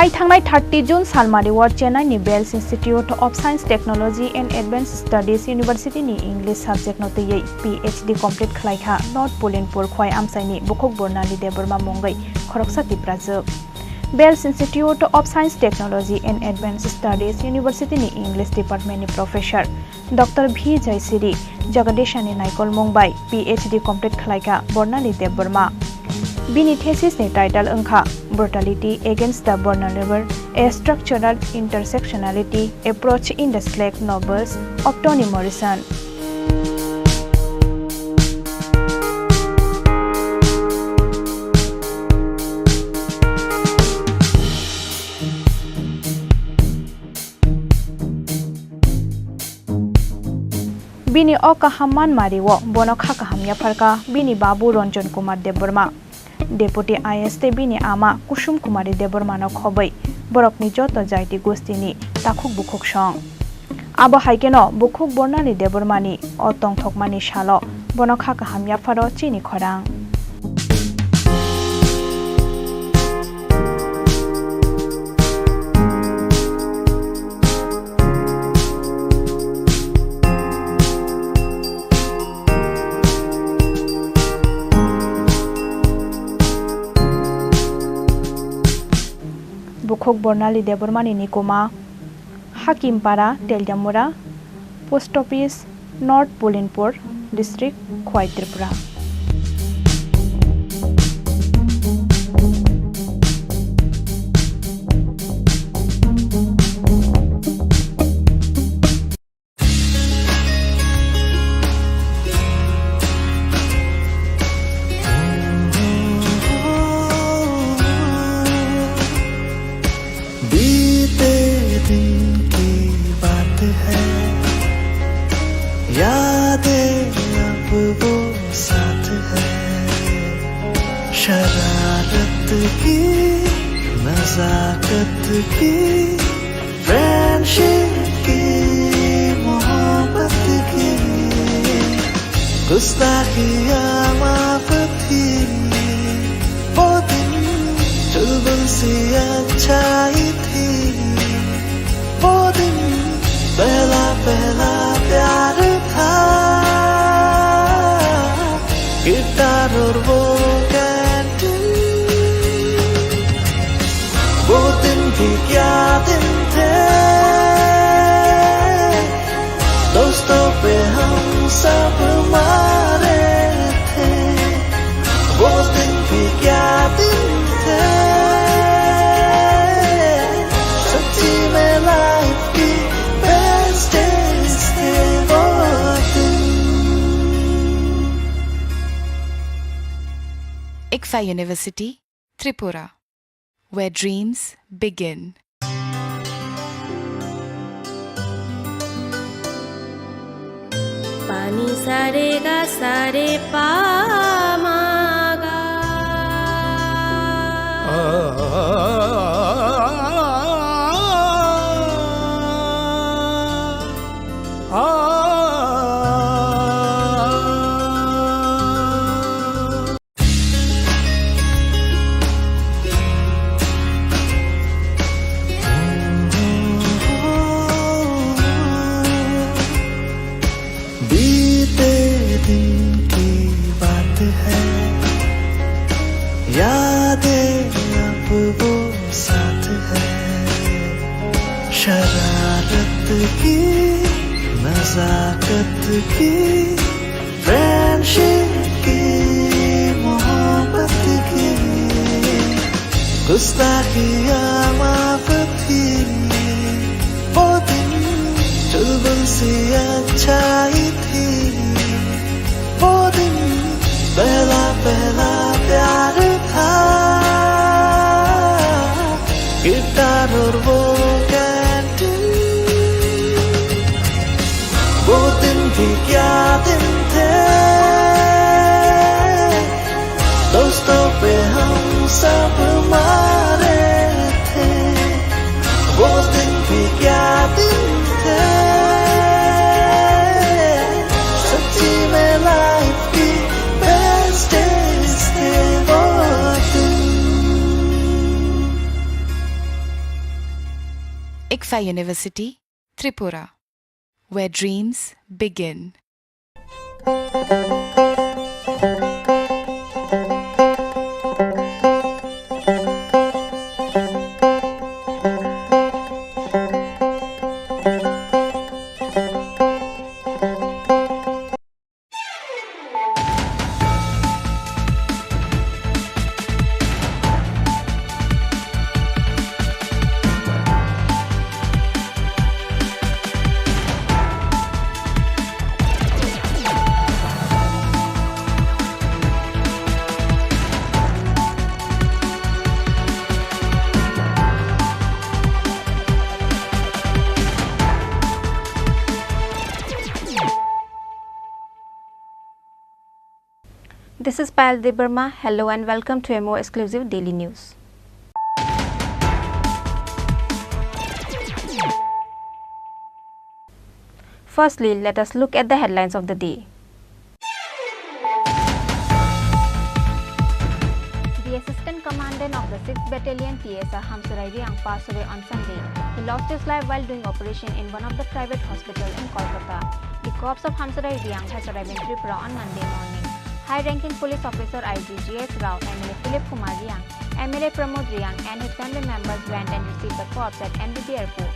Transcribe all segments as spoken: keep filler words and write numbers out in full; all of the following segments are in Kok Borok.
Thangnai thirty June salmari o Chennai ni Bells Institute of Science, Technology and Advanced Studies University ni English subject no twiwi P H D complete khlai kha North Pulinpur Khowai amchai ni bukhuk Bornali Debbarma mungwi khoroksa Tiprajwk. Bells Institute of Science, Technology and Advanced Studies University ni English Department ni Professor Doctor V Jaisiri Jagadesan ni naikolmung bai P H D complete khlai kha Bornali Debbarma. Bini thesis ni title wngkha Brutality Against the Vulnerable: A Structural Intersectionality Approach in the Slack Novels of Toni Morrison. Bini o kaham manmari o bono kha kaham yapharkha bini babu Ranjan Kumar Debbarma. Deputy I A S tei bini ama Kusum Kumari Debbarmano khobwi borokni joto jaiti gustini takhuk bukhuk song. Abo hai kheno bukhuk Bornali Debbarmani o tongthokmani salo bono kha kaham yapharo chini khorang. Bukhuk Bornali Debbarmani nikuma, Hakimpara, Teliamura, Post Office, North Pulinpur District, Khowai, Tripura. बीते दिन की बात है, यादें अब वो साथ है। शरारत की, नजाकत की, फ्रेंडशिप की, मोहब्बत की, गुस्ताखियाँ माफ थी। वो दिन चुलबुल सी अच्छाई थी। वो दिन पहला पहला प्यार था। किरदार और वो कैंटीन। वो दिन भी क्या दिन थे। दोस्तों पे हम सब मारे थे। वो दिन भी क्या दिन थे। सच्ची में लाइफ की बेस्ट डेज थे वो दिन। Ikfa University, Tripura, where dreams begin. Pani sare ga sare pa ma ga. बीते दिन की बात है, यादें अब वो साथ है। शरारत की, नजाकत की, फ्रेंडशिप की, मोहब्बत की, गुस्ताखियाँ माफ थी। वो दिन चुलबुल सी अच्छाई थी। वो दिन पहला पहला प्यार था। किरदार और वो कैंटीन। वो दिन भी क्या दिन थे। दोस्तों पे हम सब मारे थे। वो दिन भी क्या दिन थे। सच्ची में लाइफ की बेस्ट डेज थे वो दिन। Ikfa University, Tripura, where dreams begin. This is Payal Debbarma. Hello and welcome to a more exclusive daily news. Firstly, let us look at the headlines of the day. The Assistant Commandant of the sixth Battalion T S R Hamsarai Reang passed away on Sunday. He lost his life while doing operation in one of the private hospital in Kolkata. The corpse of Hamsarai Reang has arrived in Tripura on Monday morning. High-ranking police officer I G G S Rao, M L A Philip Kumar Reang, M L A Pramod Reang and his family members went and received the corpse at M B B Airport.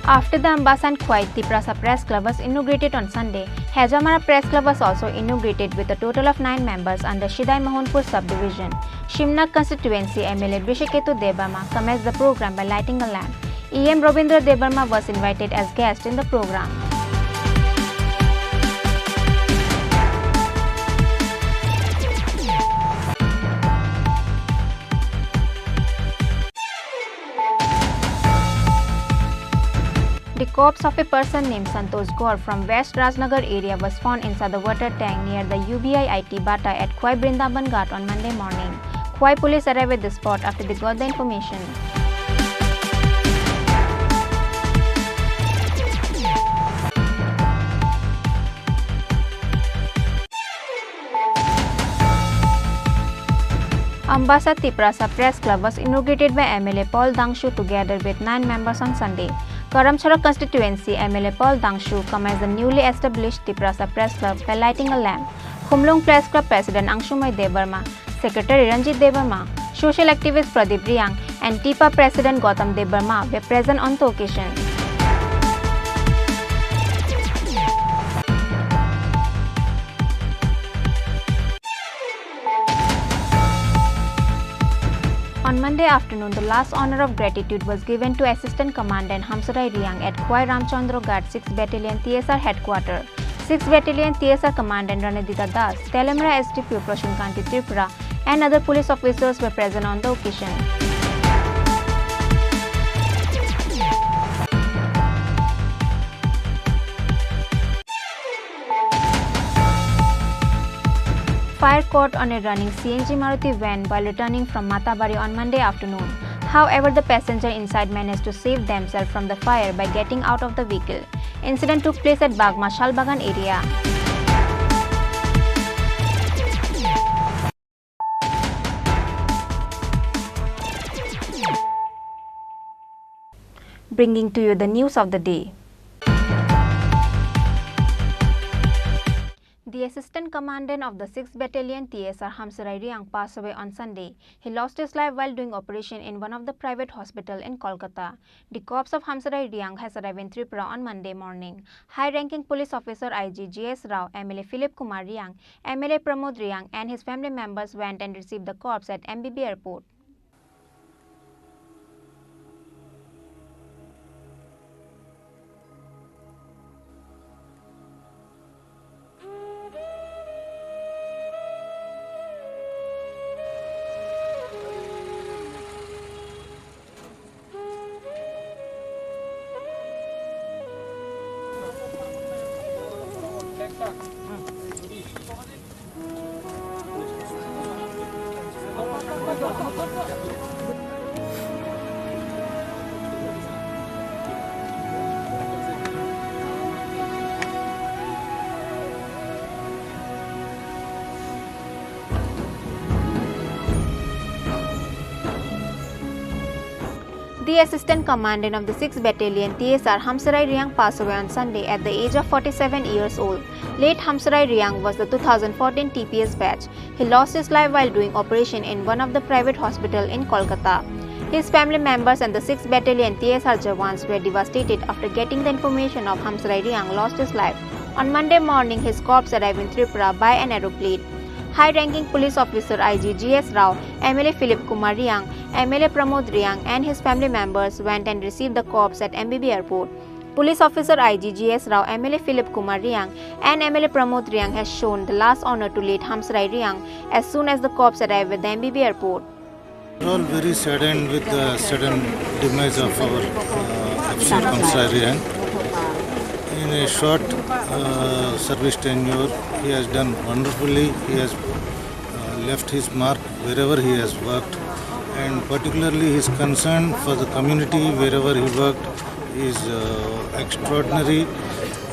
After the Ambassa and Khowai, Tiprasa Press Club was inaugurated on Sunday. Hejamara Press Club was also inaugurated with a total of nine members under Sidai Mohanpur subdivision. Simna constituency M L A Brishaketu Debbarma commenced the program by lighting a lamp. E M Rabindra Debbarma was invited as guest in the program. The corpse of a person named Santosh Gaur from West Rajnagar area was found inside the water tank near the U B I I T Bata at Khowai Brindaban Ghat on Monday morning. Khowai police arrived at the spot after they got the information. Ambassa Tiprasa Press Club was inaugurated by M L A Paul Dangshu together with nine members on Sunday. Karamchara constituency M L A Paul Dangshu commenced the newly established Tiprasa Press Club by lighting a lamp. Khumlwng Press Club President Angsumai Debbarma, Secretary Ranjit Debbarma, social activist Pradeep Reang, and TIPA President Gautam Debbarma were present on the occasion. On Monday afternoon, the last honor of gratitude was given to Assistant Commandant Hamsarai Reang at Khowai Ramchandra Ghat sixth Battalion T S R headquarter. sixth Battalion T S R Commandant Ranidita Das, Teliamura S D P O Prashant Kanti Tripura, and other police officers were present on the occasion. Fire caught on a running C N G Maruti van while returning from Matabari on Monday afternoon. However, the passenger inside managed to save themselves from the fire by getting out of the vehicle. Incident took place at Bagma Shalbagan area. Bringing to you the news of the day. The Assistant Commandant of the sixth Battalion T S R Hamsarai Reang passed away on Sunday. He lost his life while doing operation in one of the private hospital in Kolkata. The corpse of Hamsarai Reang has arrived in Tripura on Monday morning. High-ranking police officer I G G S Rao, M L A Philip Kumar Reang, M L A Pramod Reang and his family members went and received the corpse at M B B airport. The Assistant Commandant of the sixth Battalion T S R Hamsarai Reang passed away on Sunday at the age of forty-seven years old. Late Hamsarai Reang was the two thousand fourteen T P S batch. He lost his life while doing operation in one of the private hospital in Kolkata. His family members and the sixth Battalion T S R Jawans were devastated after getting the information of Hamsarai Reang lost his life. On Monday morning, his corpse arrived in Tripura by an aeroplane. High-ranking police officer I G G S Rao, M L A Philip Kumar Reang, M L A Pramod Reang and his family members went and received the corpse at M B B airport. Police officer I G G S Rao, M L A Philip Kumar Reang and M L A Pramod Reang has shown the last honor to late Hamsarai Reang as soon as the corpse arrived at the M B B airport. We're all very saddened with the sudden demise of our uh, Officer Hamsarai Reang. In a short uh, service tenure, he has done wonderfully. He has uh, left his mark wherever he has worked, and particularly his concern for the community wherever he worked is uh, extraordinary.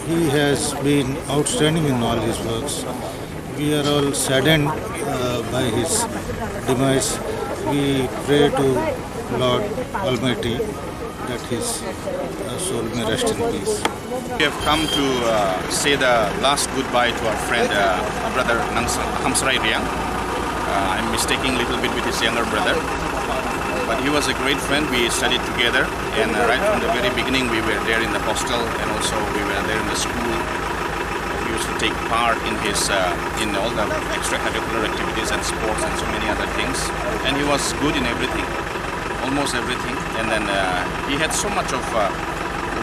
He has been outstanding in all his works. We are all saddened uh, by his demise. We pray to Lord Almighty that his uh, soul may rest in peace. We have come to uh, say the last goodbye to our friend, uh, brother Nangsa- Hamsarai Reang. Uh, I'm mistaking a little bit with his younger brother, but he was a great friend. We studied together, and uh, right from the very beginning, we were there in the hostel, and also we were there in the school. We used to take part in his uh, in all the extracurricular activities and sports and so many other things. And he was good in everything, almost everything. And then uh, he had so much of uh,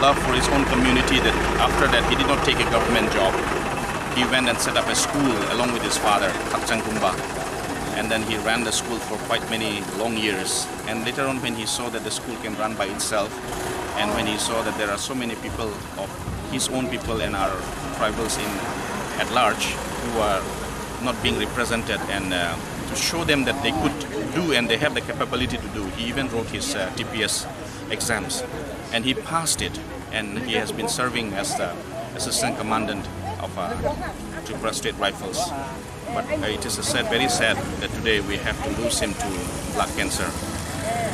love for his own community that after that he did not take a government job. He went and set up a school along with his father, Khakchang Kumba. And then he ran the school for quite many long years. And later on, when he saw that the school can run by itself, and when he saw that there are so many people of his own people and our tribals in at large who are not being represented, and uh, to show them that they could do and they have the capability to do, he even wrote his uh, T P S exams, and he passed it. And he has been serving as the assistant commandant of uh, Tripura State Rifles. But uh, it is a sad, very sad that today we have to lose him to blood cancer.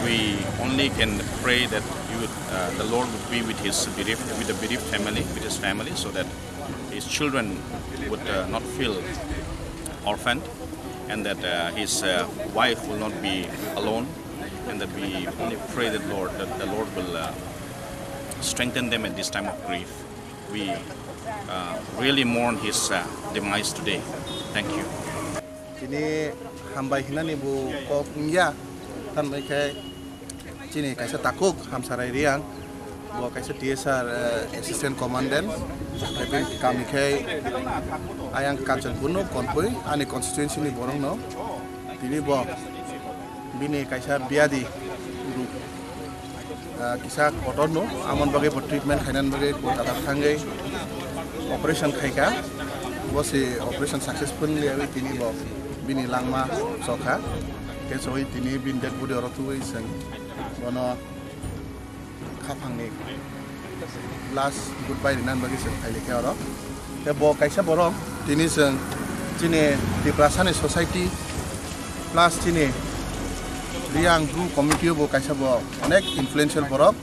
We only can pray that he would, uh, the Lord would be with his bereaved, with the bereaved family, with his family, so that his children would uh, not feel orphaned, and that uh, his uh, wife will not be alone, and that we only pray that Lord, that the Lord will uh, strengthen them at this time of grief. We uh, really mourn his uh, demise today. Thank you. Tini hambai hinani bo kok wngya, tan bai khe chini kaisa takuk Hamsarai Reang, bo kaisa T S R uh, assistant commandant, tei kami khe ayang Kanchanpur no Konpui ani constituency ni borok no tini bo bini kaisa biadi ruk kisa kotor no, amon bagwi bo treatment khainani bagwi Kolkata thangwi operation khaika. Bo se operation successfully yawi tini bo bini langma chokha. Khe choi tini bini dead body oro tubui chwng bono khaphangni last goodbye rinani bagwi chwng phailikhe oro. Tei bo kaisa borok tini chwng chini Tiprasani society plus chini Reang Bru committee o bo kaisa bo onek influential borok,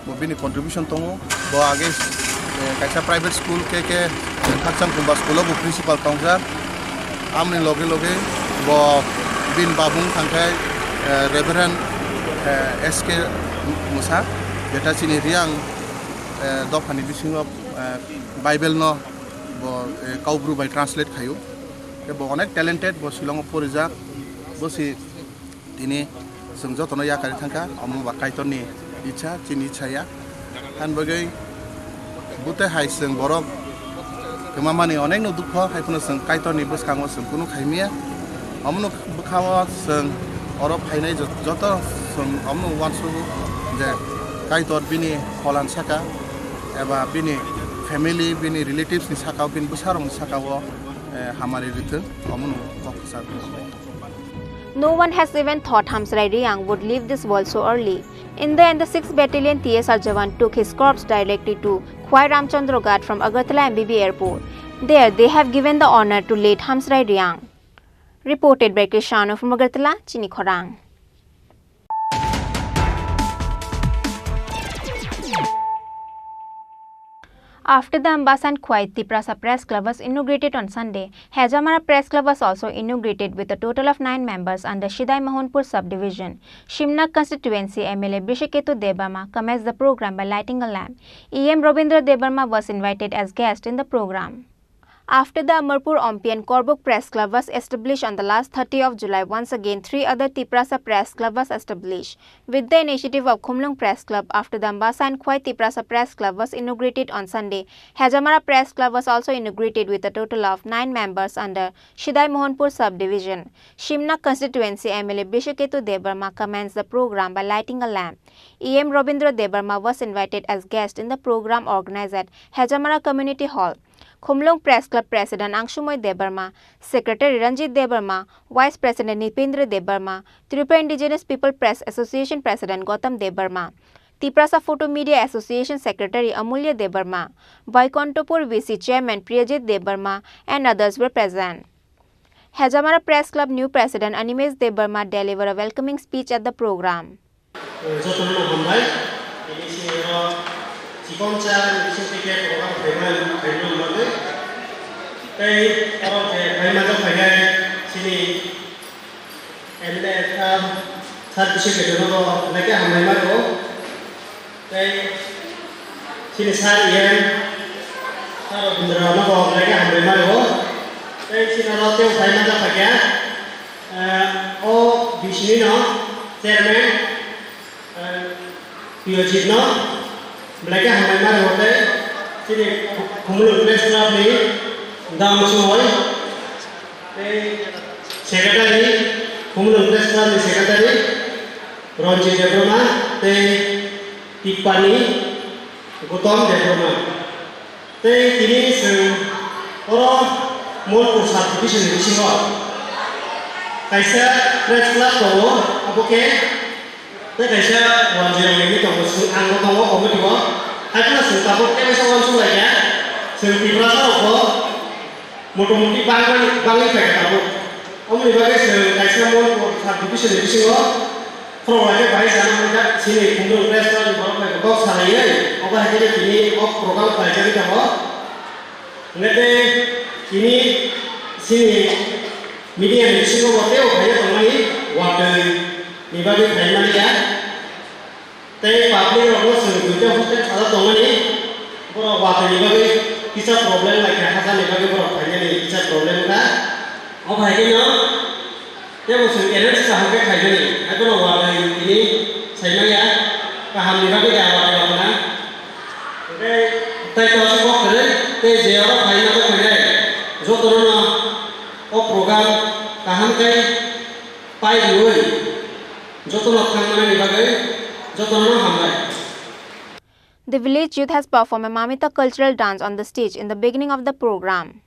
bo bini contribution tongo. Bo age kaisa private school K K Khakchang Kumba school o bo principal tongjak. Amoni loge loge bo bini babung thangkhai Reverend S K Musa, jeta chini Reang dophani bisingo Bible no bo Kaubru bai translate khaio. Tei bo onek talented, bo Shillong o porijak. Bo si tini chwng jotono yakarwi thangkha, omo ba Kaitorni ichha, chini ichha ya. Ani bagwi bute hai chwng borok kwmamani onekno dukho, hai phano chwng Kaitorni bwskango chwng kunu khaimaya. Omono bwkhao chwng oro phainai joto chwng omono uansugo je Kaitor bini pholan saka eba bini family, bini relatives ni sakao, bini bwsarokni sakao hamari rithwng, omono kok kwchar. No one has even thought Hamsarai Reang would leave this world so early. India and the sixth Battalion T S R Jawan took his corpse directly to Khwai Ramchandra Ghat from Agartala M B B airport. There, they have given the honor to late Hamsarai Reang. Reported by Krishano from Agartala, Chini Khorang. After the Ambasa and Khowai, Tiprasa Press Club was inaugurated on Sunday. Hejamara Press Club was also inaugurated with a total of nine members under Sidai Mohanpur subdivision. Shimnak constituency M L A Brishaketu Debbarma commenced the program by lighting a lamp. E M Rabindra Debbarma was invited as guest in the program. After the Amarpur Ompi and Korbuk Press Club was established on the last thirty of July, once again three other Tiprasa Press Club was established. With the initiative of Khumlwng Press Club, after the Ambasa and Khowai, Tiprasa Press Club was inaugurated on Sunday. Hejamara Press Club was also inaugurated with a total of nine members under Sidai Mohanpur subdivision. Shimnak constituency M L A Brishaketu Debbarma commenced the program by lighting a lamp. E M Rabindra Debbarma was invited as guest in the program organized at Hejamara Community Hall. Khumlwng Press Club President Angsumoi Debbarma, Secretary Ranjit Debbarma, Vice President Nipendra Debbarma, Tripura Indigenous People Press Association President Gautam Debbarma, Tiprasa Photo Media Association Secretary Amulya Debbarma, Vaikuntapur V C Chairman Priyajit Debbarma and others were present. Hejamara Press Club new President Animesh Debbarma delivered a welcoming speech at the program. Jotono hambai. Ini sini oro chikon cha, ini sini ke program khaima, khaima bagwi. Tei oro khe khaima jok khainai sini M L A sir, sir bisi khe jotono belai khe hambai mano. Tei sini sir E M, sir Rabindra no bo belai khe hambai mano. Tei sini oro tei khaima jok khaikha. Eh, o bisini no chairman, eh, Piyojit no belai khe hambai ma rwo tei chini Khumulwng Press Club ni Dam Chumoi tei secretary, Khumulwng Press Club ni secretary Ranjit Debbarma tei Tipani Gautam Debbarma. Tei tini chwng oro Mohanpur sub division ni bisingo kaisa press club tongo, abo khe tei kaisa wanjwi rok ni tongo, chwng ang bo tongo committee o. Haiphano chwng tabuk tei kaisa uansuk lai kha, chwng Tiprasa rok bo motamuti bangwi, bangwi phaikha tabuk. Omoni bagwi chwng kaisa Mohanpur sub division ni bisingo khorok lai khe bai sana hwnjak chini Khumulwng Press Club ni borok bai kok salaiwi, obo hai khe tini o program khlaijagwi tongo. Hwnkhe tei tini chini media ni bisingo bo tei o phaiwi tongmani watwi ni bagwi phaimani ya. Tei public rokno chwng duita hostel sajak tongmani, borok watwi ni bagwi kisa problem lai kha, hachal ni bagwi borok phainani kisa problem wngkha. O hai kheno teibo chwng arrange kaham khe khaimani, haiphano watwi tini saimanya kaham ni bagwi da watwi rok na. Hwnkhe tei to aswk kok kwrwi tei je oro phaima tei phainai jotono no o program kaham khe pai riwi jotono thang manani bagwi jotono no hambai. The village youth has performed a Mamita cultural dance on the stage in the beginning of the program.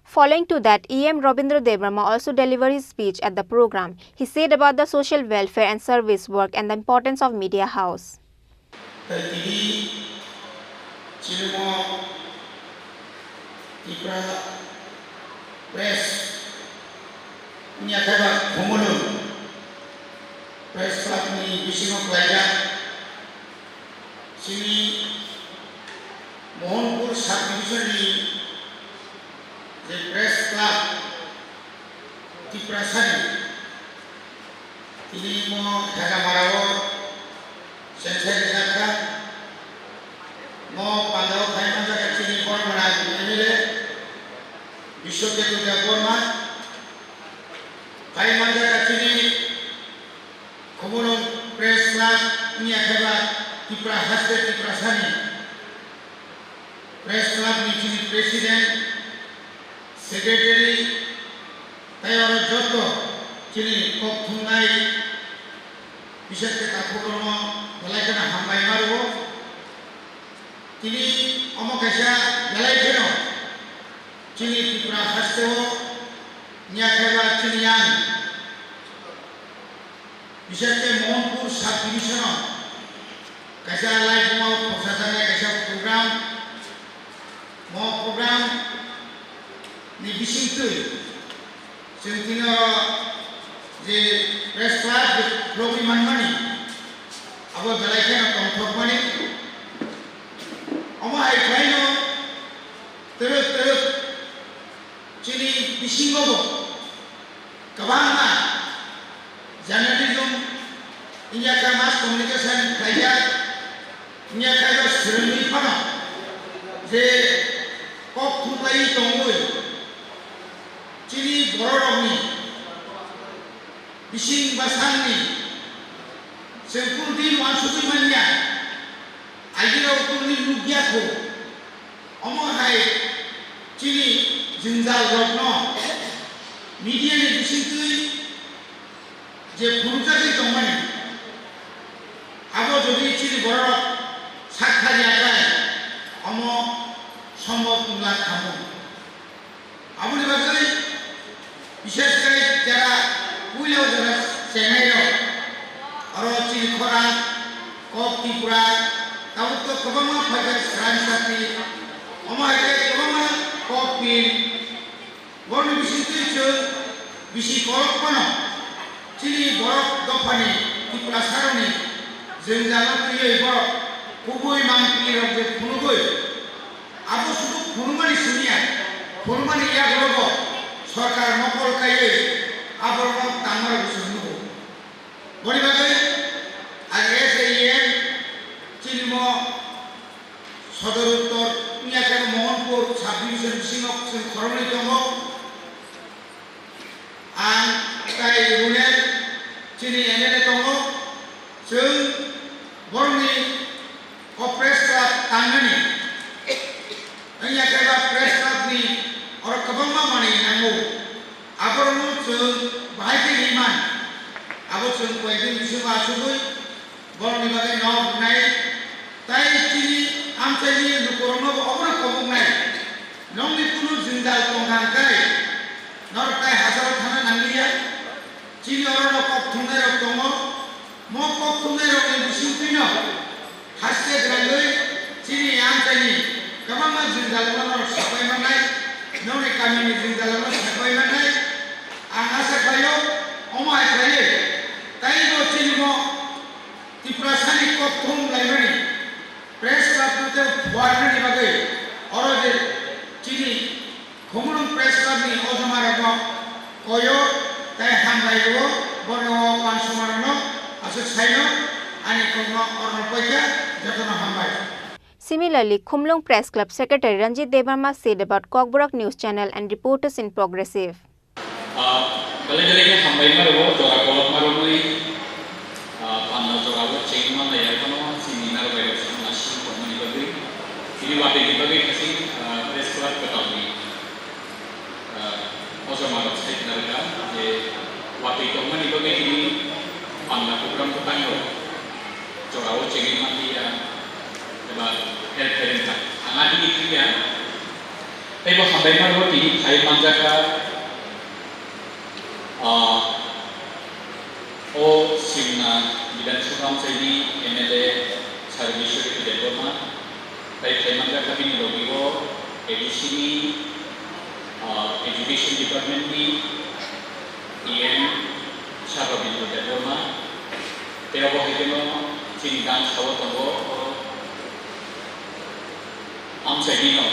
Following to that, E M Rabindra Debbarma also delivered his speech at the program. He said about the social welfare and service work and the importance of media house. Tei tini Chini omo Tipra Press wngya khe ba Khumulwng Press Club ni bisingo khlaijak. Chini Mohanpur Sub Division ni je Press Club Tiprasani, tini mo Hejamara o sensai rijak kha. Mo pandao phai manjak kha chini Bormani M L A Biswaketu Debbarma, phai manjak kha chini Khumulwng Press Club wngya khe ba Tipra haste Tiprasani Press Club ni chini President, Secretary, tei oro joto chini kok thumnai, bises khe takhuk rokno belai kheno hambai ma rwo. Tini omo kaisa belai kheno chini Tripura haste o wngya khe ba chini yang Bises khe Mohanpur Sub Division o kaisa laibuma o khorsa jaknai kaisa program. Mo program ni bisingtwi chwng tini oro je press club je khulogwi manmani abo belai kheno tongthokmani. Omo hai khlaino twrwk twrwk chini bisingo bo kwbangma journalism wngya khe mass communication khlaijak, wngya khe bo swrwngwi phano je kok thuklaiwi tongwi chini bororokni bising bwsangni chwng kunu din uansugwi manya, aigirok kunu din nukya kho. Omo hai chini jwngjal rokno media ni bisingtwi je phunukjagwi tongmani, abo jodi chini bororok sak kharya khe, omo sombok wngla khamu. Aboni bagwi bises khe jara puila o jara chengnai rok, oro chini khorang kok Tripura, tabuk to kwbangma phaikha Srani Sati, omo hai khe kwbangma kok pin, borokni bisingtwi chwng bisi kolok phano chini borok dophani Tiprasarokni jwngjalo twiwi borok kubui mangpili rok je phunugwi, abo sudu phunukmani simi ya, phunukmani yagulogo sorkar mokol kaiwi aborokno tangmarok se nugo. Boni bagwi ang S A E M chini mo Sodor Uttor wngya khe Mohanpur sub division bisingo chwng khoroknwi tongo. Ang tai Runel chini M L A tongo. Chwng borokni o press club tangnani wngya khe ba press club ni oro kwbangma manwi nango. Aborokno chwng bahai khe ri man. Abo chwng koyekdin bisingo achugwi borokni bagwi nok rwnai, tai chini amchaini lukurokno bo obono koboknai. Nokni kunu jwngjal tongkha hwnkhe norok tai hachalo thangna nangliya. Chini orono kok thumnairok tongo. Mo kok thumnairokni bisingtwino haste gwnangwi chini amchaini kwbangma jwngjalono norok sapai mannai, nokni kamini jwngjalono sapai mannai. Ang asa khlaio, omo hai khlaiwi taibo chini mo Tiprasani kok thum laimani press club no tei phuarnani bagwi oro je chini Khumulwng Press Club ni ojomarokno koyo tei hambai rwo, bono o uansukmarokno aswk saino ani kokno orno poikha, jotono hambai. Similarly, Khumulwng Press Club Secretary Ranjit Debbarma said about Kokborok News Channel and reporters in progressive. Ah, belai belai khe hambai ma rwo, jora kolok ma rwgwi, ah, panda jora bo cheng ma nai ya phano chini narwk bai rok chwng naising tongmani bagwi, chini watwi ni bagwi khe chini, ah, press club kwtal ni, ah, ojomarok sai khna rwkha je watwi tongmani bagwi chini panda program kwtang rok jora o chengwi man liya eba help khe rwkha. Ang a hini thangya. Tei bo hambai mano tini phai manjakha, ah, o Simna Bidhan Sabha amchaini M L A Sir Biswajit Debbarma, Tei khlaimanjakha bini logi o A D C ni, ah, Education Department ni E M Sir Rabindra Debbarma, tei abo hai kheno chini dam sao tongo, o amchaini no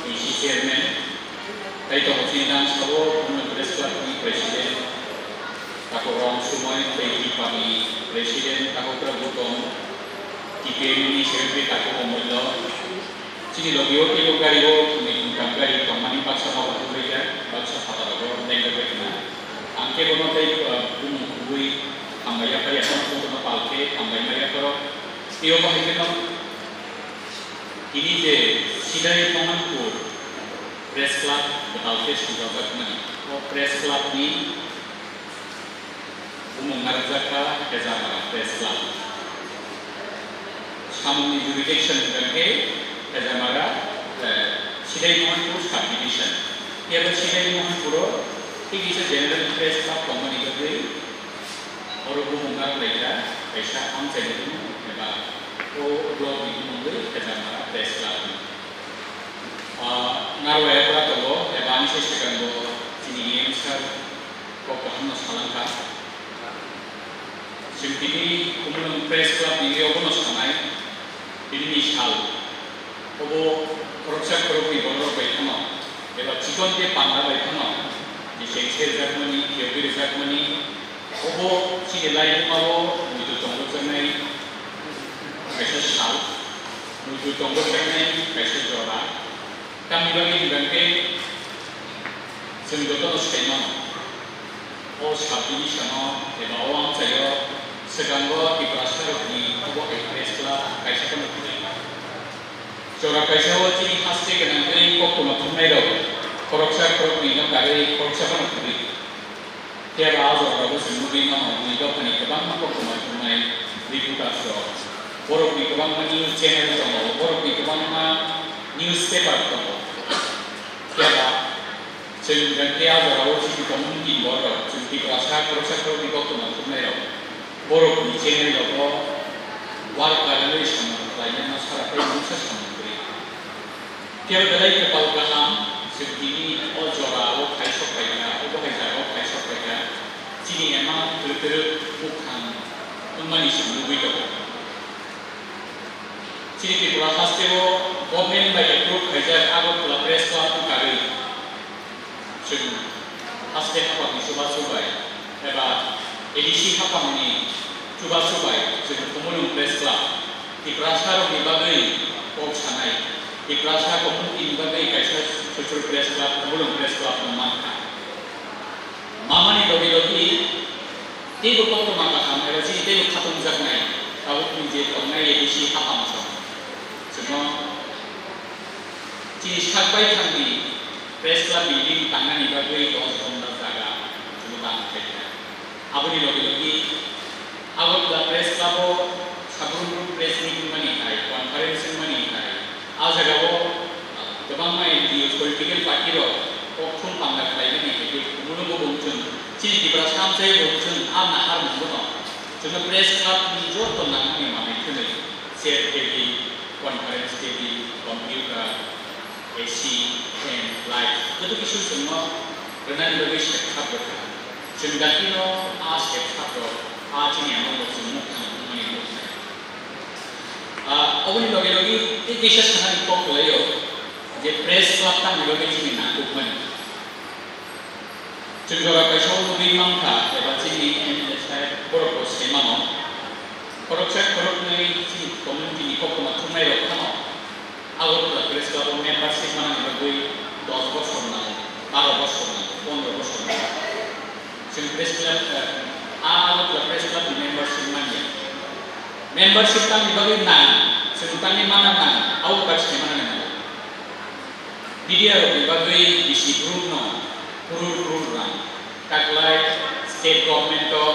B C chairman, tei tongo chini dam sao Khumulwng Press Club ni president, Takokrok Sumai, tei Tripura ni president, Takokrok Gautam, T P M ni secretary Takokrok Mullo, chini logi o teibo gari o thumni thumtham gari tongmani baksa nogo tubui kha, baksa phataro lengkha bai khna. Ang kebo no tei, uh, bumung kubui hambai yaphar ya, kono kono pal khe hambai ma yapharo. Tei obo hai kheno tini je Sidai Mohanpur Press Club gwtal khe swngjak mani. O Press Club ni bumung narwkjak kha Hezamara Press Club. Samungni jurisdiction hwnkha khe Hezamara, eh, Sidai Mohanpur Subdivision. Phiya bo Sidai Mohanpuro thik kisa General Press Club tongmani bagwi oro bumung narwk lai kha, kaisa amchaini bumung eba o block ni bumung bai Hezamara Press Club. Ah, narwk lai kha tongo, eba ani se swkang bo chini E M sir kok kaham no salang kha. Chwng tini Khumulwng Press Club ni obo no sanai, tini ni sal, obo khoroksa khoroknwi borok rok bai phano, eba chikon tei panda bai phano, je chengse rwjakmani, phiyogwi rwjakmani, obo chini laibuma o muitu tongjaknai kaisa sal, muitu tongjaknai kaisa jora. Tamni bagwi hwnkha khe chwng jotono sai mano, o subdivision-o eba o amchaio swkango Tiprasarokni obo hai press club kaisa phano kwrwi. Jora kaisa-o chini haste gwnangwi koktwma thumnairok khoroksa khoroknwino karwi khoroksa phano kwrwi. Phiya ba o jorao chwng nugwi mano, bini dophani kwbangma koktwma thumnai reporters rok, borokni kwbangma news channel tongo, borokni kwbangma newspaper tongo. Phiya ba chwng hwnkhe a jorao chini community ni borok rok, chwng Tiprasa khoroksa khoroknwi koktwma thumnai rok, borokni channel rogo work karwi samung khlainani sara tei mungsa samung kwrwi. Phiya belai kwpal kaham, chwng tini o jora o khai sok phaikha, obo hai jaga o khai sok phaikha, chini ema kwrwk kwrwk mukhang wngmani chwng nugwi tongo. Chini Tripura haste o government bai approve khaijak Agartala Press Club ni karwi. Chwng haste haphangni chubachu bai eba A D C haphangni chubachu bai chwng Khumulwng Press Club Tiprasarokni bagwi kok sanai, Tiprasa community ni bagwi kaisa social press club, Khumulwng Press Club no mankha. Mamani logi logi teibo koktwma kaham eba chini teibo khatungjaknai tabukni je tongnai A D C haphang song. Chwngno chini sak baithangni Press Club building tangnani bagwi dos ghonta jaga chwngno dan khlaikha. Aboni logi logi Agartala Press Club o sabrumbo press meet wngmani hai, conference wngmani hai, a jagao kwbangma N G O, political party rok kokthum panda khlaimani hai khe Khumulwngo bo wngchwng, chini Tiprasa amchaio bo wngchwng, a nahar mungbono chwngno Press Club ni joto nangmani manwi thwnwi chair table, conference table, computer, A C, fan, light, joto kisu chwngno rwnani bagwi sep sap rwkha. Chwng dakti no a sep sap rok a chini amang rok chwng nuk thang wngmani nuk nai. Ah, oboni loge loge tei kisa sanani kok kwlaio je press club tamni bagwi chini nangkukmani. Chwng jora kaisa o nugwi mankha eba chini M L A saheb borok bo sai mano. Khoroksa khoroknwi chini community ni koktwma thumnai rok phano Agartala Press Club o membership manani bagwi dos bosor nango, baro bosor nango, pondro bosor nango. Chwng Press Club, eh, a Agartala Press Club ni membership manya. Membership tamni bagwi nang, chwng tamni mana nang, abo bai sai manani nango. Media rokni bagwi bisi brumno crore crore rang taklai state government o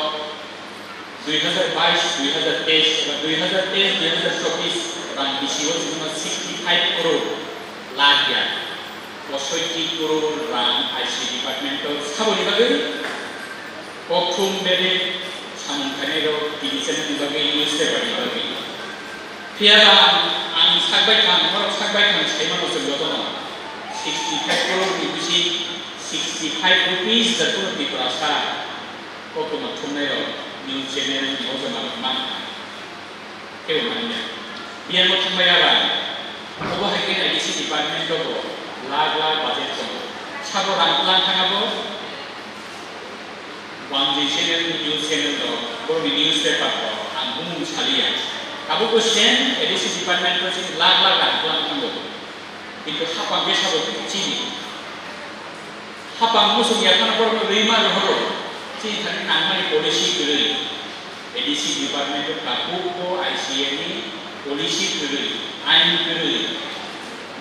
dui hazar bais, dui hazar teis eba dui hazar teis, dui hazar chobbish rang bisi o chwngno sixty five crore lakh ya, posoiti crore rang I C department o saboni bagwi. Kokthum bebak samung khainai rok T V channel ni bagwi, newspaper ni bagwi. Phiya ba ang, ang Sakbai thang, norok sakbai thang saimano chwng jotono sixty five crore ni bisi sixty five rupees da kunu Tiprasa koktwma thumnairok news channel ni ojama rok mankha. Kebo manya. Biyangno thangbai aba. Obo hai khe A D C department o bo lakh lakh budget tongo. Sabo rang tlang thang abo. Wanjwi channel ni news channel rok, borokni newspaper rok, ang bumung saliya. Tabukbo same A D C department o chini lakh lakh rang tlang thango. Kintu hapang khe sabo chini. Hapang muchung yaphano borokno rwima rohoro. Chini thani nangmani policy kwrwi. A D C department o tabukbo I C A ni policy kwrwi, ain kwrwi,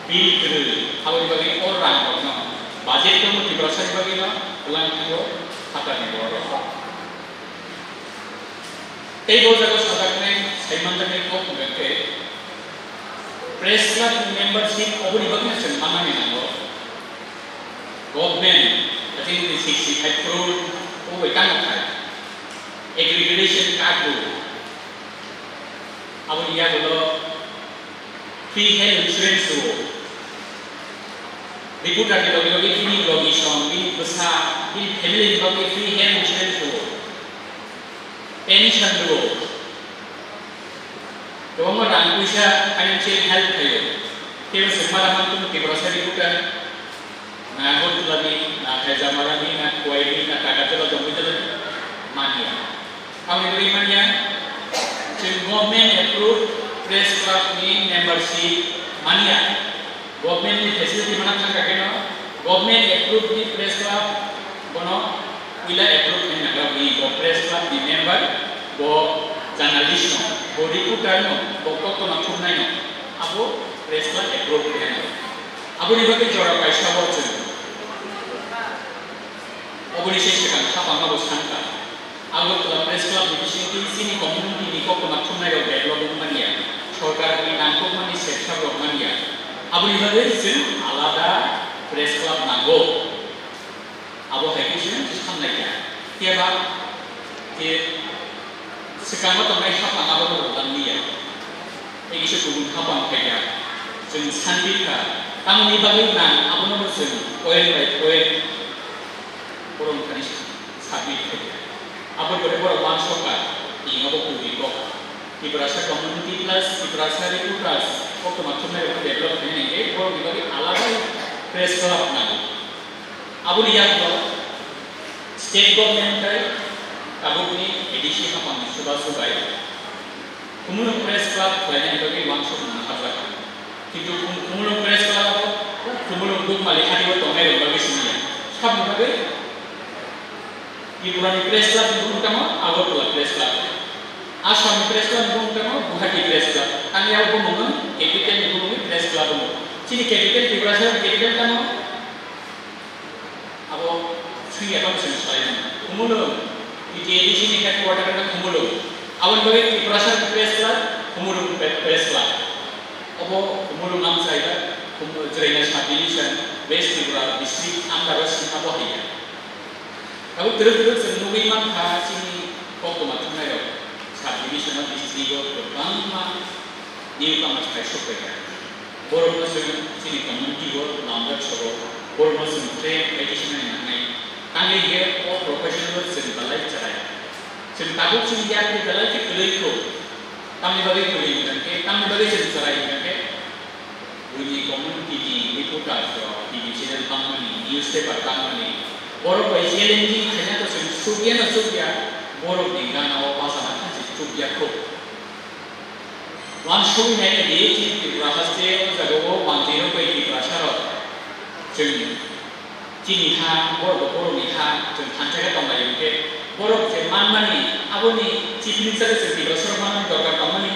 bill kwrwi, aboni bagwi o rang rokno budget tongmo Tiprasa ni bagwi no kwlang thango phatarni borok rok. Tei bo jaga sajaknai, saimanjaknai kok hwnkha khe press club ni membership oboni bagwi no chwng manani nango. Government, I think, sixty five crore o bai tamo khai. Aggregation card bo. Aboni yagulo free health insurance bo. Reporter ni logi logi bini logi song, bini bwsa, bini family ni logi free health insurance bo. Pension bo. Kwbangma rang puisa financial help khaio. Tei se mara mantung Tiprasa reporter. Na Agartala ni, na Khaijamarani, na Kuwaini, na Takarjala, Jambujala ni manya. Aboni bagwi manya, chwng government approved press club ni membership manya. Government ni facility mana thangkha kheno, government approved ni press club bono puila approve khaina nagra bini bo press club ni member, bo journalist no, bo reporter no, bo koktwma thumnai no, abo press club approve khaina. Aboni bagwi jora kaisa o chwng. Oboni se swkang hapang abo sankha. Agartala Press Club ni bisingtwi chini community ni koktwma thumnai rok develop wng manya. Sorkar ni nangkukmani sepsap rok manya. Aboni bagwi chwng alada press club nango. Abo hai khe chwng samnai kha. Phiya ba khe swkango tongnai hapang abono rwlang liya. Tei kisa kubun hapang phai kha. Chwng santi kha. Tamoni bagwi nang abono chwng point by point borok thani submit kha. Abo pore borok uansuk kha. Tini abo kubui kok. Tiprasa community plus Tiprasa reporters koktwma thumnai rok develop khainai hwnkhe borokni bagwi alada press club nango. Aboni yagulo state government tei tabukni A D C hapangni chubachu bai Khumulwng Press Club khlainani bagwi uansukmung naharjak. Kintu Khum-, Khumulwng Press Club o Khumulwng Bukmali hati o tongnai rok bagwi simi ya. Saboni bagwi Tripura ni Press Club ni bumung tamo Agartala Press Club. Assam ni Press Club ni bumung tamo Guwahati Press Club. Tangya o bumung capital ni bumung Press Club o. Chini capital Tiprasa ni capital tamo Abo swiya tamo chwng salai mano. Khumulwng, T T A D C ni headquarter wngkha Khumulwng. Aboni bagwi Tiprasa ni Press Club, Khumulwng Pre-, Press Club. Obo Khumulwng amchaida, Khumulwng Chwraina Sub Division, West Tripura District under o simi abo haiya. Tabuk twrwk twrwk chwng nugwi mankha chini koktwma thumnairok Sub Division o district o kwbangma newcomers phai sok phaikha. Borokno chwng chini community o lamjak sogo, borokno chwng train khlai tisnani nangnai. Tangwi hwnkhe o profession o chwng belai chwrai. Chwng tabuk chini yakni belai khe kwrwi kho. Tamni bagwi kwrwi hwnkhe, tamni bagwi chwng chwrai hwnkhe, buini community ni reporters rok, T V channel tangmani, newspaper tangmani, borok bai challenging khaina to chwng chukya no chukya, borokni gana o bachana kha se chukya kho. Uansugwi naina di, chini Tripura haste o jaga o manjwi rok bai Tiprasa rok. Chwng chini ha, borok bo borokni ha, chwng thansa khe tonglai hwnkhe, borok je manmani, aboni chipni chari chwng Tiprasa rok manmani dorkar tongmani.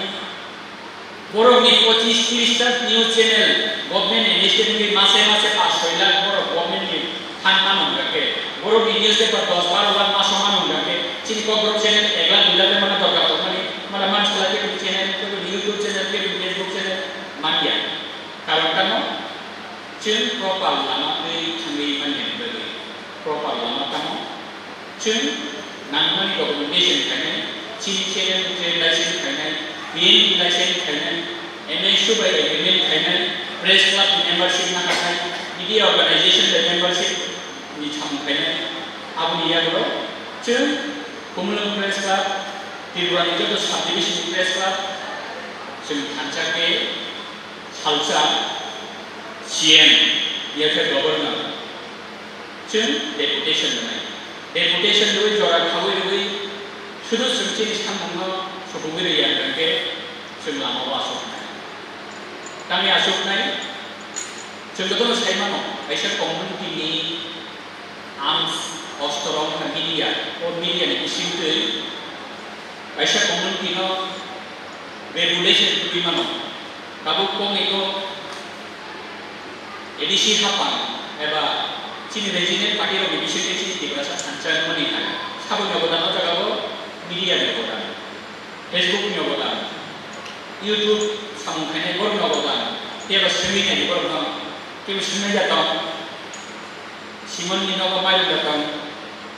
Borokni pochis tris ta news channel, government ni initiative ni mase mase pash soi lakh borok government ni Than mano hwnga khe, borokni newspaper dos baro lakh maso mano hwnga khe, chini Kokborok channel ek lakh dui lakh mano dorkar tongmani, mano manchwla khe bini channel, khe bini YouTube channel, khe bini Facebook channel manya. Karon tamo, chwng proper lama twi thangwi manya bagwi. Proper lama tamo, chwng nangmani documentation khainai, chini channel ni license khainai, P N B license khainai, M S U bai agreement khainai, press club ni membership naharnai, media organization bai membership ni samung khainai, aboni yagulo chwng Khumulwng Press Club, Tripura ni joto subdivision ni press club, chwng thansa khe salsa C M, yakhe governor, chwng deputation rwnai. Deputation rwui jora khaui rwui sudu chwng chini samungno subugwi rwya hwnkhe chwng lama o asuknai. Tamni asuknai, chwng jotono sai mano, kaisa community ni arms, ostro wngkha media, o media ni bisingtwi kaisa community no regulation tubui mano. Tabuk kok ni kok A D C hapang eba chini regional party rok ni bisingtwi chini Tiprasa thansa wngmani hai saboni obodan o jaga o media ni obodan, Facebook ni obodan, YouTube samung khainai borok ni obodan, kebo swngwi nai borok no kebo swngwi ya tong. Simon ni nogo mairu da tong,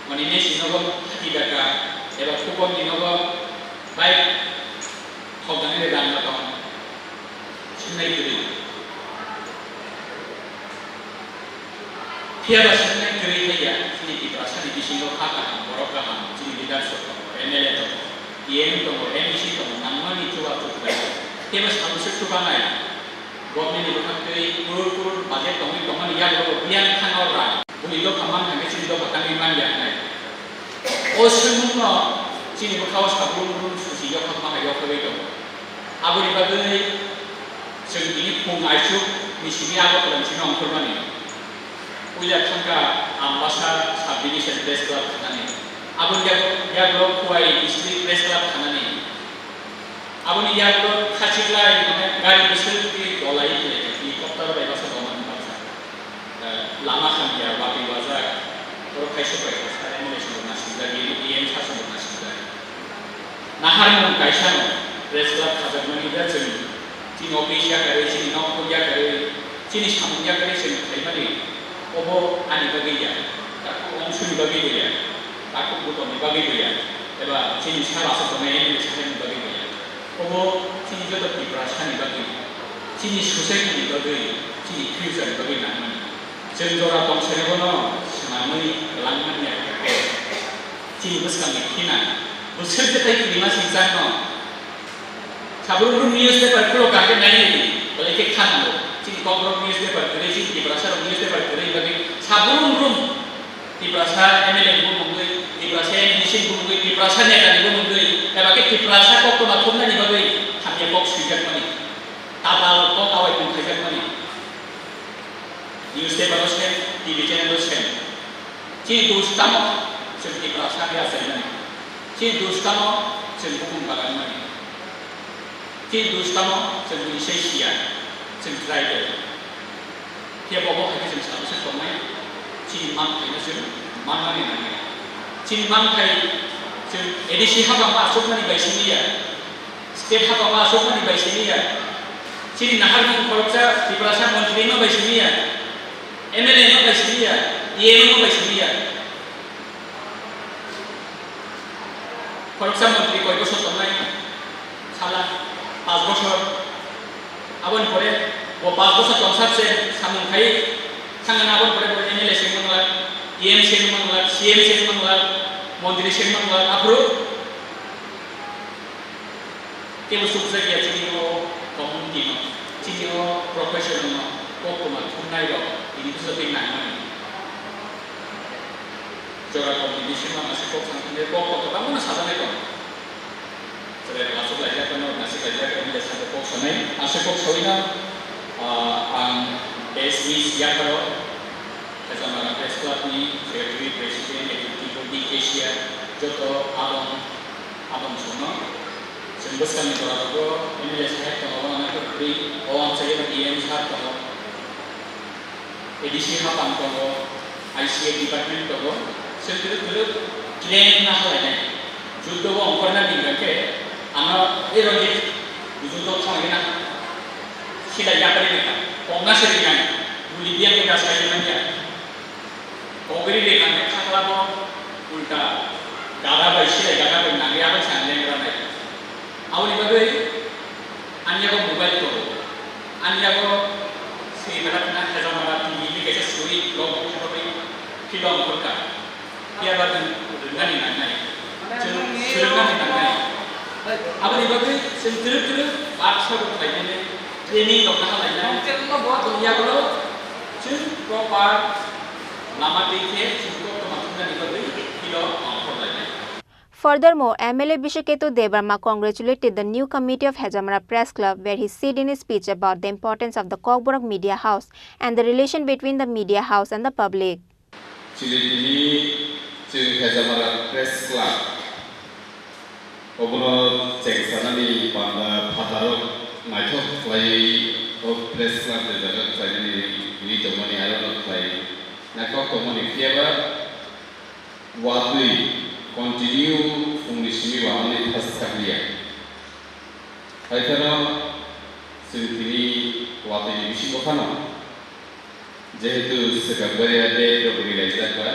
Oninesh ni nogo hati da ka, eba Kupon ni nogo bike thok da nai da tong. Swngwi kwrwi. Phiya ba swngwi kwrwi hai ya, chini Tiprasa ni bisingo kha kaham, borok kaham, chini leaders rok tongo, M L A tongo, T M tongo, M D C tongo, nangmani chuba chuklai. Kebo sabo se chubanai. Government ni bwkhak twi crore crore budget tongwi tongmani yago biyang thangna rang. Bui dopha man thangkhe chini dopha tangwi man ya hnai. O swngmungno chini bwkhao sabrumbrumni susi yokhakma hai yokhagwi tongo. Aboni bagwi chwng tini phung aichuk ni simi Agartala ni simi ongkhormani. Puila thangkha Ambasa Sub Division Press Club thanani. Aboni yago, yago Khowai District Press Club thanani. Aboni yago khachiklai mane gari bwswk twi dolai khlai helicopter bai basa bomani baksa. Eh, lama hamya, watwi wajak, borok kaisa bai kaisa M L A songbo nasingjak, M P M sasongbo nasingjak. Naharmung kaisano press club khajakmani da chwng chini office yakarwi, chini nok yakarwi, chini samung yakarwi chwng khaimani obo ani bagwi ya, takhuk wngsuni bagwi bo ya, takhuk butorni bagwi bo ya, eba chini sal aswk tongnai M L A saharni bagwi bo ya. Obo chini joto Tiprasani bagwi, chini society ni bagwi, chini future ni bagwi nangmani. Chwng jora tongsairokno swnamwi kwlangmani ya khe chini bwskangni khina bwswk je tai kwrwima singchakno. Sabrumrok newspaper khulo kaham khe nai nai di, belai khe kha nango. Chini Kokborok newspaper kwrwi, chini Tiprasarok newspaper kwrwi bagwi sabrumrok Tiprasa M L A ni bumungwi, Tiprasa M D C ni bumungwi, Tiprasa neta ni bumungwi, eba khe Tiprasa koktwma thumnani bagwi hamya kok swijakmani, tapal kok awai tong khaijakmani. Newspaper o se, T V channel o se. Chini dos tamo chwng Tiprasa khe achaimani. Chini dos tamo chwng bukung bagan mani. Chini dos tamo chwng bini sai siya, chwng tribal. Phiya bo bo hai khe chwng sabo se tongnai, chini manthai no chwng manmani nangya. Chini manthai chwng A D C hapang ma aswkmani bai simi ya, state hapang ma aswkmani bai simi ya, chini naharmung khoroksa Tiprasa montri no bai simi ya, M L A no bai simi ya, E M no bai simi ya. Khoroksa montri koi bosor tongnai? Sala, panch bosor. Aboni pore bo panch bosor tongsak se samung khai, sangana aboni pore bo M L A se manglak, E M se manglak, C M se manglak, montri se manglak, aphuru kebo sukjak ya chini o community no, chini o profession no, koktwma thumnai rok, ini bwswk twi nangmani. Jora competition no masa kok sang thangwi kok kotor bangma no sajaknai tongo. Chwrai rok aswk laijak phano nasik laijak, M L A saka kok sanai. Aswk kok sawi no, ah, ang S Ms yapharo, Khajamara Press Club ni Secretary, President, Executive Body, Cashier, joto abang, abang songno. Chwng bwskangni jora rogo M L A sahai tongo, ano kwrwi, o amchaio D M sir tongo. A D C hapang tongo, I C A department tongo, chwng kwrwk kwrwk claim na halainai. Juddo o ongkhorna bini hwnkhe ano, "Ei Ranjit, juddo thangwi na, silai yapari rikha, kok na se rinai, buli biyang ni da sai manya." Kok ri rikha hwnkhe khaklamo ulta gada bai silai gada bai nangwi abo se ang lengranai. Aboni bagwi ani yago mobile tongo, Ani yago swi belakna hezamara tini ni kaisa suri blog bokhe bagwi philo ongkhorkha. Phiya ba chwng rwngnani nangnai. Chwng swrwngnani nangnai. Aboni bagwi chwng twrwk twrwk workshop khlainani training rok naha lainai. Aboni yago chwng proper lama twi khe chwng koktwma thumnani bagwi philo ongkhor lainai. Furthermore, M L A Biswaketu Debbarma congratulated the new committee of Hezamara Press Club, where he said in his speech about the importance of the Kokborok Media House and the relation between the media house and the public. Chini tini chwng Hezamara Press Club obono chengsanani panda phataro naithok khlaiwi o Press Club ni jaga khlainani ri tongmani aro no khlai naithok tongmani phiya ba watwi continue phungni simi wahanni thas thakliya. Hai phano chwng tini watwi ni bisingo phano jehetu swkang bariya date rok rilaijak ba,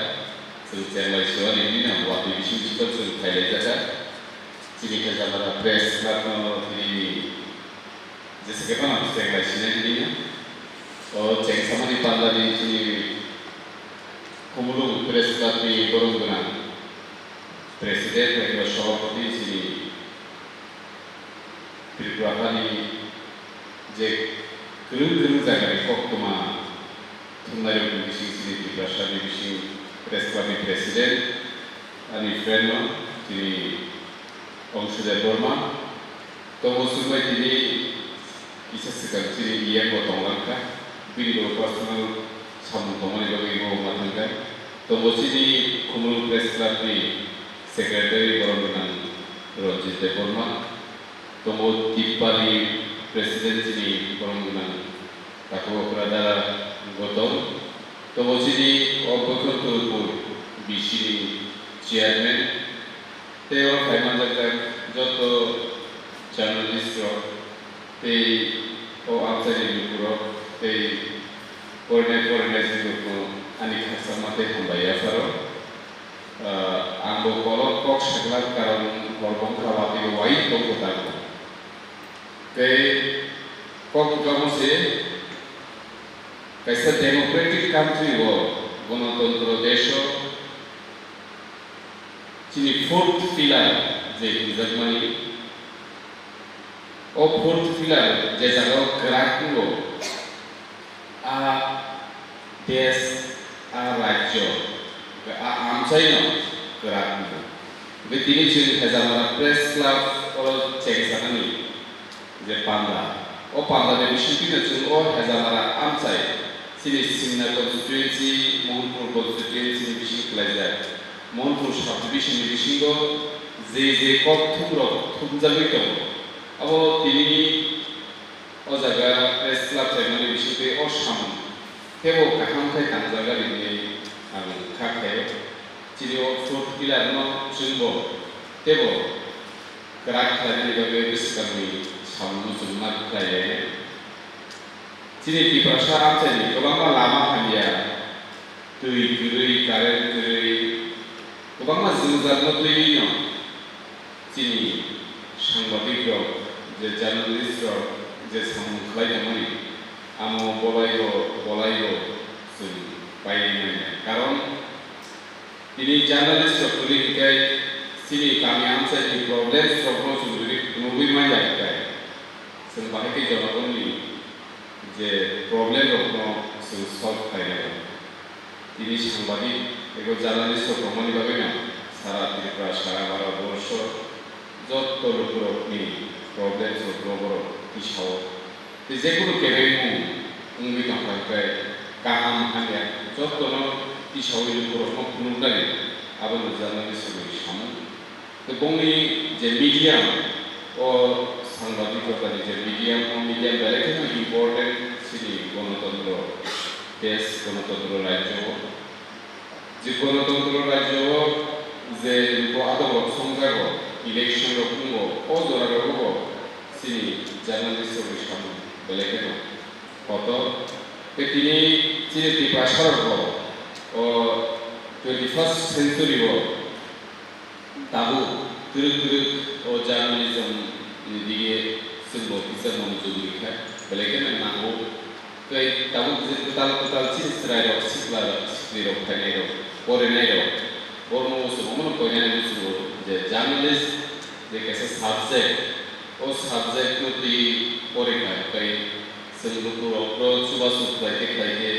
chwng chenglai suani hwnwi no watwi bising bising chwng khailaijakha. Chini Hezamara Press Club no tini jesa khe phano chenglai sinai hwnwi no o chengsamani pandani chini Khumulwng Press Club ni borom gwnang President eba Sabhapati chini Tripura hani je kwrwng kwrwng jagani koktwma thumnairokni bising chini Tiprasa ni bising Press Club ni President ani friend no chini Ongsude Borma. Tongo chwngbai tini kisa swkang chini E M bo tonglang kha, bini bo personal samung tongmani bagwi bo ma thang kha. Tongo chini Khumulwng Press Club ni Secretary borom gwnang Ranjit Debbarma, tongo Tipari President chini borom gwnang Takhuk Okra Dara Gautam, tongo chini o Boikhonto B C ni Chairman, tei o phaimanjakjak joto journalist rok tei o amchaini lukurok tei porinai porinai jwngno ani khakchangma tei hambai yapharo. Ah, ang bo kolok kok sakna karon hor bongkha watwi bo wai tongkha tabuk. Tei kok bwkha se kaisa democratic country o, gonotontro desh o chini fourth pillar je hinjakmani, o fourth pillar je jagao kwrak wngo, a desh, a rajyo, a amchaino kwrak wngo. Hwnkhe tini chwng Hezamara Press Club oro chengsanani je panda, o panda ni bisingtwi no chwng o Hezamara amchai chini Simna constituency, Mohanpur constituency ni bising khlaijak. Mohanpur subdivision ni bisingo je je kok thumrok thumjagwi tongo, abo tini o jaga press club chairman ni bisingtwi o samung kebo kaham khe tangjak ari hinwi ang kha khlaio. Chini o fourth pillar no chwngbo tebo kwrak khlainani bagwi bwswkangni samungno chwng ma khlai lainai. Chini Tiprasa amchaini kwbangma lama hamya, twi kwrwi, current kwrwi, kwbangma jwngjal no twiwi no chini sangbadik rok, je journalist rok je samung khlai tongmani, amo bolaibo bolaibo chwng painai manya. Karon tini journalist rok kwrwi hinkhe chini kami amchaini problems rokno chwng jodi phunugwi manya hinkhe chwng bahai khe jonogonni je problem rokno chwng solve khlainai. Tini sangbadik ego journalist rok tongmani bagwino sara Tripura, sara Bharat borsho jotto lukurokni problems rokno borok tisao. Tei jekunu kebengmung wngwi tongkha, hwnkhe kaham hamya jottono tisaui lukurokno phunuknai, abono journalist rokni samung. Tei bongni je medium, o sangbadik jotani je medium, o medium belai kheno important chini gonotontro desh, gonotontro rajyo o. Je gonotontro rajyo o je bo adok rok songjago, election rok wngo, o jora rogo bo chini journalist rokni samung belai kheno kotor. Tei tini chini Tiprasa rok bo o twenty first century o tabuk twrwk twrwk o journalism ni dige chwngbo kisa moni jugwi kha. Belai kheno nango. Tei tabuk je kwtal kwtal chini chwrairok, siklarok, siklirok, phainairok, porinairok, borokno chwng omono koinani muchungo je journalist je kaisa subject, o subject no twi porikha, tei chwng lukurokno chubachu khlaikhe khlaikhe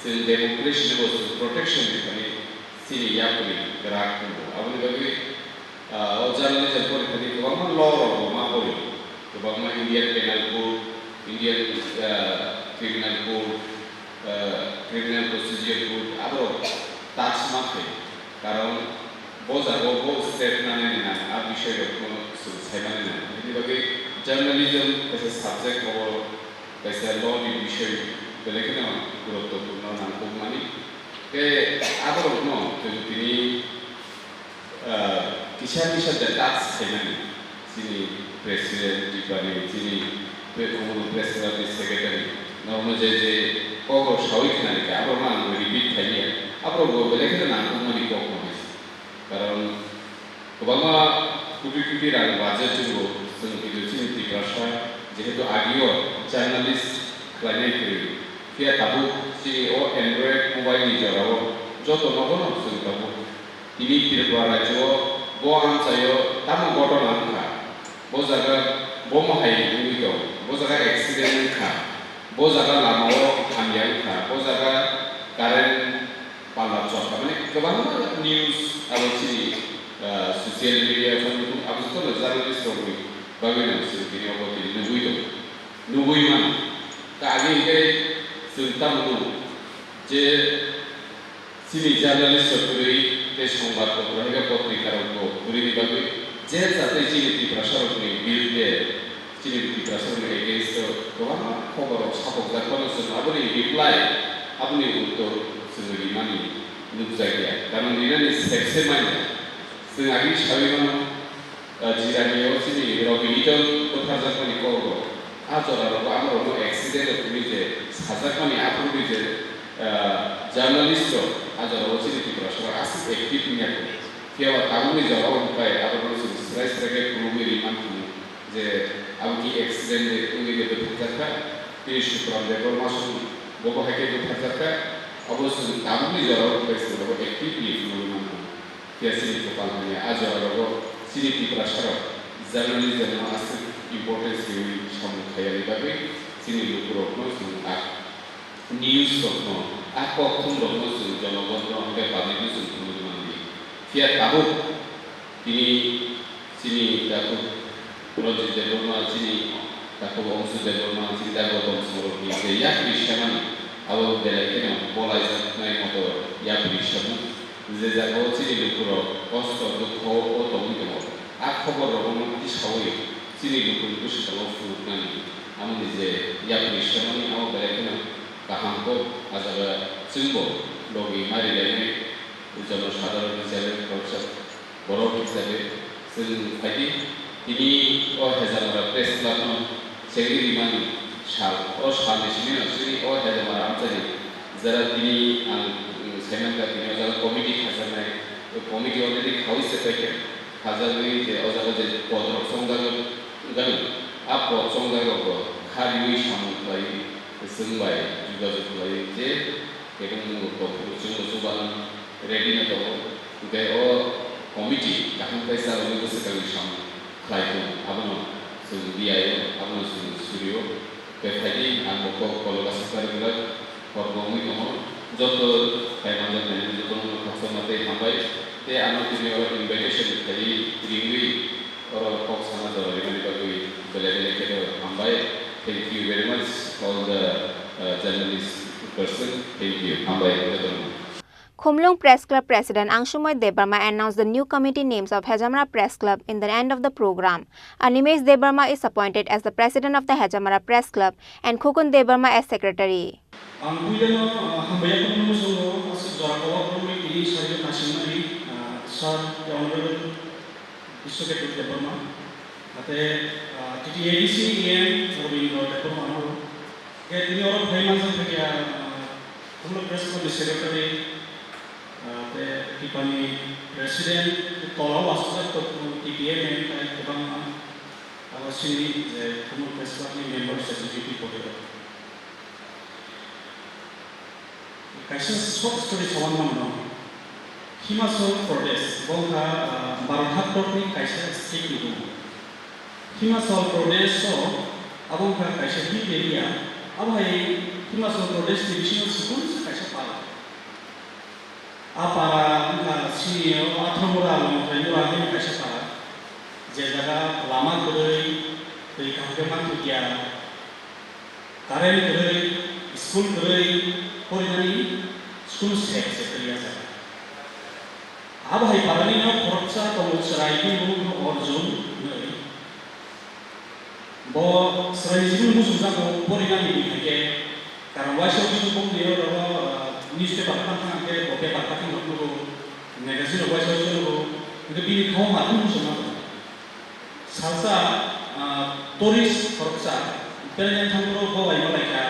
chwng democracy no bo chwng protection rwphani chini yapri kwrak wngo. Aboni bagwi Ah, o journalism porikha di kwbangma law rok bo ma pori, kwbangma Indian Penal Code, Indian, ah, Criminal Code, ah, Criminal Procedure Code, abo rok touch ma khe, karon bo jaga o bo step nanani nang, a bisoi rok no chwng sai mani nang. Bini bagwi journalism as a subject o kaisa law ni bisoi belai kheno guruttopurno nangkukmani. Tei abo rok no chwng tini Ah, kisa kisa de touch khaimani, chini president, tipani, chini pre-, omo president, secretary, norokno je je kok rok sawi khnani khe, aborokno ang repeat khailiya, aborok bo belai kheno nangkukmani kok no hai se. Karon kwbangma koti koti rang budget tongo, chwng kintu chini Tiprasa jehetu agio journalist khlainai kwrwi, phiya tabuk chini o Android mobile ni jorao joto nogono chwng tabuk Tini Tripura rajyo bo amchaio tamo ghotona wngkha, bo jaga bomo hai wngwi tong, bo jaga accident wngkha, bo jaga lamao hamya wngkha, bo jaga current pala chokha, mane kwbangma news abo chini, ah, social media phano abo jotono journalist rokni bagwi no chwng tini obo tini nugwi tong, nugwi mano. Ta age hwnkhe chwng tamo nung je Chini journalist rok kwrwi tei songbat rok kwrwi khe potrika rok bo kwrwini bagwi je jatwi chini Tiprasa rokni biruddhe, chini Tiprasa rokni against o kwbangma khobor rok sapokjak phano chwng aboni reply, aboni uttor chwng rimani nukjakya. Karon rinani sepse manya. Chwng agini sawi mano, Ah, Jirani o chini Robi Idol butharjakmani kok rok. A jora rogo amo rokno accident rok hwnwi je sajakmani aphuru je, ah, journalist rok a jora o chini Tiprasa rok aswk active wngya kho. Phiya ba tabukni jora o hwnkhai abo rokno chwng swrai swrai khe phunugwi ri man thung je abo ki accident de wngwi de butharjak kha. Tini Sukram Debbarma song bo bo hai khe butharjak kha. Abo chwng tabukni jora o hwnkhai chwng abo actively phunugwi man thung. Phiya chini kwpal hamya, a jora rogo chini Tiprasa rok journalism no aswk importance riwi samung khaiyani bagwi chini lukurokno chwng a news rokno, a kokthum rokno chwng jonogon no hwnkhe public no chwng phunugwi mandi. Phiya tabuk tini chini takhuk Ranjit Debbarma, chini takhuk Ongsu Debbarma, chini takhuk Gautam Singh rokni je yapri semani abo belai kheno bolaijaknai moto yapri semung. Je jagao chini lukurok kosto dukho o tongwi tongo, a khobor rokno tisawi chini lukuni bwskango phunuknani amoni je yapri semani abo belai kheno kaham kok. A jaga chwngbo logi mari lainai jono sadharon hisabe khoroksa Borok hisabe chwng phaidi, tini o Hejamara Press Club no chengwi rimani sal. O salni simi no chini o Hejamara amchaini jera tini ang, mm, saimankha tini o jaga committee khajaknai. O committee already khawi se paikha, khajagwi je o jaga je pod rok chongjagwi gano, a pod chongjak rok bo kha riwi samung khlaiwi chwng bai jogajog khlaiwi je kebengmung rok tongphuru chwngno chubano ready no tongo. Hwnkhe o committee kaham khe chalogwi bwswk kangni samung khlai tongo, abono chwng diyaio, abono chwng surio. Hwnkhe phaidi ang bo kok kolok aswk kari glak, hor bo wngwi tongo. Joto phai manjak nai jotono khakchangma tei hambai. Tei ano tini oro invitation khaiwi ringwi oro kok sana jora rimani bagwi belai belai kheno hambai. Thank you very much all the, uh, journalist person. Thank you. Hambai jotono. Khumlwng Press Club President Angsumoi Debbarma announced the new committee names of Hejamara Press Club in the end of the program. Animesh Debbarma is appointed as the President of the Hejamara Press Club and Khukun Debbarma as Secretary. Ang puilano, ah, hambai yaphang muchungo aswk jora kolok romwi tini sari naisingmani, ah, Sir Honorable Biswaketu Debbarma, ate, ah, T T A D C E M Robindra Debbarma no. Khe tini oro phai manjak khe, ah, Khumlwng Press Club ni Secretary, ah, tei Tipani President, tola o aswkjak tok T T M M tai kwbangma. Abo chini je Tamil Press Club ni members executive body rok. Kaisa short story sawan mano. Himachal Pradesh, bo wngkha, ah, Bharat haktokni kaisa state ni bumo. Himachal Pradesh o abo wngkha kaisa hill area. Abo hai Himachal Pradesh ni bisingo chikon kaisa para. A para wngkha chini o Athamura, Longthaimura hwnwi kaisa para. Je jaga lama kwrwi, twi kaham khe manthokia, current kwrwi, school kwrwi, porinani school sek se kwrwi a jaga. Abo hai parani no khoroksa tongo chwrai bini bumung no Arjun hwnwi. Bo chwraini chibini muchungjago porinani hai khe karon waisa waisa bongni oro, ah, newspaper kha thang khe bo paper kha thang rok nugo, magazine rok waisa waisa nugo, hwnkhe bini thangma khe muchungma tongo. Salsa, ah, tourist khoroksa, President Thakur bo bai malaikha,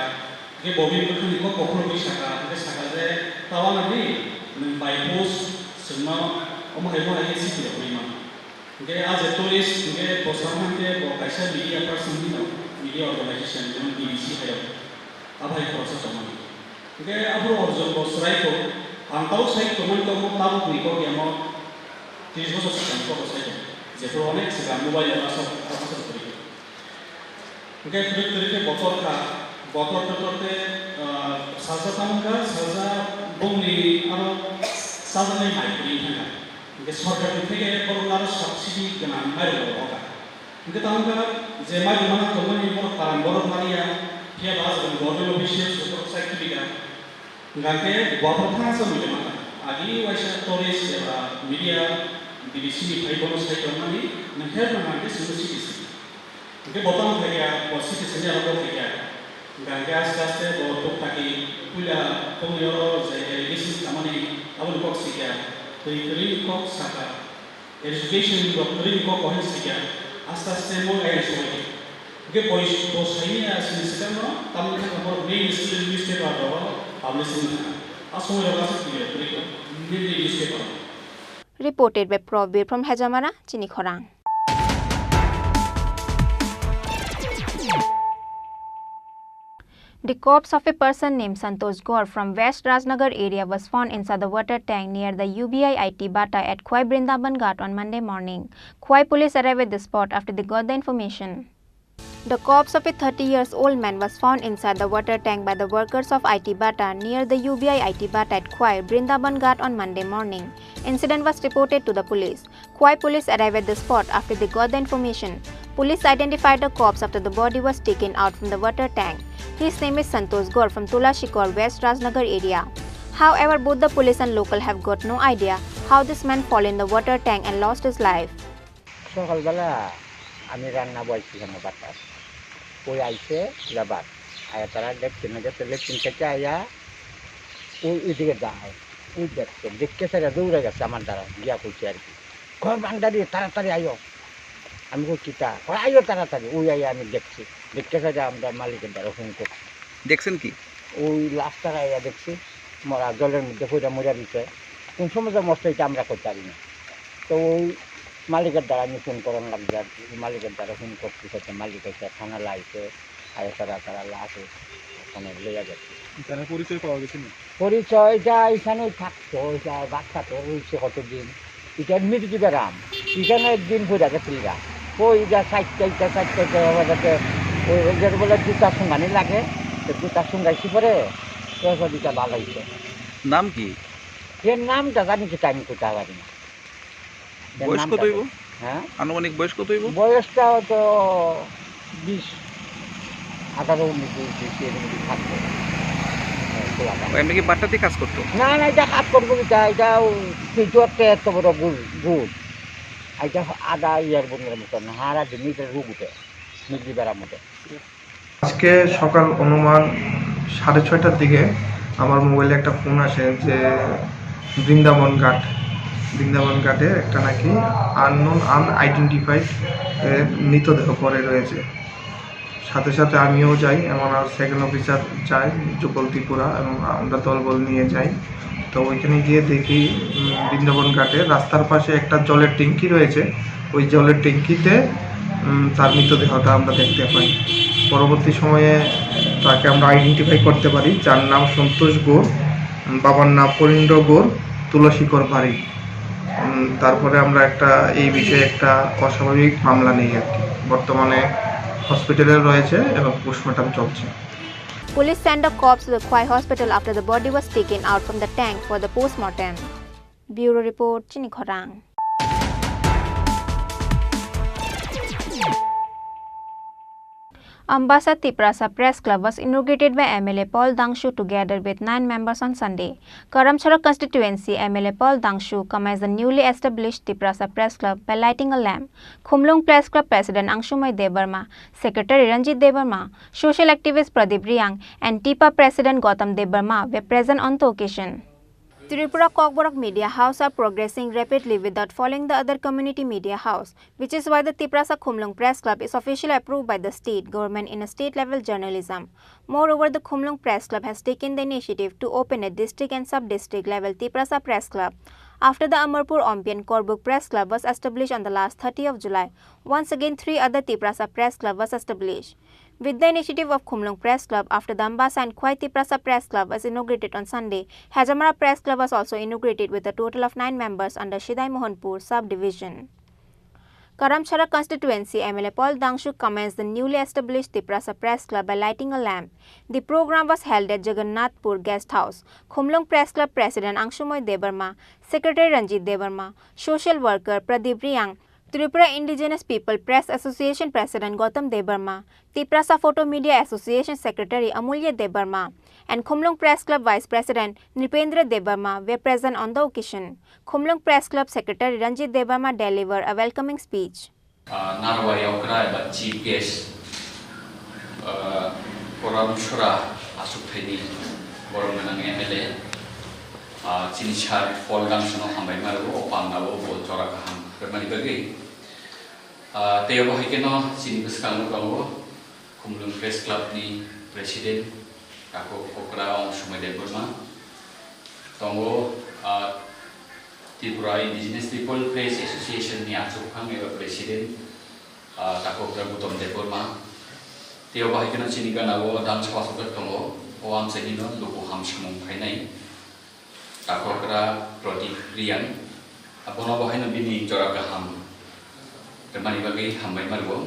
hwnkhe bo bini bwkhakni kok kokhorogwi sakha, hwnkhe sakha je, "Tawana di, nwng by post chwngno omo hai omo hai khe chini rwgwi mano." Hwnkhe a je tourist, hwnkhe bo sakha hwnkhe bo kaisa media person hino, media organization, jemon B B C hai rok, abo hai khoroksa tongmani. Hwnkhe aphuru Arjun bo swrai kho, ang tabuk sai tongmani tongo, tabukni kok yamo tris bosor swkang kok sai tong, jephuru onek swkang mobile o aswk, aswk kwrwi kho. Hwnkhe kwrwi kwrwi khe botor kha, botor tortor khe, ah, salsa tamo kha, salsa bongni aro chajaknai mai kwrwi thangkha. Hwnkhe sorkarni theke borokno aro subsidy gwnang mairok rwkha. Hwnkhe tamo khe je mairok mana tongmani borok karan borok mariya, phiya ba ajak government officials borok chai khibika. Hwnkhe bo aphuru thangsa muiya mano. Agi waisa tourist eba media B B C ni phai bono sai tongmani, nwng help nang hwnkhe chwngno C D C. Hwnkhe bo tamo phaikha, bo C D C ni aro bo phaikha. Hwnkhe aste aste bo tok thaki puila tongwi oro je allegation khamani aboni kok sikha. Twi kwrwi kok sakha. Education rok kwrwi kok kaham sikha, aste aste mo gai soi. Hwnkhe boi bo saini a sini swkangno tamni thangkha borok mainstream newspaper rok publish wngkha. A somoi rok aswk twiwi kwrwi kok mainly newspaper. Reported by Probir from Hejamara, Chini Khorang. The corpse of a person named Santosh Gore from West Rajnagar area was found inside the water tank near the U B I I T Bata at Khwai Brindaban Ghat on Monday morning. Khwai police arrived at the spot after they got the information. The corpse of a thirty years old man was found inside the water tank by the workers of I T Bata near the U B I I T Bata at Khwai Brindaban Ghat on Monday morning. Incident was reported to the police. Khwai police arrived at the spot after they got the information. Police identified the corpse after the body was taken out from the water tank. His name is Santosh Gore from Tulashikor, West Rajnagar area. However, both the police and local have got no idea how this man fall in the water tank and lost his life. সকালবেলা আমি রান্না বলছি কেন বাতাস, ওই আইসে যাবার আয়া তারা লেট্রিনে গেছে, লেট্রিন থেকে আয়া ওই ওইদিকে যায়, ওই দেখছে, দেখতে সেটা দৌড়ে গেছে আমার দ্বারা, গিয়া কইছে আর কি, "ঘর ভান্ডারি, তাড়াতাড়ি আইও।" আমি কই, "কিতা?" কয়, "আইও তাড়াতাড়ি।" ওই আইয়া আমি দেখছি, দেখতে সেটা আমরা মালিকের দ্বারা ফোন করছি। দেখছেন কি? ওই লাশটা আইয়া দেখছি, মরা, জলের মধ্যে পড়ে মরে দিছে। কোন সময় যে মরছে এটা আমরা কইতে পারি না। তো ওই মালিকের দ্বারা আমি ফোন করার লাগবে আর কি। মালিকের দ্বারা ফোন করছি, সাথে মালিক এসে থানা লাইছে, আয়া তারা, তারা লাশ ওখানে লইয়া গেছে। তার পরিচয় পাওয়া গেছে নি? পরিচয় এটা এখানেই থাকতো, এটা বাচ্চা তো রয়েছে কতদিন। এটা মৃত্যু বেরাম। এখানে একদিন পড়ে গেছিল গা। ওই এটা সাইডটা, এটা সাইডটা, এটা আবার যাতে ওই, ওই যে বলে জুতা শুঙ্গানি লাগে, তো জুতা শুঙ্গাইছি পরে, তো ওই এটা ভালো হইছে। নাম কি? এর নামটা জানি কি আমি কোথাও পারি না। এর বয়স নামটা কত হইব? হ্যাঁ? আনুমানিক বয়স কত হইব? বয়সটা হয়তো বিশ, আঠারো, উনিশ, বিশ, বিশ এর মধ্যে থাকবে। হ্যাঁ, খোলাটা। ও এমনি কি বাট্টাতে কাজ করতো? না, না, এটা কাজ করবো কিতা? এটা ও কিছু একটা এত বড় গুড়, গুড়। এটা আধা ইয়ার বন্ধুর মতন, হারা দিন এটা রোগ উঠে, মিলি বেড়ার মতো। আজকে সকাল অনুমান সাড়ে ছয়টার দিকে আমার মোবাইলে একটা ফোন আসে যে বৃন্দাবন ঘাট, বৃন্দাবন ঘাটে একটা নাকি আননোন, আনআইডেন্টিফাইড মৃতদেহ পড়ে রয়েছে। সাথে সাথে আমিও যাই, আমার সেকেন্ড অফিসার যায়, যুগল ত্রিপুরা, এবং আমরা দলবল নিয়ে যাই। তো ওইখানে গিয়ে দেখি, উম, বৃন্দাবন ঘাটে রাস্তার পাশে একটা জলের ট্যাঙ্কি রয়েছে, ওই জলের ট্যাঙ্কিতে উম, তার মৃতদেহটা আমরা দেখতে পাই। পরবর্তী সময়ে তাকে আমরা আইডেন্টিফাই করতে পারি, যার নাম সন্তোষ গোর, উম, বাবার নাম ফণীন্দ্র গোর, তুলসীকর বাড়ি। উম, তারপরে আমরা একটা, এই বিষয়ে একটা অস্বাভাবিক মামলা নেই আর কি। বর্তমানে হসপিটালে রয়েছে এবং পোস্টমর্টম চলছে। Police sent the corpse to the Khwai hospital after the body was taken out from the tank for the postmortem. Bureau report, Chini Khorang. Ambasa Tiprasa Press Club was inaugurated by M L A Paul Dangshu together with nine members on Sunday. Karamchara constituency M L A Paul Dangshu commenced the newly established Tiprasa Press Club by lighting a lamp. Khumlung Press Club President Angsumai Debbarma, Secretary Ranjit Debbarma, social activist Pradip Riang, and TIPA President Gautam Debbarma were present on the occasion. Tripura Kokborok media house are progressing rapidly without following the other community media house, which is why the Tiprasa Khumlung Press Club is officially approved by the state government in a state level journalism. Moreover, the Khumlung Press Club has taken the initiative to open a district and sub-district level Tiprasa Press Club. After the Amarpur Ompi and Korbuk Press Club was established on the last thirty of July, once again three other Tiprasa Press Club was established. With the initiative of Khumlung Press Club, after the Ambasa and Khwai Tiprasa Press Club was inaugurated on Sunday, Hejamara Press Club was also inaugurated with a total of nine members under Sidai Mohanpur subdivision. Karamchara constituency M L A Paul Dangshu commenced the newly established Tiprasa Press Club by lighting a lamp. The program was held at Jagannathpur Guest House. Khumlung Press Club President Angsumoi Debbarma, Secretary Ranjit Debbarma, social worker Pradip Riang, Tripura Indigenous People Press Association President Gautam Debbarma, Tiprasa Photo Media Association Secretary Amulya Debbarma, and Khumlung Press Club Vice President Nripendra Debbarma were present on the occasion. Khumlung Press Club Secretary Ranjit Debbarma delivered a welcoming speech. Ah, narwai okra eba chief guest, ah, Koramchara aswk thaini borok gwnang M L A, ah, chini sir Paul Dangshu no hambai ma rwo, o panda o bo jora kaham rwmani bagwi. Ah, tei obo hai kheno chini bwskango tongo Khumlung Press Club ni President, Takhuk Okra Angsumai Debbarma. Tongo, ah, Tripura Indigenous People Press Association ni achukphang eba President, ah, Takhuk Okra Gautam Debbarma. Tei obo hai kheno chini gana o dam sawaswk tongo, o amchaini no luku ham samung khainai. Takhukra Pradip Riang, abono bo haino bini jora kaham rwmani bagwi hambai ma rwo.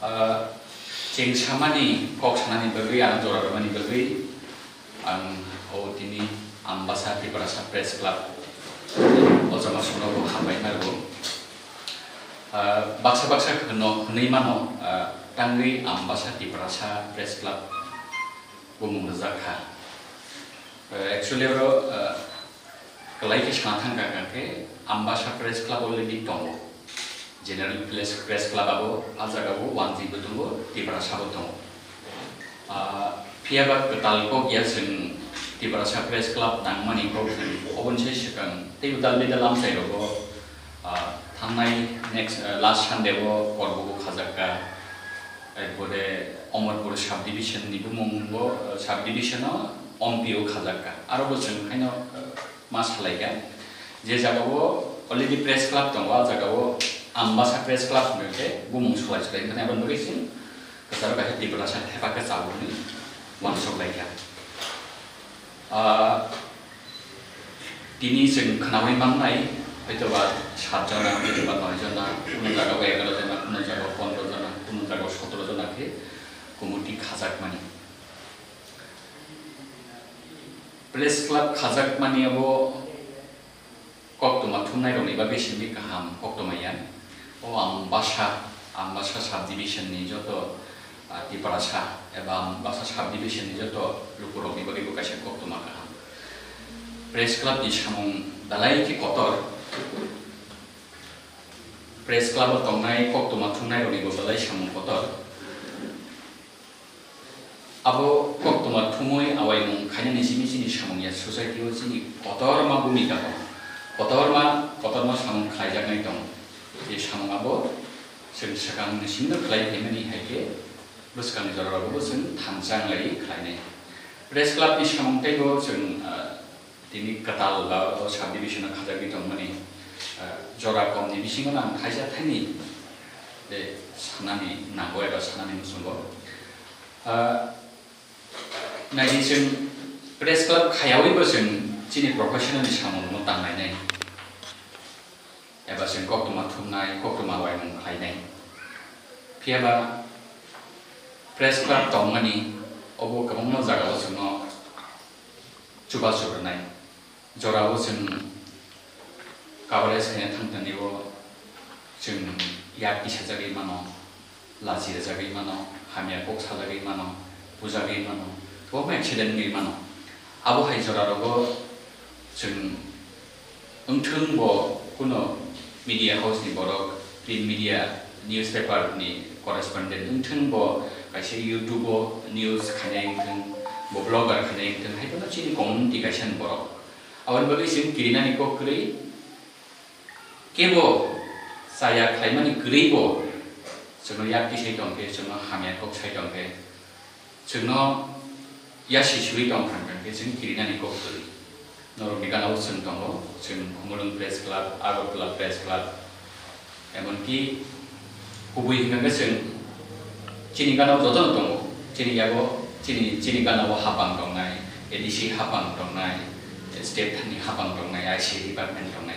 Ah, cheng samani kok sanani bagwi ano jora rwmani bagwi ang o tini Ambasa Tiprasa Press Club o jama sono bo hambai ma rwo. Ah, baksa baksa kheno hwnwi mano, ah, tangwi Ambasa Tiprasa Press Club bumung rwjak kha. Eh, actually, oro, eh, kwlai khe sana thang kha khe Ambasa Press Club already tongo. General Press, Press Club abo, a jaga o wanjwi bo tongo, Tiprasa bo tongo. Ah, phiya ba kwtal kok ya chwng Tiprasa Press Club nangmani kok chwng oboni sai swkang tei udal bidal amchai rogo, ah, thangnai next, eh, last Sunday o Korbugo khajak kha. Erpore Omorpur subdivision ni bumung bo, eh, subdivision o Ompi o khajak kha. Aro bo chwng haino, eh, ma salai kha. Je jaga o already press club tongo, a jaga o Ambasa Press Club hwnwi khe bumung solai solai wngkha. Aboni bagwi chwng kwcharo kaisa Tiprasa thepa khe chabwi uansuk lai kha. Ah, tini chwng khnaui mannai, hoitoba sat jona, hoitoba noi jona, kuno jaga o egaroh jona, kuno jaga o pondroh jona, kuno jaga o sotoroh jona khe committee khajakmani. Press club khajakmani abo koktwma thumnairokni bagwi simi kaham koktwma ya. O Ambasa, Ambasa subdivision ni joto, ah, Tiprasa eba Ambasa subdivision ni joto lukurokni bagwi bo kaisa koktwma kaham. Press club ni samung belai khe kotor. Press club o tongnai koktwma thumnairokni bo belai samung kotor. Abo koktwma thumwi awaimung khainani simi chini samung ya society o chini kotorma bhumika tongo. Kotorma, kotorma samung khlaijaknai tongo. Je samung abo chwng swkangni simi no khlai phaimani hai khe bwskangni jorarokbo chwng thansa wng lai khlainai. Press club ni samung teibo chwng, ah, tini kwtal ba o subdivision o khajagwi tongmani, ah, jora komni bisingo ang thaisa thaini Tei sanani nango eba sanani muchungo. Ah, naidi chwng press club khayawi bo chwng chini professional ni samung no tang lainai. Eba chwng koktwma thumnai, koktwma waimung khlainai. Phiya ba press club tongmani obo kwbangma jagao chwngno chubachu rwnai. Jorao chwng coverage khaina thangtani o chwng yak tisajagwi mano, lachi rwjagwi mano, hamya kok sajagwi mano, bujagwi mano, kwbangma accident wngwi mano. Abo hai jorarogo chwng wngthwng bo kuno media house ni borok, print media, newspaper ni correspondent wngthwng bo, kaisa YouTube o news khainai wngthwng, bo blogger khainai wngthwng, hai phano chini community kaisa ni borok. Aboni bagwi chwng kirinani kok kwrwi, kebo chaya khlaimani kwrwi bo chwngno yak tisai tong khe, chwngno hamya kok sai tong khe, chwngno yasi sui tong kha, hwnkhe chwng kirinani kok kwrwi. Norokni gana-o chwng tongo, chwng Khumulwng Press Club, Agartala Press Club, emonki kubui hwnkhe chwng chini gana-o jotono tongo, chini yago, chini, chini gana-o hapang tongnai, A D C hapang tongnai, state ni hapang tongnai, I C department tongnai.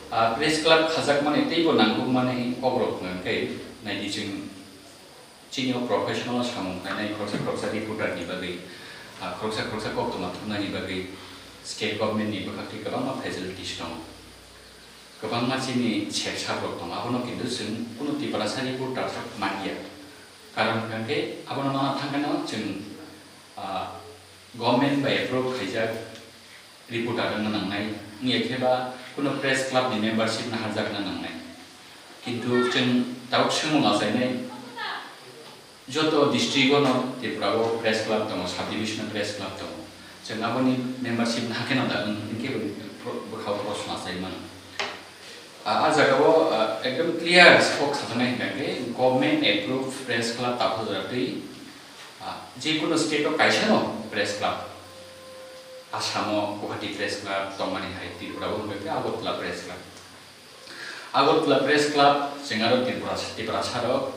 Ah, press club khajakmani teibo nangkukmani kokrok hwnkhe naidi chwng chini o professional samung khlainai khoroksa khoroksa reporter ni bagwi, ah, khoroksa khoroksa koktwma thumnani bagwi state government ni bwkhaktwi kwbangma facilities tongo. Kwbangma chini sengsa borok tongo, abono kintu chwng kunu Tiprasa reporter rok manliya. Karon hwnkhe abono mana thangkheno chwng, ah, government bai approve khaijak reporter wngna nangnai, wngya khe ba kunu press club ni membership naharjakna nangnai. Kintu chwng tabuk swngmung achainai, joto district o no Tripura o press club tongo, sub division o press club tongo. Chwng aboni membership nahakheno da wng, hinkhe bo pro-, bwkhao proshno achai mano. A, a jaga o, a, ekdom clear kok sajaknai hwnkha khe government approved press club takhuk jora twi, a, je kono state o kaisa no press club, Assam o Guwahati Press Club tongmani hai Tripura o hwnkha khe Agartala Press Club. Agartala Press Club chwng aro Tripura, Tiprasa rok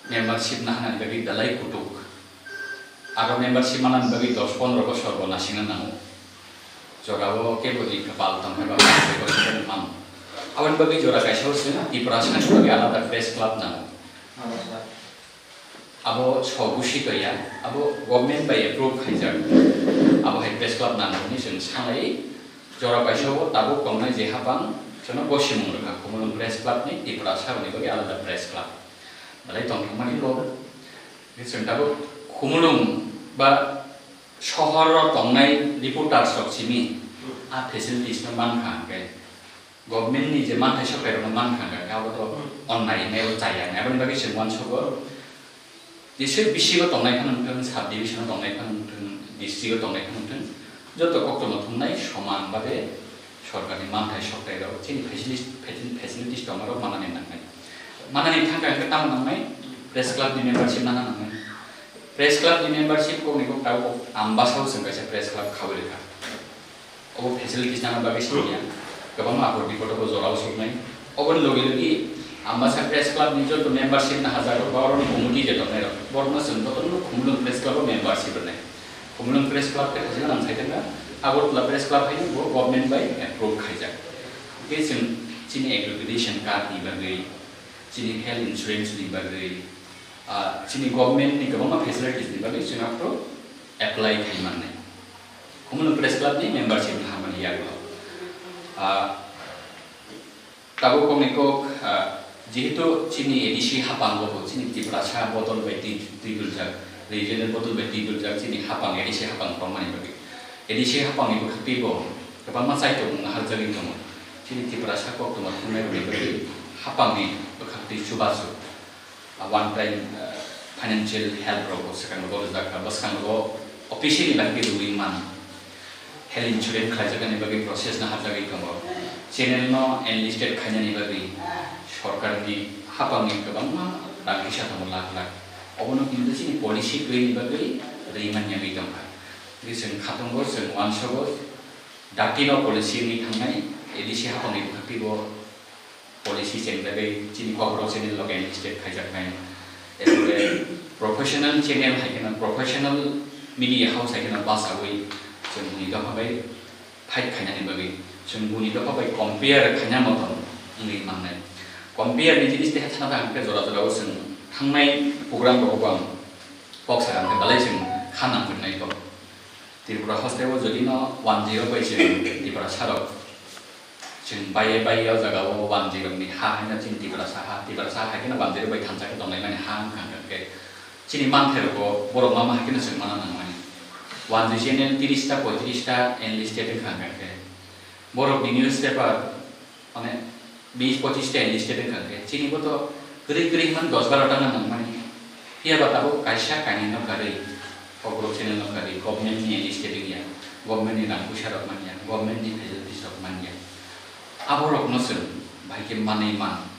membership naharnani bagwi belai kutuk. Aro membership manani bagwi dos pondro bosor bo nasingna nango. Jorao kebo ni kwpal tongkhe ba mango. Aboni bagwi jora kaisa o chwng Tiprasa ni bagwi alada press club nango. Abo so busi toya, abo government bai approve khaijak. Abo hai press club nango hwnwi chwng sanai. Jora kaisa o tabuk tongnai je hapang, chwngno bo simung rwkha, Khumulwng Press Club ni Tiprasa rokni bagwi alada press club. Belai tongthokmani bo. Chwng tabuk Khumulwng ba sohor o tongnai reporters rok simi a facilities no mankha hwnkhe, government ni je manthai sokai rokno mankha hwnkhe, abo to onnai wngnai, abo chaya wngnai, aboni bagwi chwng uansugo. Jeswk bisingo tongnai phano wngthung, sub division o tongnai phano wngthung, district o tongnai phano wngthung, joto koktwma thumnai soman babe sorkarni manthai soktai rok chini facilities, facil-, facilities tongmarok manani nangnai. Manani thangkha hwnkhe tamo nangnai? Press club ni membership nana nangnai. Press club ni membership kokni kok tabuk Ambasa o chwng kaisa press club khaui rwkha. Obo facilities nana bagwi simiya. Kwbangma apor bipod o bo jorao soknai. Oboni logi logi Ambasa Press Club ni joto membership naharjak rok ba oroni committee je tongnai rok, borokno chwng jotono Khumulwng Press Club o membership rwnai. Khumulwng Press Club khe thajima nang sai thangkha, Agartala Press Club hai bo government bai approve khaijak. Hwnkhe chwng chini accreditation card ni bagwi, chini health insurance ni bagwi, ah, chini government ni kwbangma facilities ni bagwi chwng aphuru apply khai mannai. Khumulwng Press Club ni membership naharmani yago. Ah, tabuk kokni kok, ah, jehetu chini A D C hapango bo chini Tiprasa bodol bai twi, twi duljak, regional bodol bai twi duljak chini hapang, A D C hapang tongmani bagwi. A D C hapangni bwkhaktwi bo kwbangma chaitok naharjagwi tongo. Chini Tiprasa koktwma thumnairokni bagwi hapangni bwkhaktwi chubachu. Ah, one time, ah, financial help rok bo swkang rogo rijak kha, bwskango officially bahai khe rwui mano. Health insurance khlaijaknani bagwi process naharjagwi tongo. Channel no enlisted khainani bagwi sorkarni hapangni kwbangma rang kisa tongo lakh lakh. Obono kintu chini policy kwrwini bagwi rwi manya wngwi tongkha. Tei chwng khatungo, chwng uansogo, datino policy wngwi thangnai, A D C hapangni bwkhaktwi bo policy chengjagwi chini Kokborok channel loge enlisted khaijaknai. Erpore professional channel hai kheno, professional media house hai kheno bachaui chwng buni dopha bai fight khainani bagwi, chwng buni dopha bai compare khaina motom wngwi mannai. Compare ni jinis teha thana thang khe jora jora o chwng thangnai program rogo bo ang kok sakha hwnkhe belai chwng kha nang phirnai kok. Tripura hostel o jodi no one zero bai chwng Tiprasa rok chwng baiye baiye o jaga o one zero ni ha haino chini Tiprasa ha, Tiprasa ha khe no one zero bai thansa khe tongnai mani ha wngkha hwnkhe chini manthai rogo borok ma ma hai kheno chwng mana nangmani. One zero channel tiris ta poitris ta enlisted wngkha hwnkhe borok ni newspaper mane bis pochis ta enlisted wngkha hwnkhe chini bo to kwrwi kwrwi man dos baro ta nangmani. Phiya ba tabuk kaisa kainwi no karwi, Kokborok channel no karwi, government ni enlisted wngya, government ni rang puisa rok manya, government ni facilities rok manya. Abo rok no chwng bahai khe manwi man.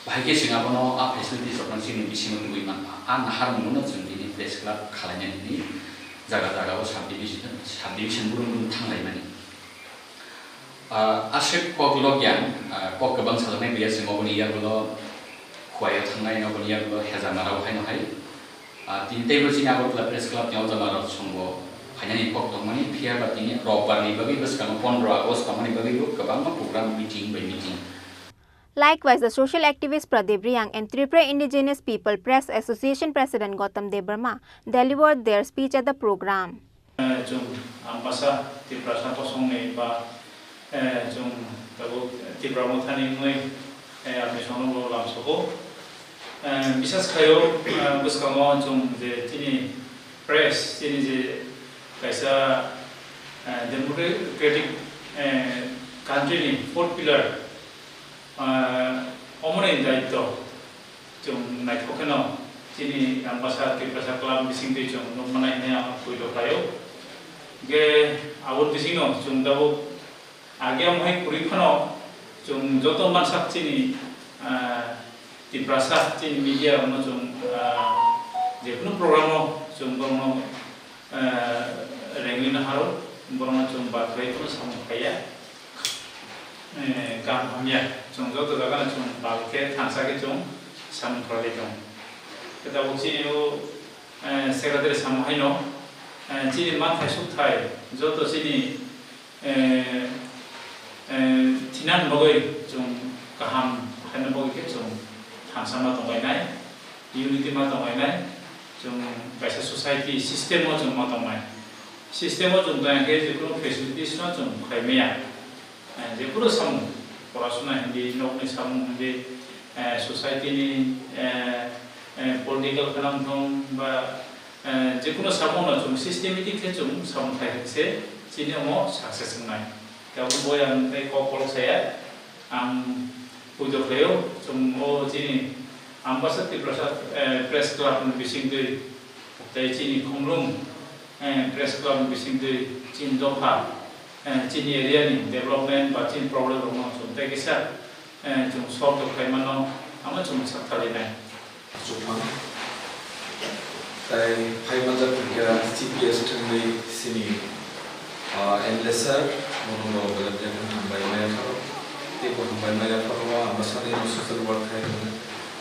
Bahai khe chwng abono a facilities rokno chini bisingo tubui manpha. A naharmungno chwng tini press club khalainani hwnwi jaga jaga o subdivision, subdivision brum brum thanglaimani. Ah, aswk kok logya, ah, kok kwbang sajaknai gwiya chwng oboni yagulo Khowai o thangnai, oboni yagulo Hejamara o haino hai. Ah, tini teibo chini Agartala Press Club ni o jaga rok chwngbo phainani kok tongmani, phiya ba tini Rokbar ni bagwi bwskango pondro August tongmani bagwi bo kwbangma program meeting by meeting. Likewise, the social activist Pradip Reang and Tripura Indigenous People Press Association President Gautam Debbarma delivered their speech at the program. Eh, chwng Ambasa Tiprasa kosongni ba, eh, chwng tabuk Tipra Mothani wngwi, eh, aboni songno bo lamsogo. Eh, bisas khaio, eh, bwskango chwng je chini press, chini je kaisa, eh, democratic, eh, country ni fourth pillar, eh, omoni daityo chwng naithok kheno chini Ambasa Tiprasa Club bisingtwi chwng nukmanai hwnwi ang poito khlaio. Hwnkhe abo bisingno chwng tabuk age wngmani kwrwi phano chwng joto mansak chini, ah, Tiprasa chini media rokno chwng, ah, jephuru program o chwng borokno, ah, rengwi naharo, borokno chwng bathai phano samung khaiya. Eh, kaham hamya, chwng joto jagano chwng bal khe thansa khe chwng samung khlai tongo. Khe tabuk chini o, eh, secretary samo haino, eh, chini manthai sukthai joto chini eh, eh, thinani bagwi chwng kaham khlaina bagwi khe chwng thansa ma tonglainai, unity ma tonglainai, chwng kaisa society system o chwng ma tongnai. System o chwng tongya khe jephuru facilities no chwng khlai maya. Eh, jephuru samung, porasona hindi, nokni samung hindi, eh, society ni, eh, eh, political khwnam thung ba, eh, jephuru samung no chwng systematic khe chwng samung khai se chini omo success wngnai. Tabuk bo ang tei kok kolok saya, ang pujo khlaio, chwng o chini Ambasa Tiprasa, eh, Press Club ni bisingtwi tei chini Khumlung, eh, Press Club ni bisingtwi chini dopha, eh, chini area ni development ba chini problem rokno chwng tei kisa, eh, chwng solve khlai mano, amo chwng sak khlainai. Chuphang. Tai phai manjak thangkha chief guest wngwi chini, ah, M L A sir, bono bo belai belai kheno hambai maya pharo. Tei bo hambai maya pharo, ang bwsani no social work khai tongo.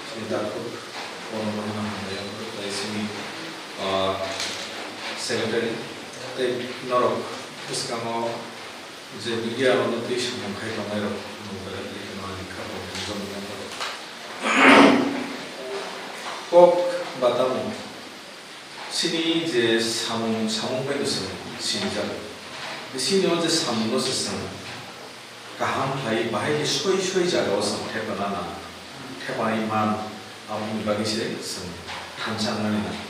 Chini dakhuk, bono bo hambai pharo. Tai chini, ah, secretary, tei norok bwskango je media rokno twi samung khai tongnai rok no belai belai kheno ani kha bo hamjak maya pharo. Kok ba tamo chini je samung, samung bai no chwng sinijak. Chini o je samung no se chwng kaham khlai bahai khe soi soi jaga o chwng thepana nang, thepanai man, aboni bagwi se chwng thansa wngnani nang.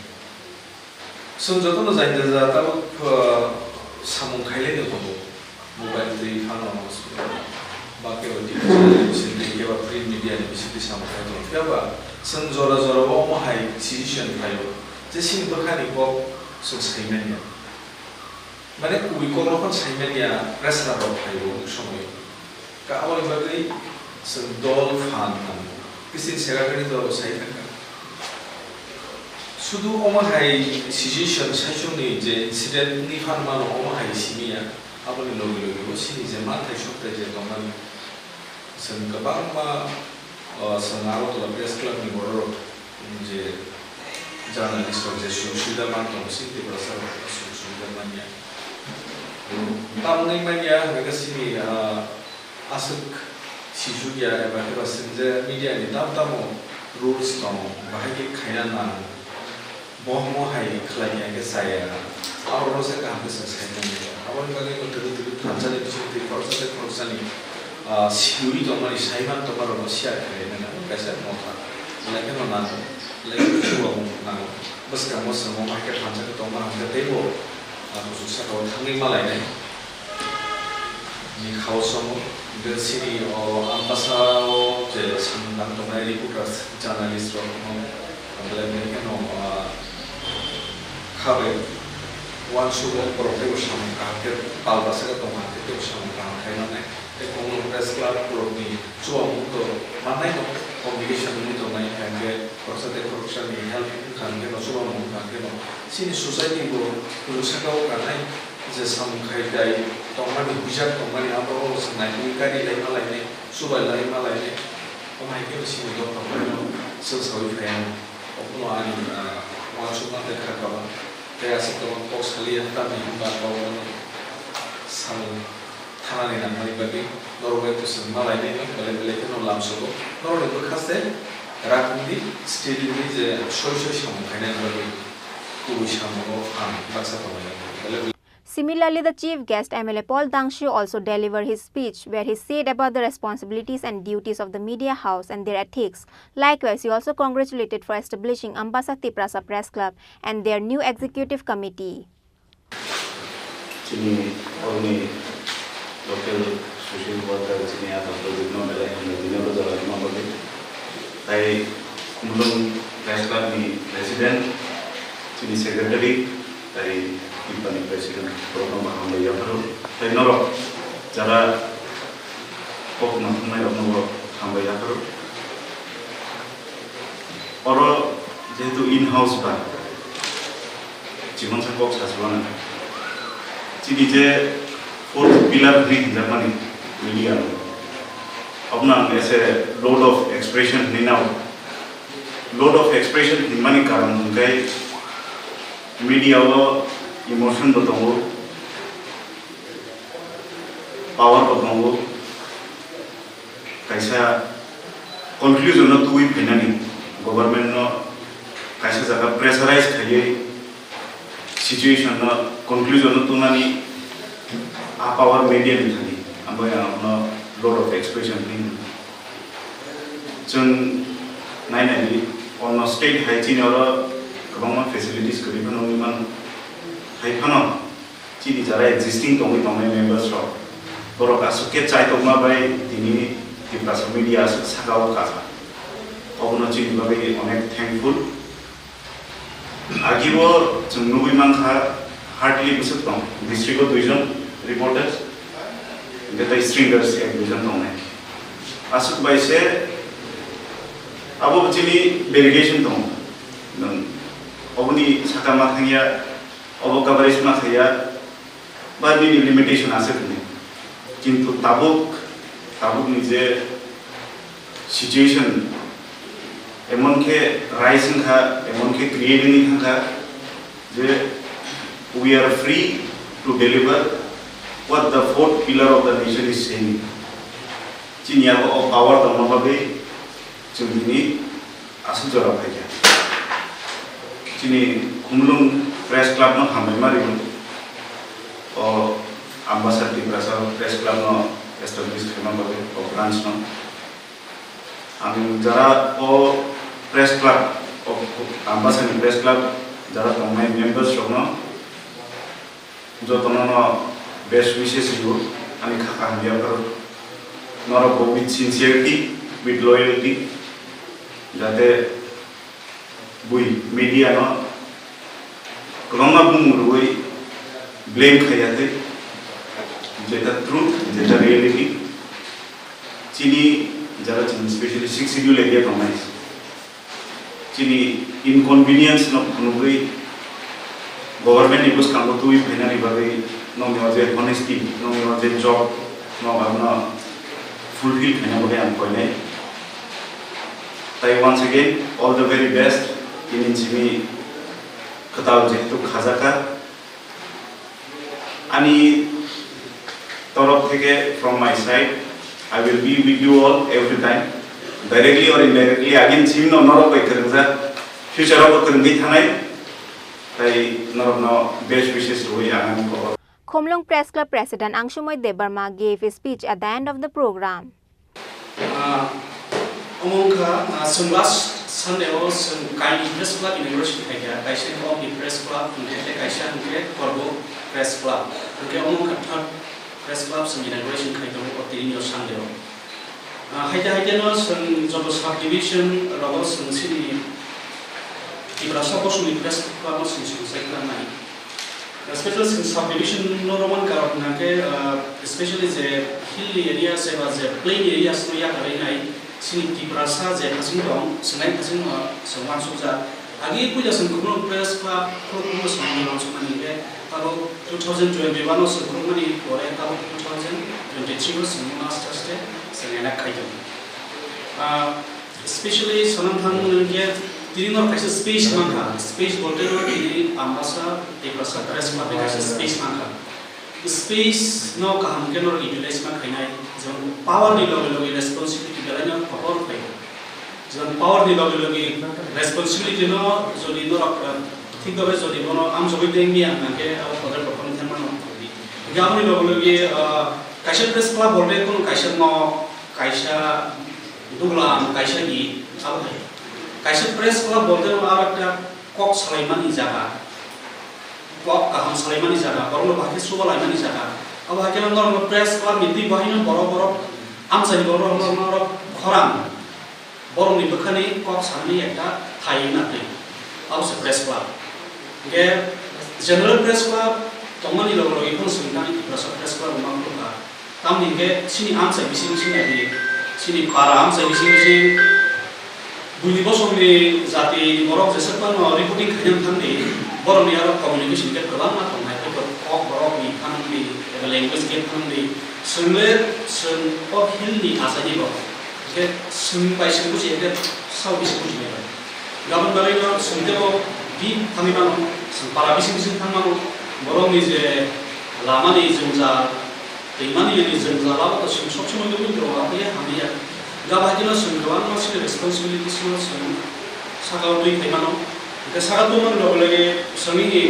Chwng jotono jani jani tabuk, uh, samung khailai tongo, mobile twi phano, ba kebo T V channel ni bisingtwi, kebo print media ni bisingtwi samung khai tongo. Phiya ba chwng jora jora o omo hai decision khlaio je chini bwkhani kok chwng sai manya. Mane kubui kok rok phano sai manya, pressure rok phaio somoi. Ka aboni bagwi chwng dol phan nango. Bising secretary to sai thangkha. Sudu omo hai situation saichung ni je incident ni phan mano omo hai simi ya. Aboni logi logi bo sini je manthai sokthai je tongmani. Chwng kwbangma, o, chwng Agartala Press Club ni borok rok, je journalist rok je sujok subida man tongo, sini Tiprasa rok sujok subida man ya. Tamni man ya, hwnkhe sini, ah, aswk sijukya eba khe ba chwng je media ni tamo tamo rules tongo, bahai khe khaina nang. Bohmo hai khlai ya khe chaya. Aborokno se kaham khe chwng sai manya. Aboni bagwi no twrwi twrwi thansa ni bisingtwi khoroksa tei khoroksani, ah, siui tongmani, saiman tongmarokno share khlai nani kaisa motha. Belai kheno nango, belai kheno chubamu nango. Bwskango chwng omo hai khe thansa khe tongma hwn khe teibo, ah, kuchuk saka o thangwi ma lainai. Ni khao songo, hwnkhe chini o Ambasa o je samung tang tongnai reporters, journalist rok no, belai belai kheno, ah, kha bai uansuk o borok teibo samung kaham khe pal bwswk tong kha khe teibo samung kaham khai mannai. Tei Khumulwng Press Club borok ni chubamu to mannai no, obligation wngwi tongnai, hwnkhe khoroksa tei khoroksa ni help wngkha hwnkhe no, chubamu wngkha hwnkhe no, chini society bo kuchuk saka o kanai. Je samung khai tai tongmani, huijak tongmani, abo o chwng naitugwi kari lai ma lainai, chubai lai ma lainai. Omo hai khe chini dopha phaino chwng saui phai anw. Obono ani, ah, uansukma tei kha kaba. Tei aswk kwbang kok saliya tamni hwnba kok bono samung thanani nangmani bagwi norok bai kwchwng ma lainai no, belai belai kheno lamsogo. Norokni bwkha se rak wngdi, steady wngdi je soi soi samung khainani bagwi kubui samungo ang baksa tonglainai. Belai belai Similarly, the chief guest M L A Paul Dangshu also delivered his speech, where he said about the responsibilities and duties of the media house and their ethics. Likewise, he also congratulated for establishing Ambasa Tiprasa Press Club and their new executive committee. Chini oroni local social worker chini ata project no belai hambai tini oro jora rwma bagwi. Tai Khumulwng Press Club ni president, chini secretary, tai Timpani president, borok no bo hambai yapharo. Tai norok jara kok no thumnai rok no bo hambai yapharo. Oro jehetu in house ba, chimon sa kok sa sibana. Chini je fourth pillar hwnwi hinjakmani media no. Abno ang as a load of expression hwnwi nao. Load of expression hinmani karon hwnkhe media o emotion bo tongo, power bo tongo. Kaisa conclusion no tubui phainani, government no kaisa jaga pressurize khaiwi situation no conclusion no tubunani a power media ni thani, abo ang no load of expression hwnwi hino. Chwng nai nai di, ono state hai chini oro kwbangma facilities kwrwi phano wngwi mano. Hai phano chini jara existing tongwi tongnai members rok, borok aswk khe chaitokma bai tini Tiprasa media aswk saka o kha. Obono chini bagwi onek thankful. Agibo chwng nugwi mankha, hardly bwswk tong, district o duijon reporters, hwnkhe tei stringers ek duijon tongnai. Aswk bai se abo chini derogation tongo. Nwng oboni saka ma thangya, obo coverage ma khaiya, ba nini limitation aswk hwnwi. Kintu tabuk, tabukni je situation emon khe rise wngkha, emon khe create wngwi thangkha je we are free to deliver what the fourth pillar of the nation is saying. Chini abo o power tongma bagwi chwng tini aswk jora phaikha. Chini Khumulwng Press Club no hambai ma rio. O Ambasa Tiprasa Press Club no establish khaima bagwi o branch no. Ang jara o Press Club, o Ambasa ni Press Club jara tongnai members rok no jotono no best wishes rio, ani kha kaham yapharo. Norok bo with sincerity, with loyalty, jate bui media no kwbangma bumung rwui blame khaiya tei jeta truth, jeta reality. Chini jara chini specially sixth schedule area tongnai. Chini inconvenience no phunugwi government ni bwskango twi phainani bagwi nokni o je honesty, nokni o je job, nok abono fulfill khaina bagwi ang koinai. Tai once again, all the very best. Tini simi kwtal jehetu khajaka. Ani torop theke, from my side, I will be with you all every time. Directly or indirectly, again, simi no norok bai kwrwngjak. Future o bo kwrwngwi thanai. Tai norokno best wishes rwui ang ani khobor. Khumlwng Press Club President Angsumoi Debbarma gave a speech at the end of the program. Ah, omo wngkha, ah, chwng last Sunday o chwng kainwi Press Club inauguration khaikha, kaisa wngkha Opi Press Club, hwnkhe tei kaisa hwnkhe Korbo Press Club, hwnkhe omo wngkha third Press Club chwng inauguration khai tongo o tini o Sunday o. Ah, haite haite no chwng joto subdivision rogo chwng chini Tiprasa bosongni Press Club no chwng chwng sai khlai nai. Special subdivision no roman karon hwnkhe, ah, especially je hilly area se ba je plain areas no yakarwi nai chini Tiprasa je thasing tong, chwng hai thasing no chwng uansukjak. Agi puila chwng Khumlwng Press Club, Khumlwng Press Club ni uansukmani hwnkhe tabuk two thousand twenty-one o chwng khulukmani pore tabuk two thousand twenty-three o chwng aste aste chwng enact khai tongo. Ah, Specially, sanam thang mwnwi hwnkhe, tini norok kaisa space mankha. Space bolte no tini Ambasa, Tiprasa Press Club ni kaisa space mankha. Space no kaham khe norok utilize ma khainai. Jemon power ni loge loge responsibility belai no kotor phai. Jemon power ni loge loge responsibility no jodi norok, eh, thik babe jodi bono amjogwi tengmiya hwnkhe abo kotor kotor ni thangma no. Hwnkhe aboni loge loge, eh, kaisa press club bolte kono kaisa nok, kaisa duglam, kaisa ni abo hai. Kaisa press club bolte no aro ekta kok salaimani jaga, kok kaham salaimani jaga, borok no bahai khe suba laimani jaga. Abo hai khe no norok no press club ni twi bahai no borok borok amchai borok no norok khorang borok ni bwkha ni kok sanani ekta thai wngna twi. Abo se press club. Hingke general press club tongmani loge loge phano chwng tang Tiprasa press club wngma phuru kha. Tamni hingke chini amchai bising bising adi, chini para amchai bising bising, buini bosongni jatini borok jeswk phano reporting khaina thangdi, borokni aro communication gap kwbangma tongnai, hwnkhe kok borokni phanangdi, eba language gap phanangdi, chwng le chwng o hillni achaini borok, hwnkhe chwng bai chwng bujiya hwnkhe sao bising bujinai bai. Gabon bagwi no chwng tebo bini thangwi mano, chwng para bising bising thang mano, borokni je lamani jwngjal, twimani yani jwngjal abo to chwng sob somoi nugwi tongo, abo ya hamya. Gabon hai kheno chwng kwbangma chini responsibilities no chwng sakao twi khai mano. Hwnkhe sakao tongmani loge loge chwngni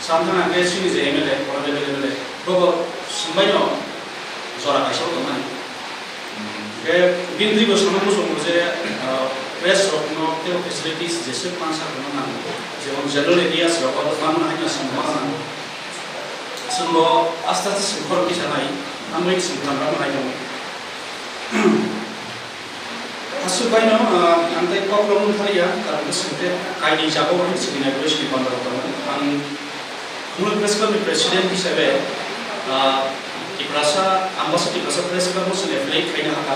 Samthang hwnkhe chini je M L A, honorable M L A, bobo chwngbaino jora kaisa o tongmani. Hwnkhe bini twibo sana muchungo je, ah, press rokno tei facilities jeswk mansa rokno nango, jemon general areas rogo manma haino chwng ma nango. Chwngbo aste aste chwng khoroknwi sanai, amtwi chwng thangrokno hai tongo. Aswk baino, ah, ang tei kok rok wng thaliya, karon bwswk tei kainwi jagao ang chini nai bwrwi sini bondorok tongo. Ang Khumlwng Press Club ni President hisabe, ah, Tiprasa, Ambasa Tiprasa Press Club no chwng affiliate khaina hakha.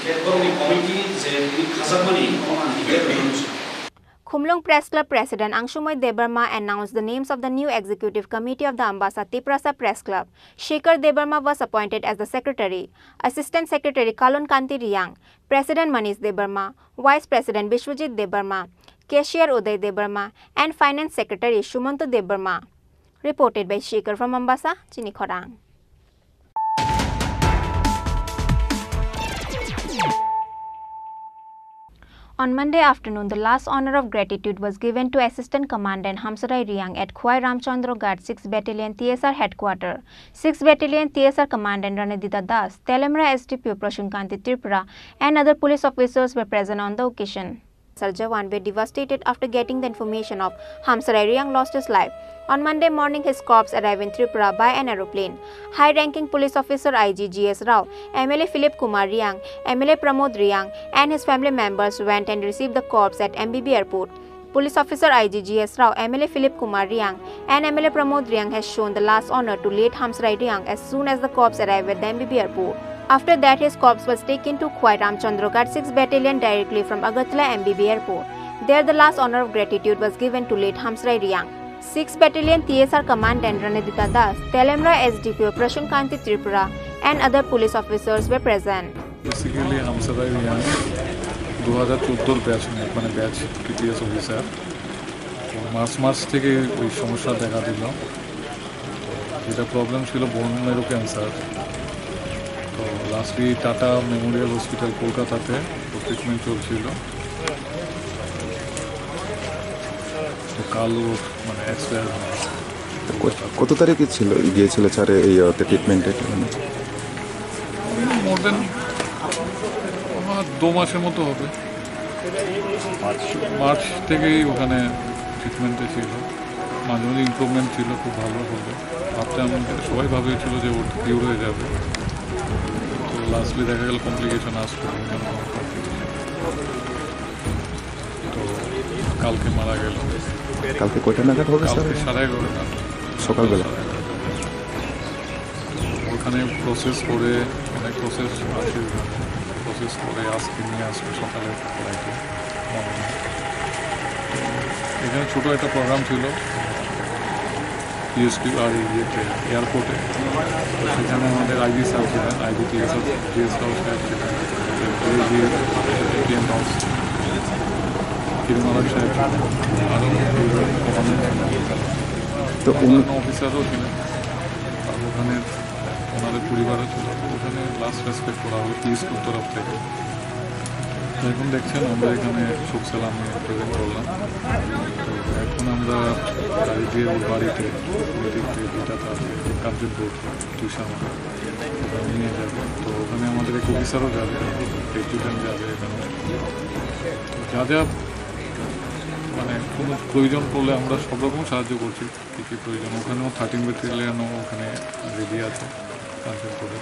Hwnkhe borokni committee je tini khajakmani, omo ang declare khainai muchungo. Khumlwng Press Club President Angsumoi Debbarma announced the names of the new Executive Committee of the Ambasa Tiprasa Press Club. Shekhar Debbarma was appointed as the Secretary, Assistant Secretary Kalon Kanti Riang, President Manish Debbarma, Vice President Biswajit Debbarma, Cashier Uday Debbarma, and Finance Secretary Sumanto Debbarma. Reported by Shekhar from Ambasa, Chini Khorang. On Monday afternoon, the last honor of gratitude was given to Assistant Commandant Hamsarai Riang at Khwai Ramchandra Ghat six Battalion T S R headquarter. six Battalion T S R Commandant Ranidita Das, Telemra S D P O Prashant Kanti Tripura, and other police officers were present on the occasion. Jawan were devastated after getting the information of Hamsarai Riang lost his life. On Monday morning, his corpse arrived in Tripura by an aeroplane. High-ranking police officer I G G S Rao, M L A Philip Kumar Riang, M L A Pramod Riang, and his family members went and received the corpse at M B B airport. Police officer I G G S Rao, M L A Philip Kumar Riang, and M L A Pramod Riang has shown the last honor to late Hamsarai Riang as soon as the corpse arrived at the M B B airport. After that, his corpse was taken to Khwai Ramchandra Ghat six Battalion directly from Agartala M B B airport. There, the last honor of gratitude was given to late Hamsarai Riang. six Battalion T S R Commandant Ranidita Das, Telemra S D P O Prashant Kanti Tripura, and other police officers were present. Basically হামসারাই রিয়ান দু হাজার চোদ্দোর ব্যাচ, মানে batch TPS officer. তো মার্চ মাস থেকে ওই সমস্যা দেখা দিল, যেটা প্রবলেম ছিল বোন মেরো ক্যান্সার। তো লাস্টলি টাটা মেমোরিয়াল হসপিটাল কলকাতাতে তো ট্রিটমেন্ট চলছিল। তো কাল ও মানে এক্সপায়ার হয়। তো কত, কত তারিখে ছিল, গিয়েছিল স্যার এই ইয়েতে ট্রিটমেন্টে? মোর দেন আমার দু মাসের মতো হবে। মার্চ থেকেই ওখানে ট্রিটমেন্টে ছিল। মাঝে মাঝে ইমপ্রুভমেন্ট ছিল, খুব ভালো হলো। ভাবতে আমাদের সবাই ভাবেছিল যে ওর কিউর হয়ে যাবে, তো লাস্টলি দেখা গেল কমপ্লিকেশন আসলো। তো কালকে মারা গেল। কালকে কয়টা নাগাদ হবে স্যার? কালকে সাড়ে এগারোটা। সকালবেলা? ওখানে প্রসেস করে, অনেক প্রসেস আছে ওখানে। প্রসেস করে আজকে নিয়ে আসবে সকালে ফ্লাইটে। এখানে ছোট একটা প্রোগ্রাম ছিল পিএসপি আর ইয়েতে, এয়ারপোর্টে। তো সেখানে আমাদের আইজি স্যার ছিলেন, আইজি টিএসআর, টিএস হাউস সাহেব ছিলেন, এডিএম হাউস, কিরমালার সাহেব ছিলেন, আরও তো উনি অফিসারও ছিলেন। আর ওখানে ওনাদের পরিবারও ছিল। ওখানে লাস্ট রেসপেক্ট করা হলো পিএসপির তরফ থেকে। তো এখন দেখছেন আমরা এখানে শোক সালামি প্রেজেন্ট করলাম। তো এখন আমরা গাড়ি দিয়ে ওর বাড়িতে, ওদিক দিয়ে যেটা তার কাঞ্চনপুর, তুষামা, ওখানে নিয়ে যাবে। তো ওখানে আমাদের এক অফিসারও যাবে, এডজুটেন্ট যাবে এখানে। তো যা যা মানে কোনো প্রয়োজন পড়লে আমরা সব রকম সাহায্য করছি, কী কী প্রয়োজন। ওখানেও থার্টিন ব্যাটালিয়নও ওখানে রেডি আছে কাঞ্চনপুরে।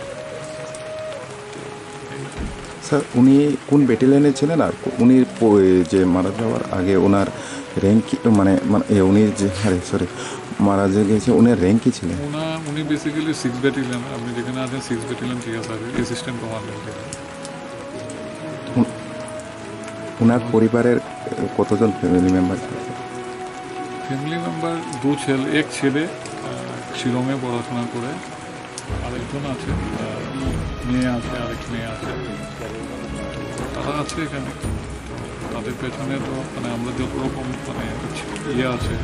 স্যার, উনি কোন ব্যাটালিয়নে ছিলেন? আর কো-, উনি প-, এ, যে মারা যাওয়ার আগে ওনার র‍্যাঙ্ক কি, মানে, মানে, এ, উনি যে, আরে, সরি, মারা যে গেছে, উনার র‍্যাঙ্ক কি ছিলেন? ওনা-, উনি বেসিক্যালি সিক্স ব্যাটালিয়ন, আপনি যেখানে আছেন, six battalion TSR, assistant commandant ছিলেন। উন-, ওনার পরিবারের, এ, কতজন ফ্যামিলি মেম্বার? ফ্যামিলি মেম্বার দু ছেলে, এক ছেলে, আহ, শিলংয়ে পড়াশোনা করে, আরেকজন আছে, আহ, মেয়ে আছে, আরেক মেয়ে আছে। তারা আছে এখানে। তাদের পেছনে তো মানে আমরা যত রকম মানে ইয়ে আছে,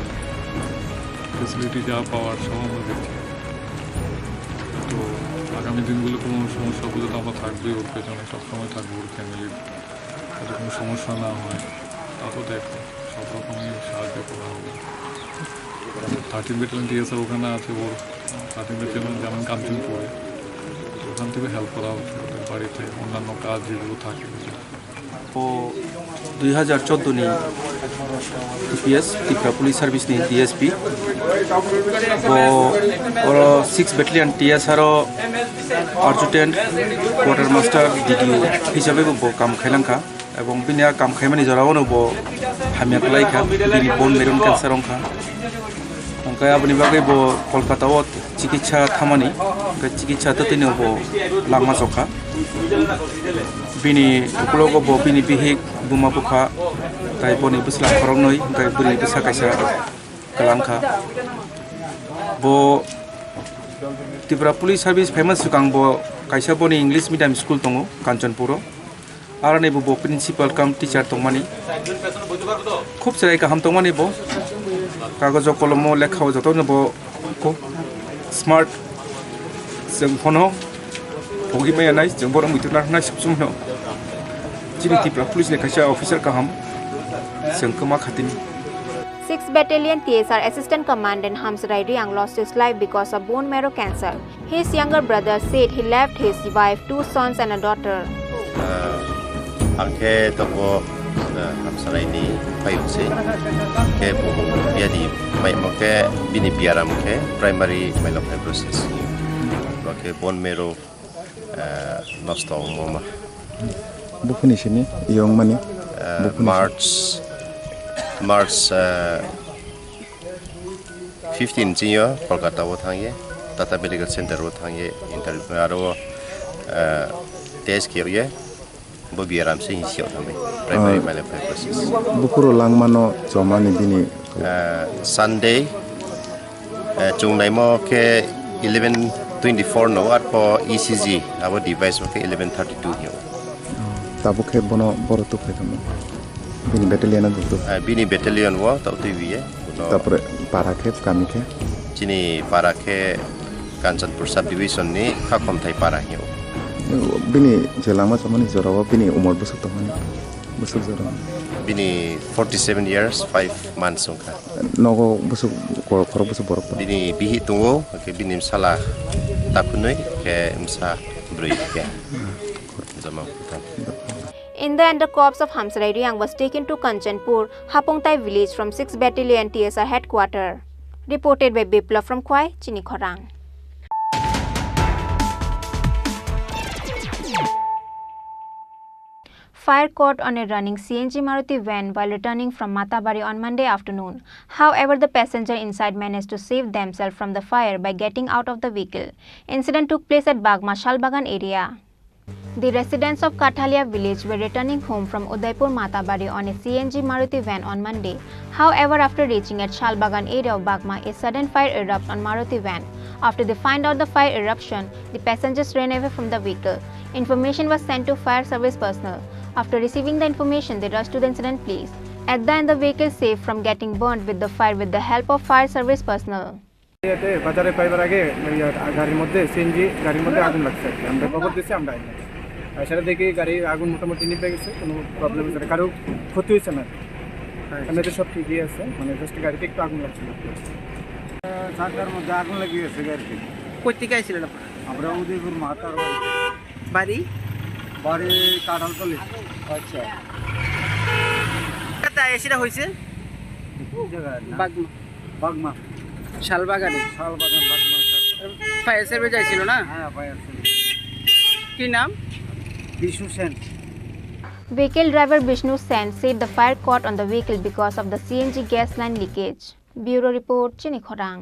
ফেসিলিটি যা পাওয়ার সব আমরা দিচ্ছি। তো আগামী দিনগুলো কোনো সমস্যা হলে তো আমরা থাকবোই ওর পেছনে, সবসময় থাকবো ওর ফ্যামিলির। যাতে কোনো সমস্যা না হয়, তা তো দেখো, সব রকমই সাহায্য করা হবে। থার্টিন ব্যাটালিয়ন টিএসআর ওখানে আছে, ওর থার্টিন ব্যাটালিয়ন জানেন কাঞ্চনপুরে, তো ওখান থেকে হেল্প করা হচ্ছে ওদের বাড়িতে অন্যান্য কাজ যেগুলো থাকে। Bo dui hazar chordo ni T P S, Tripura Police Service ni D S P. Bo oro six Battalion T S R o Adjutant, Quarter Master, D D O hisabe bo, bo kam khailangkha. Ebong bini a kam khaimani jorao no bo hamya kwlaikha, bini bone marrow cancer wngkha. Hwnkhe aboni bagwi bo Kolkata o chikitsa thamani, hwnkhe chikitsa twtwino bo langma chokha. Bini ukulogo bo bini bihik, buma bupha, tai boni bwsla khoroknwi, hwnkhe bini bwsa kaisa kwlangkha. Bo Tripura Police Service phaima swkang bo kaisa boni English medium school tongo Kanchanpuro. Aroni bo, bo principal cum teacher tongmani. Khub chwrai kaham tongmani bo. Kagojo kolomo lekha o jotono bo ko smart. Chwng phono pogwi maya nai, chwng bono muitu narwknai sub sumno. Chini Tripura Police ni kaisa officer kaham chwng kwma khatini. Six Battalion T S R Assistant Commandant Hamsarai Reang lost his life because of bone marrow cancer. His younger brother said he left his wife, two sons and a daughter. Ah, ang khe tongo, ah, Hamsaraini payung se. Khe bumung biyadi mai mo khe bini biaram khe primary myelofibrosis. Bo khe bone marrow, ah, nosto wngmo ma. Buphuni sini yong mani? Ah, March, March, ah, fifteen chini o Kolkata o thang ye, Tata Medical Center o thang ye, interview aro, ah, test khe ye, bo biaram se hinsi o thang ye, primary Ah. myelofibrosis. Buphuru langmano chomani bini? Ah, Sunday, ah, chwng naimo khe eleven Twenty four no, arpho E C G abo device bo khe eleven thirty two hino. Tabuk khe bono boro tuk khe tamo. Bini battalion o tuk. Ah, bini battalion o tok twi biye. Tapore para khe kami khe? Chini para khe Kanchanpur sub division ni Khakhomthai para hino. Bini je langma chamani jora o bini umor bwswk tongmani? Bwswk jora? Bini forty seven years, five months wngkha. Nogo bwswk khorok bwswk borok tong? Bini bihih tongo, hwnkhe bini bwsala takhunwi, khe bwsa bwrwi khe. Joma bwthang. In the end, the corpse of Hamsarai Reang was taken to Kanchanpur, Hapungtai village from six Battalion T S R headquarter. Reported by Biplab from Khwai, Chini Khorang. Fire caught on a running C N G Maruti van while returning from Matabari on Monday afternoon. However, the passenger inside managed to save themselves from the fire by getting out of the vehicle. Incident took place at Bagma Shalbagan area. The residents of Kathalia village were returning home from Udaipur Matabari on a C N G Maruti van on Monday. However, after reaching at Shalbagan area of Bagma, a sudden fire erupted on Maruti van. After they find out the fire eruption, the passengers ran away from the vehicle. Information was sent to fire service personnel. After receiving the information, they rushed to the incident place. At the end, the vehicle saved from getting burned with the fire with the help of fire service personnel. ইয়াতে বাজারে পাইবার আগে ওই গাড়ির মধ্যে, সিএনজি গাড়ির মধ্যে আগুন লাগছে আর কি। আমরা খবর দিয়েছি, আমরা আইলাম। আর সেটা দেখি গাড়ির আগুন মোটামুটি নিভে গেছে, কোনো প্রবলেম হচ্ছে না, কারো ক্ষতি হয়েছে না। আচ্ছা। এমনিতে সব ঠিকই আছে, মানে জাস্ট গাড়িতে একটু আগুন লাগছিল। চাকার মধ্যে আগুন লেগে গেছে গাড়িতে। কই থেকে আইছিলেন আপনারা? আমরা উদয়পুর মাতার বাড়ি। বাড়ি? বাড়ি কাঁঠালতলি। আচ্ছা। কোথায় এসিটা হয়েছে? এই জায়গায় না? বাগমা। বাগমা। শালবাগানে? শালবাগান, বাগমা, শালবাগান। ফায়ার সার্ভিস আইছিল না? হ্যাঁ, ফায়ার সার্ভিস। কি নাম? বিষ্ণু Sen. Vehicle driver Bishnu Sen said the fire caught on the vehicle because of the C N G gas line leakage. Bureau report, Chini Khorang.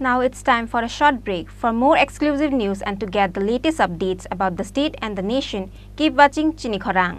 Now it's time for a short break. For more exclusive news and to get the latest updates about the state and the nation, keep watching Chini Khorang.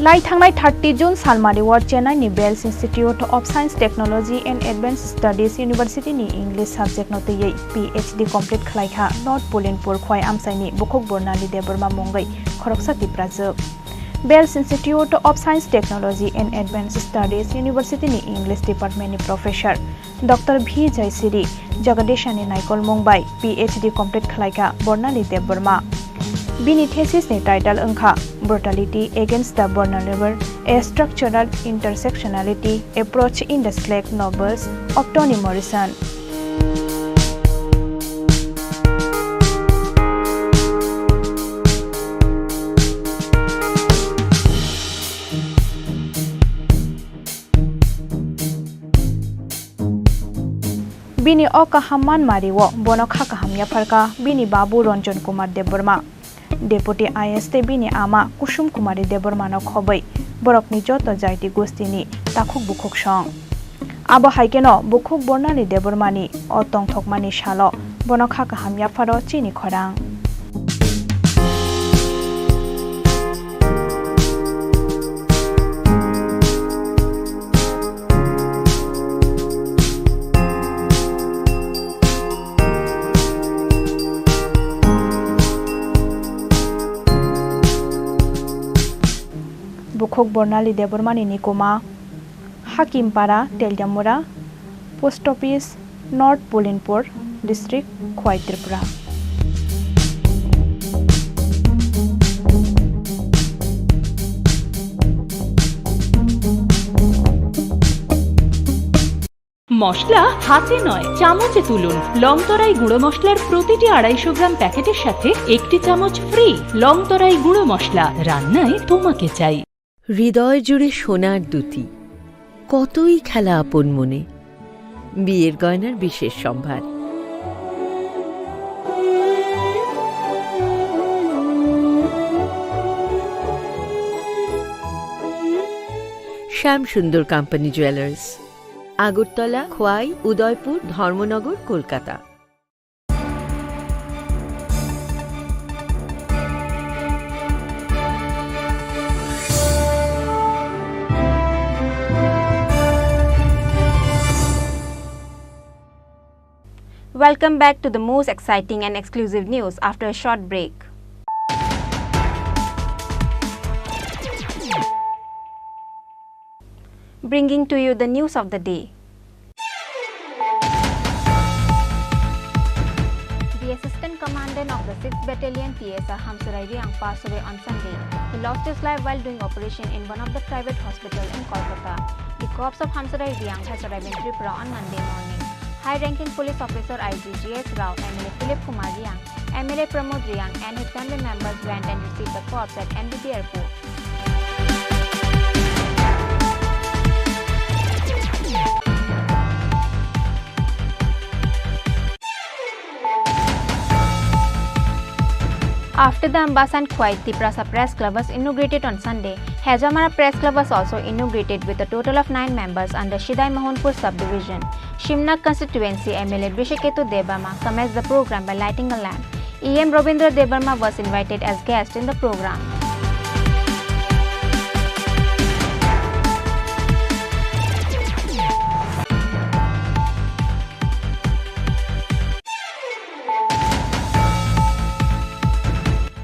Lai thangnai thirty June salmari o Chennai ni Bells Institute of Science, Technology and Advanced Studies University ni English subject no twiwi P H D complete khlai kha North Pulinpur Khwai amchai ni Bukhuk Bornali Debbarma mungwi khoroksa Tiprajwk. Bells Institute of Science, Technology and Advanced Studies University ni English Department ni Professor Doctor V Jaisiri Jagadishani naikolmung bai P H D complete khlaikha Bornali Debbarma. Bini thesis ni title wngkha Brutality Against the Vulnerable, A Structural Intersectionality Approach in the Slack Novels of Toni Morrison. Bini o kaham manmari o bono kha kaham yapharkha bini babu Ranjan Kumar Debbarma. Deputy I A S tei bini ama Kusum Kumari Debbarmano khobwi borokni joto jaiti gustini takhuk bukhuk song. Abo hai kheno bukhuk Bornali Debbarmani o tongthokmani salo bono kha kaham yapharo Chini Khorang. Bukhuk Bornali Debbarmani nikuma, Hakimpara, Teliamura, Post Office, North Pulinpur District, Khwai, Tripura. মশলা হাতে নয়, চামচে তুলুন। লংতরাই গুঁড়ো মশলার প্রতিটি আড়াইশো গ্রাম প্যাকেটের সাথে একটি চামচ ফ্রি। লংতরাই গুঁড়ো মশলা, রান্নায় তোমাকে চাই। হৃদয় জুড়ে সোনার দ্যুতি, কতই খেলা আপন মনে। বিয়ের গয়নার বিশেষ সম্ভার। শ্যাম সুন্দর কোম্পানি জুয়েলার্স, আগরতলা, খোয়াই, উদয়পুর, ধর্মনগর, Kolkata. Welcome back to the most exciting and exclusive news after a short break. Bringing to you the news of the day. The Assistant Commandant of the sixth Battalion T S R Hamsorai Reang passed away on Sunday. He lost his life while doing operation in one of the private hospital in Kolkata. The corpse of Hamsorai Reang has arrived in Tripura on Monday morning. High-ranking police officer I G G S Rao, M L A Philip Kumar Reang, M L A Pramod Reang and his family members went and received the corpse at N B B airport. After the Ambassa and Khwai, Tiprasa Press Club was inaugurated on Sunday. Hejamara Press Club was also inaugurated with a total of nine members under Sidai Mohanpur subdivision. Shimna constituency M L A Brishaketu Debbarma commenced the program by lighting a lamp. E M Rabindra Debbarma was invited as guest in the program.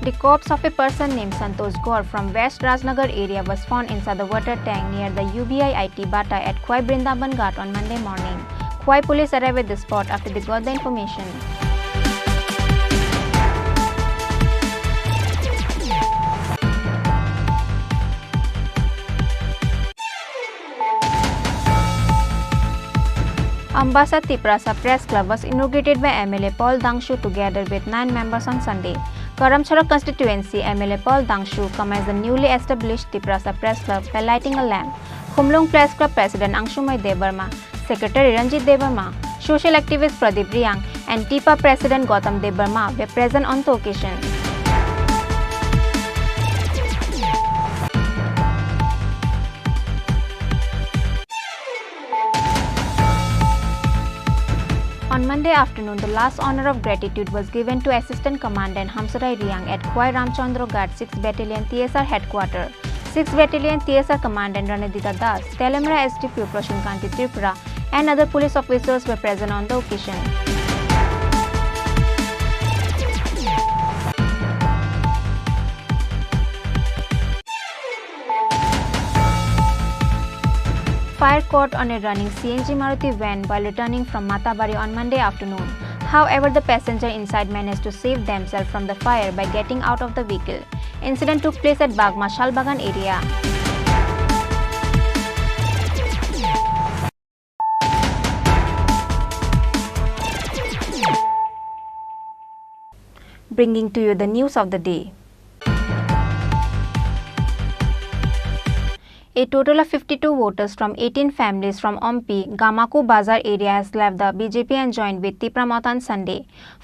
The corpse of a person named Santosh Gaur from West Rajnagar area was found inside the water tank near the U B I I T Bata at Khwai Brindaban Ghat on Monday morning. Khwai police arrived at the spot after they got the information. Ambassa Tiprasa Press Club was inaugurated by M L A Paul Dangshu together with nine members on Sunday. Karamchara constituency M L A Paul Dangshu commenced the newly established Tiprasa Press Club by lighting a lamp. Khumlung Press Club President Angsumai Debbarma, Secretary Ranjit Debbarma, social activist Pradeep Reang, and TIPA President Gautam Debbarma were present on the occasion. On Monday afternoon, the last honor of gratitude was given to Assistant Commandant Hamsorai Reang at Khwai Ramchandra Ghat sixth Battalion T S R headquarter. sixth Battalion T S R Commandant Ranidita Das, Teliamura S D P O Prashant Kanti Tripura, and other police officers were present on the occasion. Fire caught on a running C N G Maruti van while returning from Matabari on Monday afternoon. However, the passenger inside managed to save themselves from the fire by getting out of the vehicle. Incident took place at Bagma Shalbagan area. Bringing to you the news of the day. A total of fifty-two voters from eighteen families from Ompi, Gamaku Bazar area has left the B J P and joined with Tipra Motha on Sunday.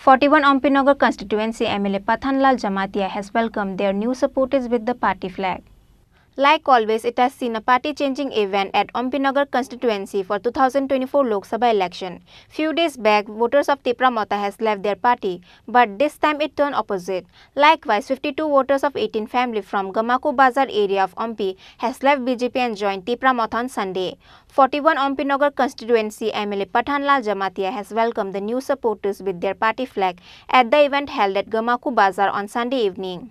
Forty-one Ompi Nagar constituency M L A Pathanlal Jamatia has welcomed their new supporters with the party flag. Like always, it has seen a party-changing event at Ompi Nagar constituency for two thousand twenty-four Lok Sabha election. Few days back, voters of Tipra Motha has left their party, but this time it turned opposite. Likewise, fifty-two voters of eighteen family from Gamaku Bazar area of Ompi has left B J P and joined Tipra Motha on Sunday. Forty-one Ompi Nagar constituency M L A Pathanlal Jamatia has welcomed the new supporters with their party flag at the event held at Gamaku Bazar on Sunday evening.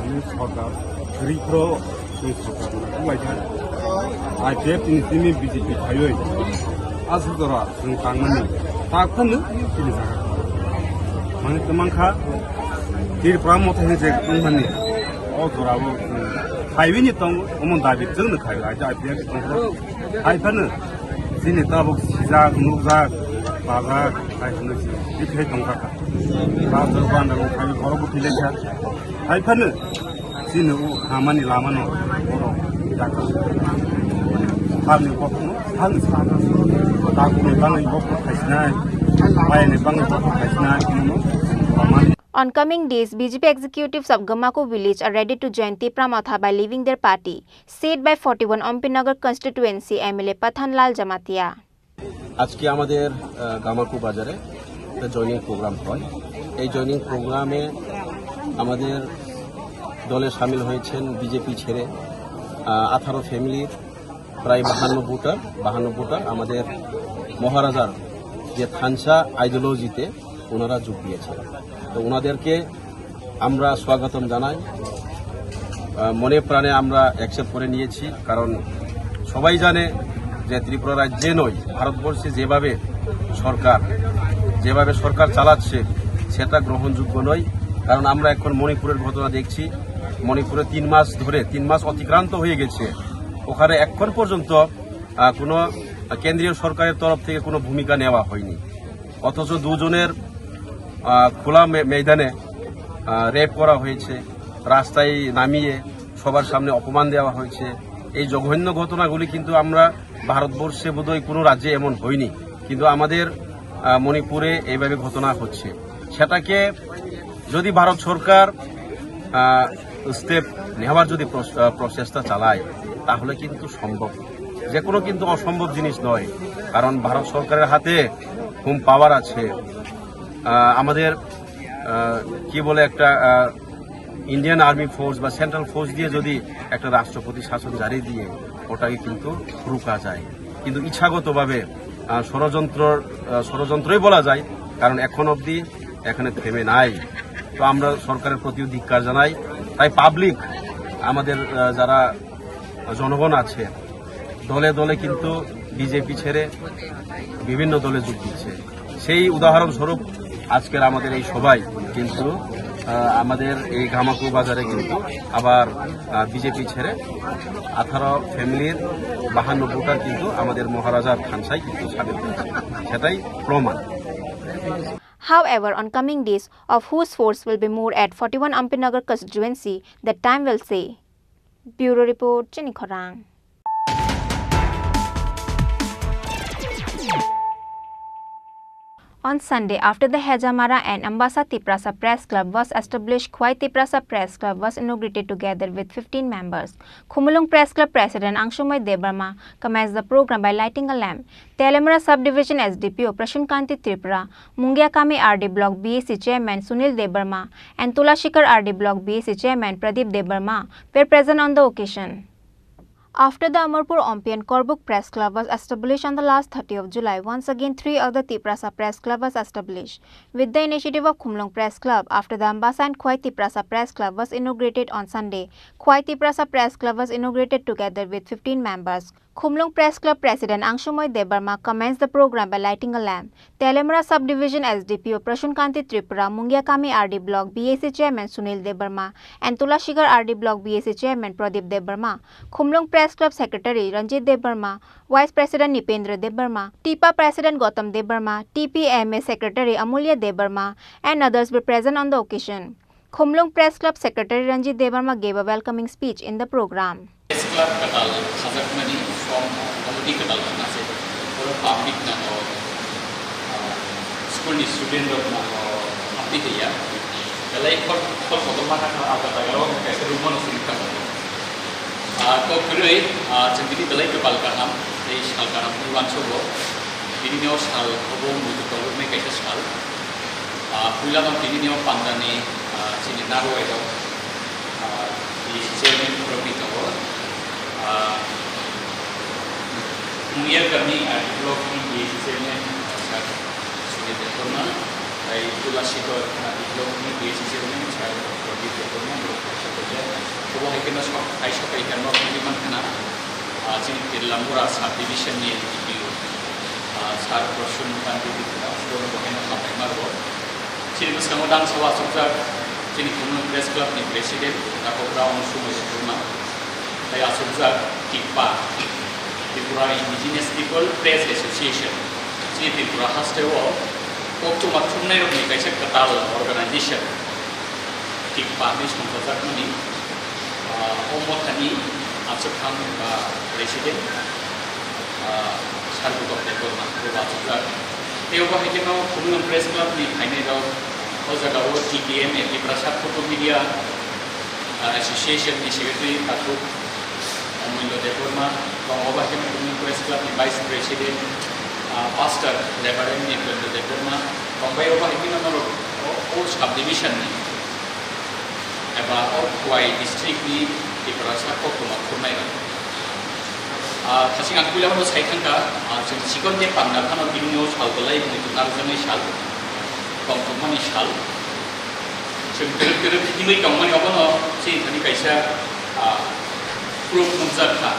Mane sorkar, rikro, ni sorkar na, wai kha. I P F ni tini B J P khaioi. Asuk dora, nwng tangmani. Tak phano, tini jaga. Mane tamang kha, Tipra Motha ni je wngmani. O jora bo, khaiwi ni tong, omo dabi jeng no khai, I P F tong. Hai phano, chini tabuk sijak, nukjak, bajak, hai phano si, bikhai tongkha kha. Pastor banda bo khai borok bo thilai kha. Hai phano, chini o hamani lama no, borok jakha. Salni bokhok no, salni sakha. Takuni bangwi bokhok khaisinai, bayani bangwi bokhok khaisinai, no, hamani. On coming days, B J P executives of Gamaku village are ready to join Tipra Motha by leaving their party, said by forty-one Ampinagar constituency M L A Pathan Lal Jamatia. আজকে আমাদের আহ, গামাকু বাজারে একটা joining programme হয়। এই জয়েনিং প্রোগ্রামে আমাদের দলে সামিল হয়েছেন বিজেপি ছেড়ে আঠারো ফ্যামিলির প্রায় বাহান্ন ভোটার। বাহান্ন ভোটার আমাদের মহারাজার যে থানসা আইডিওলজিতে ওনারা যোগ দিয়েছেন। তো ওনাদেরকে আমরা স্বাগতম জানাই। আহ, মনে প্রাণে আমরা অ্যাকসেপ্ট করে নিয়েছি, কারণ সবাই জানে যে ত্রিপুরা রাজ্যে নয়, ভারতবর্ষে যেভাবে সরকার যেভাবে সরকার চালাচ্ছে, সেটা গ্রহণযোগ্য নয়। কারণ আমরা এখন মণিপুরের ঘটনা দেখছি। মণিপুরে তিন মাস ধরে তিন মাস অতিক্রান্ত হয়ে গেছে, ওখানে এখন পর্যন্ত আহ, কোনো কেন্দ্রীয় সরকারের তরফ থেকে কোনো ভূমিকা নেওয়া হয়নি। অথচ দুজনের আহ, খোলা মে- ময়দানে রেপ করা হয়েছে, রাস্তায় নামিয়ে সবার সামনে অপমান দেওয়া হয়েছে। এই জঘন্য ঘটনাগুলি কিন্তু আমরা ভারতবর্ষে বোধহয় কোনো রাজ্যে এমন হয়নি, কিন্তু আমাদের আহ, মণিপুরে এইভাবে ঘটনা হচ্ছে। সেটাকে যদি ভারত সরকার স্টেপ নেওয়ার যদি প্রস- আহ, প্রচেষ্টা চালায়, তাহলে কিন্তু সম্ভব। যে কোনো কিন্তু অসম্ভব জিনিস নয়, কারণ ভারত সরকারের হাতে হোম পাওয়ার আছে। আহ, আমাদের আহ, কি বলে একটা ইন্ডিয়ান আর্মি ফোর্স বা সেন্ট্রাল ফোর্স দিয়ে যদি একটা রাষ্ট্রপতি শাসন জারি দিয়ে ওটাকে কিন্তু রুকা যায়, কিন্তু ইচ্ছাগতভাবে আহ, ষড়যন্ত্র আহ, ষড়যন্ত্রই বলা যায়, কারণ এখন অবধি এখানে থেমে নাই। তো আমরা সরকারের প্রতিও ধিক্কার জানাই। তাই পাবলিক, আমাদের আহ, যারা জনগণ আছে, দলে দলে কিন্তু বিজেপি ছেড়ে বিভিন্ন দলে যোগ দিচ্ছে। সেই উদাহরণস্বরূপ আজকের আমাদের এই সভায় কিন্তু আহ, আমাদের এই গামাকু বাজারে কিন্তু আবার বিজেপি ছেড়ে আঠারো ফ্যামিলির বাহান্ন ভোটার কিন্তু আমাদের মহারাজার থানসায় কিন্তু সামিল হয়েছে, সেটাই প্রমাণ। However, on coming days, of whose force will be more at forty-one Ampinagar constituency, that time will say. Bureau Report, Chini Khorang. On Sunday, after the Hejamara and Ambasa Tiprasa Press Club was established, Khwai Tiprasa Press Club was inaugurated together with fifteen members. Khumulwng Press Club President Angsumai Debbarma commenced the program by lighting a lamp. Telemura Subdivision S D P O Prashant Kanti Tripura, Mungiakami R D Block B A C Chairman Sunil Debbarma and Tulashikar R D Block B A C Chairman Pradeep Debbarma were present on the occasion. After the Amarpur Ompi and Korbuk Press Club was established on the last thirty of July, once again three of the Tiprasa Press Club was established. With the initiative of Khumlung Press Club, after the Ambasa and Khwai Tiprasa Press Club was inaugurated on Sunday, Khwai Tiprasa Press Club was inaugurated together with fifteen members. Khumlung Press Club President Angsumoi Debbarma commenced the program by lighting a lamp. Telemura Subdivision S D P O Prashant Kanti Tripura, Mungiakami R D Block B A C Chairman Sunil Debbarma and Tulashikar R D Block B A C Chairman Pradeep Debbarma, Khumlung Press Club Secretary Ranjit Debbarma, Vice President Nipendra Debbarma, TIPA President Gautam Debbarma, T P M A Secretary Amulya Debbarma and others were present on the occasion. Khumlung Press Club Secretary Ranjit Debbarma gave a welcoming speech in the program. Press Club kwtal khajakmani from committee kwtal khna se, oro public nango, ah, school ni student rok nango, amtwi kaiya. Belai khol, khol kotorma kha kha, abo jaga o kaisa room o no simi kha. Ah, kok kwrwi, ah, chwng tini belai kwpal kaham, tei sal kaham ni uansukgo. Tini o sal obo muitu koloknai kaisa sal. Ah, puila no tini o pandani, ah, chini narwai rok, ah, chairman rok ni tongo. Ah, Mungiakami R D block ni B A C chairman, ah, sir Sunil Debbarma, tai Tulashikar R D block ni B A C chairman, sir Pradeep Debbarma, borok kaisa kaisa. Obo hai kheno sok-, hai sokai khe nok nugwi mankha na, ah, chini Telamura sub division ni L D P O, ah, sir Prasun Kanti Tripura, bono bo haino hambai ma rwo. Chini bwskango dang sabo achukjak chini Khumlwng Press Club ni President Dakobrao Sumai Debbarma, tai achukjak TIPPA, Tripura Indigenous People Press Association, chini Tripura haste o koktwma thumnai rokni kaisa kwtal organization, TIPPA hinwi songchajakmani, ah, o mothani achuktham ba President, ah, Sir Gautam Debbarma bo achukjak. Tei obo hai kheno Khumlwng Press Club ni phainai rok, O jaga o T P M A, Tiprasa Photo Media, ah, Association ni Secretary Takhuk Omullo Debbarma, tongo Bahai Mukhumu Press Club ni Vice President, ah, Pastor Reverend Nitendra Debbarma, tongbai o bahai kheno norok o, o subdivision ni eba o Khowai district ni Tiprasa koktwma khurnairok. Ah, thasing ang puila o sai thangkha, ah, chwng chikon je panda phano bini o sal belai muitu narwkjaknai sal, tongthokmani sal. Chwng kwrwk kwrwk himwi tongmani obono chini thani kaisa, ah, proof nukjak kha.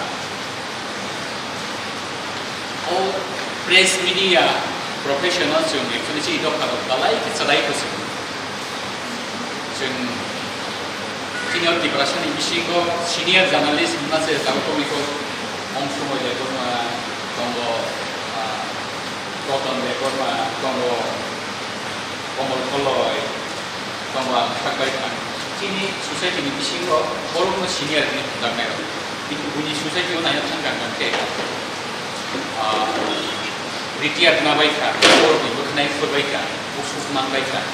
O press media profession o chwng actually chini dopha rok belai khe chwrai kwchwng. Chwng chini o Tiprasa ni bisingo senior journalist wngma se tabuk komiko Ongsumoy Debbarma tongo, ah, Roton Debbarma tongo, Komol Koloi, tongo ang sakbai thang. Chini society ni bisingo borokno senior hinwi hamjaknairok. Kintu buini society o naina thangkha hwnkhe, ah, retired wngna baikha, borokni bwkhanai phurbaikha, usuk manbaikha.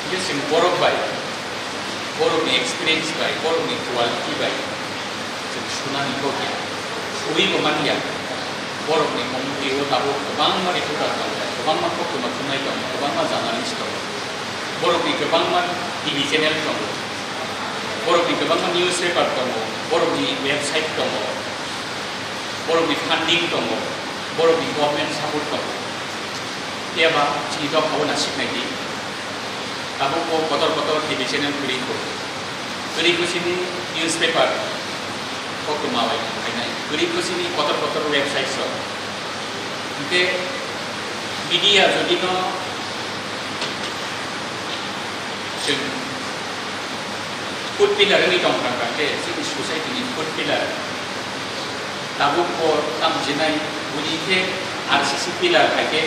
Hingke chwng borok bai, borokni experience bai, borokni quality bai, chwng sunani kok ya, suibo man ya. Borokni community o tabuk kwbangma reporter tongo, kwbangma koktwma thumnai tongo, kwbangma journalist tongo. Borokni kwbangma T V channel tongo, borokni kwbangma newspaper tongo, borokni website tongo, borokni funding tongo, borokni government support tongo. Phiya ba chini dophao nasiknai di. Tabuk bo kotor kotor T V channel kwrwi kho. Kwrwi kho sini newspaper koktwma bai phainai. Kwrwi kho sini kotor kotor website rok. Hingke media jodi no chwng fourth pillar wngwi tong kha khe chini society ni fourth pillar. Tabuk bo tamo jinai buini khe R C C pillar hai khe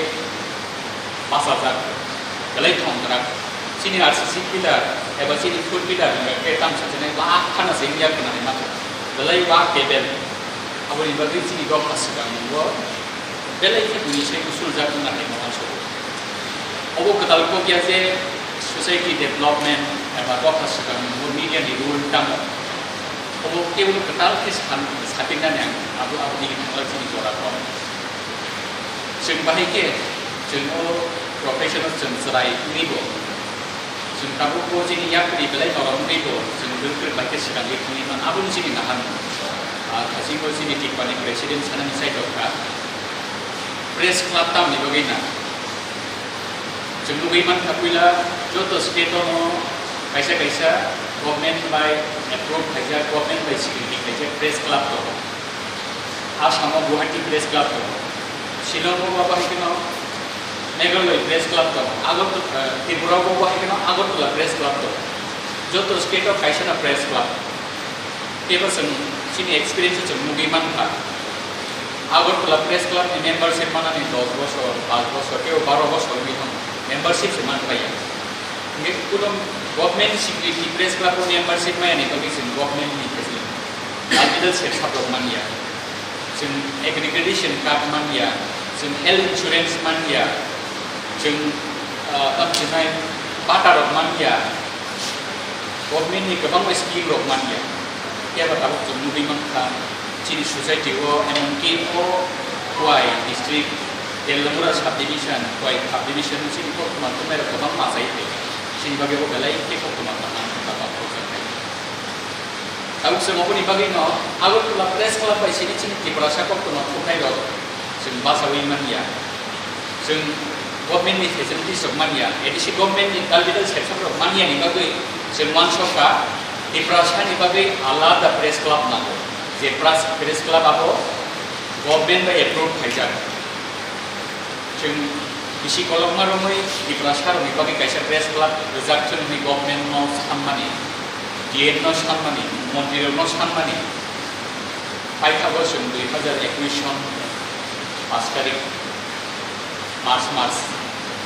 bachajak, belai thongkrak. Chini R C C pillar eba chini fourth pillar wngkha khe tamo sajani lakh khana se wngya khwnani mano. Belai wak tebel. Aboni bagwi chini dopha swkang nungo belai khe buini sai usuljak wngna hai mano sobo. Obo kwtal kok ya je society development eba dopha swkang nungo media ni role tamo. Obo kebo kwtal khe san-, sapinani ang abo, aboni thangla chini jora kok. Chwng bahai khe chwng o professional chwng chwrai wngwi bo. Chwng tabuk bo chini yapri belai norok wngwi bo chwng bwrwk bai khe swkangwi thangwi man. Aboni chini nahan, ah, thachingbo chini Tiprani president sanani side rok kha. Press club tamni bagwi na. Chwng nugwi mankha puila joto state-o no kaisa kaisa government bai approve khaijak, government bai security khaijak press club tongo. Assam-o Guwahati Press Club tongo, Shillong-o bo bahai kheno Meghalaya Press Club tongo, Agartala, eh, Tripura-o bo bahai kheno Agartala Press Club tongo. Joto state-o kaisa na press club. Teibo chwng chini experience-o chwng nugwi mankha. Agartala Press Club ni membership manani dos bosor, pach bosor, teibo baro bosor wngwi thango. Membership se manlaiya. Hingke kuno government security press club-o membership maya ni bagwi chwng government ni facility. Hospital se sabrok manya. Chwng accreditation card manya. Chwng health insurance manya. Chwng, ah, tamo chinai pata rok manya. Government ni kwbangma scheme rok manya. Phiya ba tabuk chwng nugwi mankha, chini society o, emonki o Khowai district, Telamura subdivision, Khowai subdivision chini koktwma thumnai rok kwbang machai phai. Chini bagwi o belai khe koktwma tangma kha ba koktwma khai. Tabuk chwng oboni bagwi no Agartala Press Club bai sini chini Tiprasa koktwma thumnai rok chwng bachaui manya. Chwng government ni facilities rok manya, A D C government ni tal bidal section rok manya ni bagwi chwng uansukha Tiprasa ni bagwi alada press club nango. Je press, press club abo government bai approve khaijak. Chwng bisi kolokma romwi Tiprasa rokni bagwi kaisa press club rwjak chwng hwnwi government no sanmani, D M no sanmani, montri rok no sanmani. Paithago chwng dui hazar ekush son paanch tarik March mas,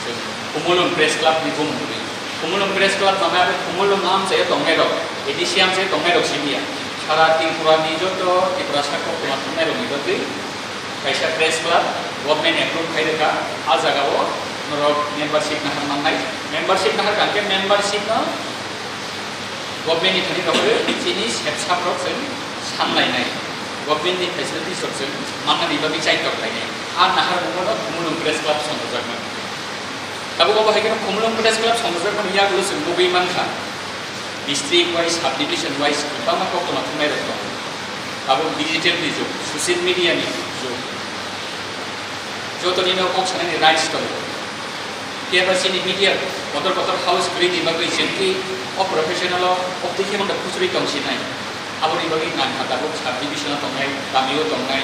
chwng Khumulwng Press Club ni bumung kwrwi. Khumulwng Press Club tongmani abo Khumulwng amchaio tongnairok, A D C amchaio tongnairok simiya. Sara Tripura ni joto Tiprasa koktwma thumnairokni bagwi kaisa press club government approve khai rwkha. A jagao norok membership nahar mannai. Mem-, Membership nahar kangkhe membership no government ni thani rok chini sepsap rok chwng sanlainai, government ni facilities rok chwng mannani bagwi chaitok lainai. A nahar mungno Khumulwng Press Club songjajakmani. Tabuk obo hai kheno Khumulwng Press Club songjajakmani yagulo chwng nugwi mankha, district wise, subdivision wise kwbangma koktwma thumnai rok tongo. Tabuk digital ni jug, social media ni jug, jotoni no kok sanani rights tongo. Phiya ba chini media kotor kotor house kwrwini bagwi chwng twi o professional o, o twi khe mangda kuchuri tong sinai. Aboni bagwi nang kha tabuk subdivision o tongnai, kami o tongnai,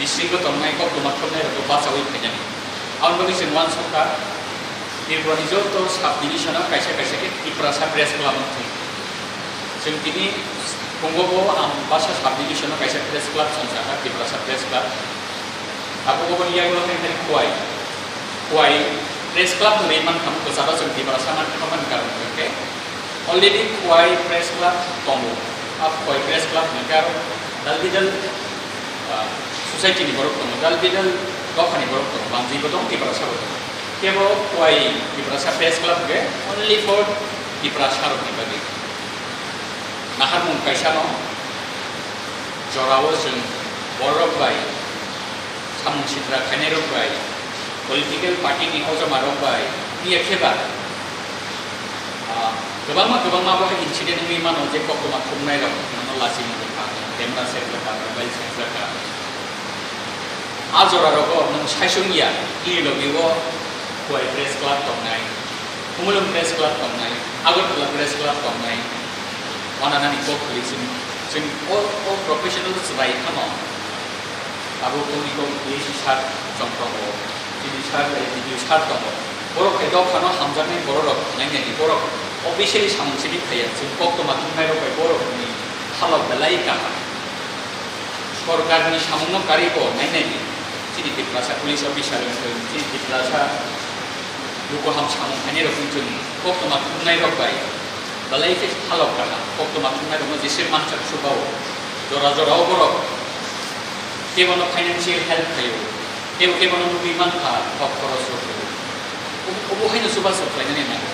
district o tongnai, koktwma thumnai rok bachaui phainani. Aboni bagwi chwng uansukha, Tripura ni joto subdivision o kaisa kaisa khe Tiprasa Press Club wng thung. Chwng tini phungo bo ang Ambasa subdivision o kaisa press club songjakha, Tiprasa Press Club. Abo bo ni yago khe khai Khowai. Khowai Press Club hwnwi mankha, kwcharo chwng Tiprasa mankha, mani karon hwnkhe already Khowai Press Club tongo. A Khowai Press Club hwnkhe aro dal bidal, ah, society ni borok tongo, dal bidal dopha ni borok tongo, manjwi bo tongo, Tiprasa bo tongo. Kebo Khowai Tiprasa Press Club hwnkhe only for Tiprasa rok ni bagwi. Naharmung kaisa no, jorao chwng bororok bai, samung sitra khainairok bai, political party ni kochoma rok bai, phiya khe ba, ah, kwbangma kwbangma bo incident wngwi mano, je koktwma thumnai rok, mano lachi mungkha, camera set rwkha, mobile set rwkha. A jora rogo nwng saisung ya, bini logi o Khowai Press Club tongnai, Khumulwng Press Club tongnai, Agartala Press Club tongnai, wananani kok kwrwi chwng, chwng o, o professional chwrai phano abo tongwi kok D C sir chwng tongo, chini sir, D P O sir tongo. Borok hai dophano hamjaknai bororok nainani borok officially samung simi phaiya, chwng koktwma thumnairok bai borokni halok belai kaham. Sorkarni samungno karwi bo nainani chini Tiprasa police officer wng thung, chini Tiprasa luku ham samung khainai rok wng thung, koktwma thumnai rok bai belai khe halok kaham, koktwma thumnai rokno jese mansak subao, jora jorao borok kebono financial help khaio, kebo kebono nugwi mankha kok khorosrok. Obo, obo haino chubachu khlainani nango.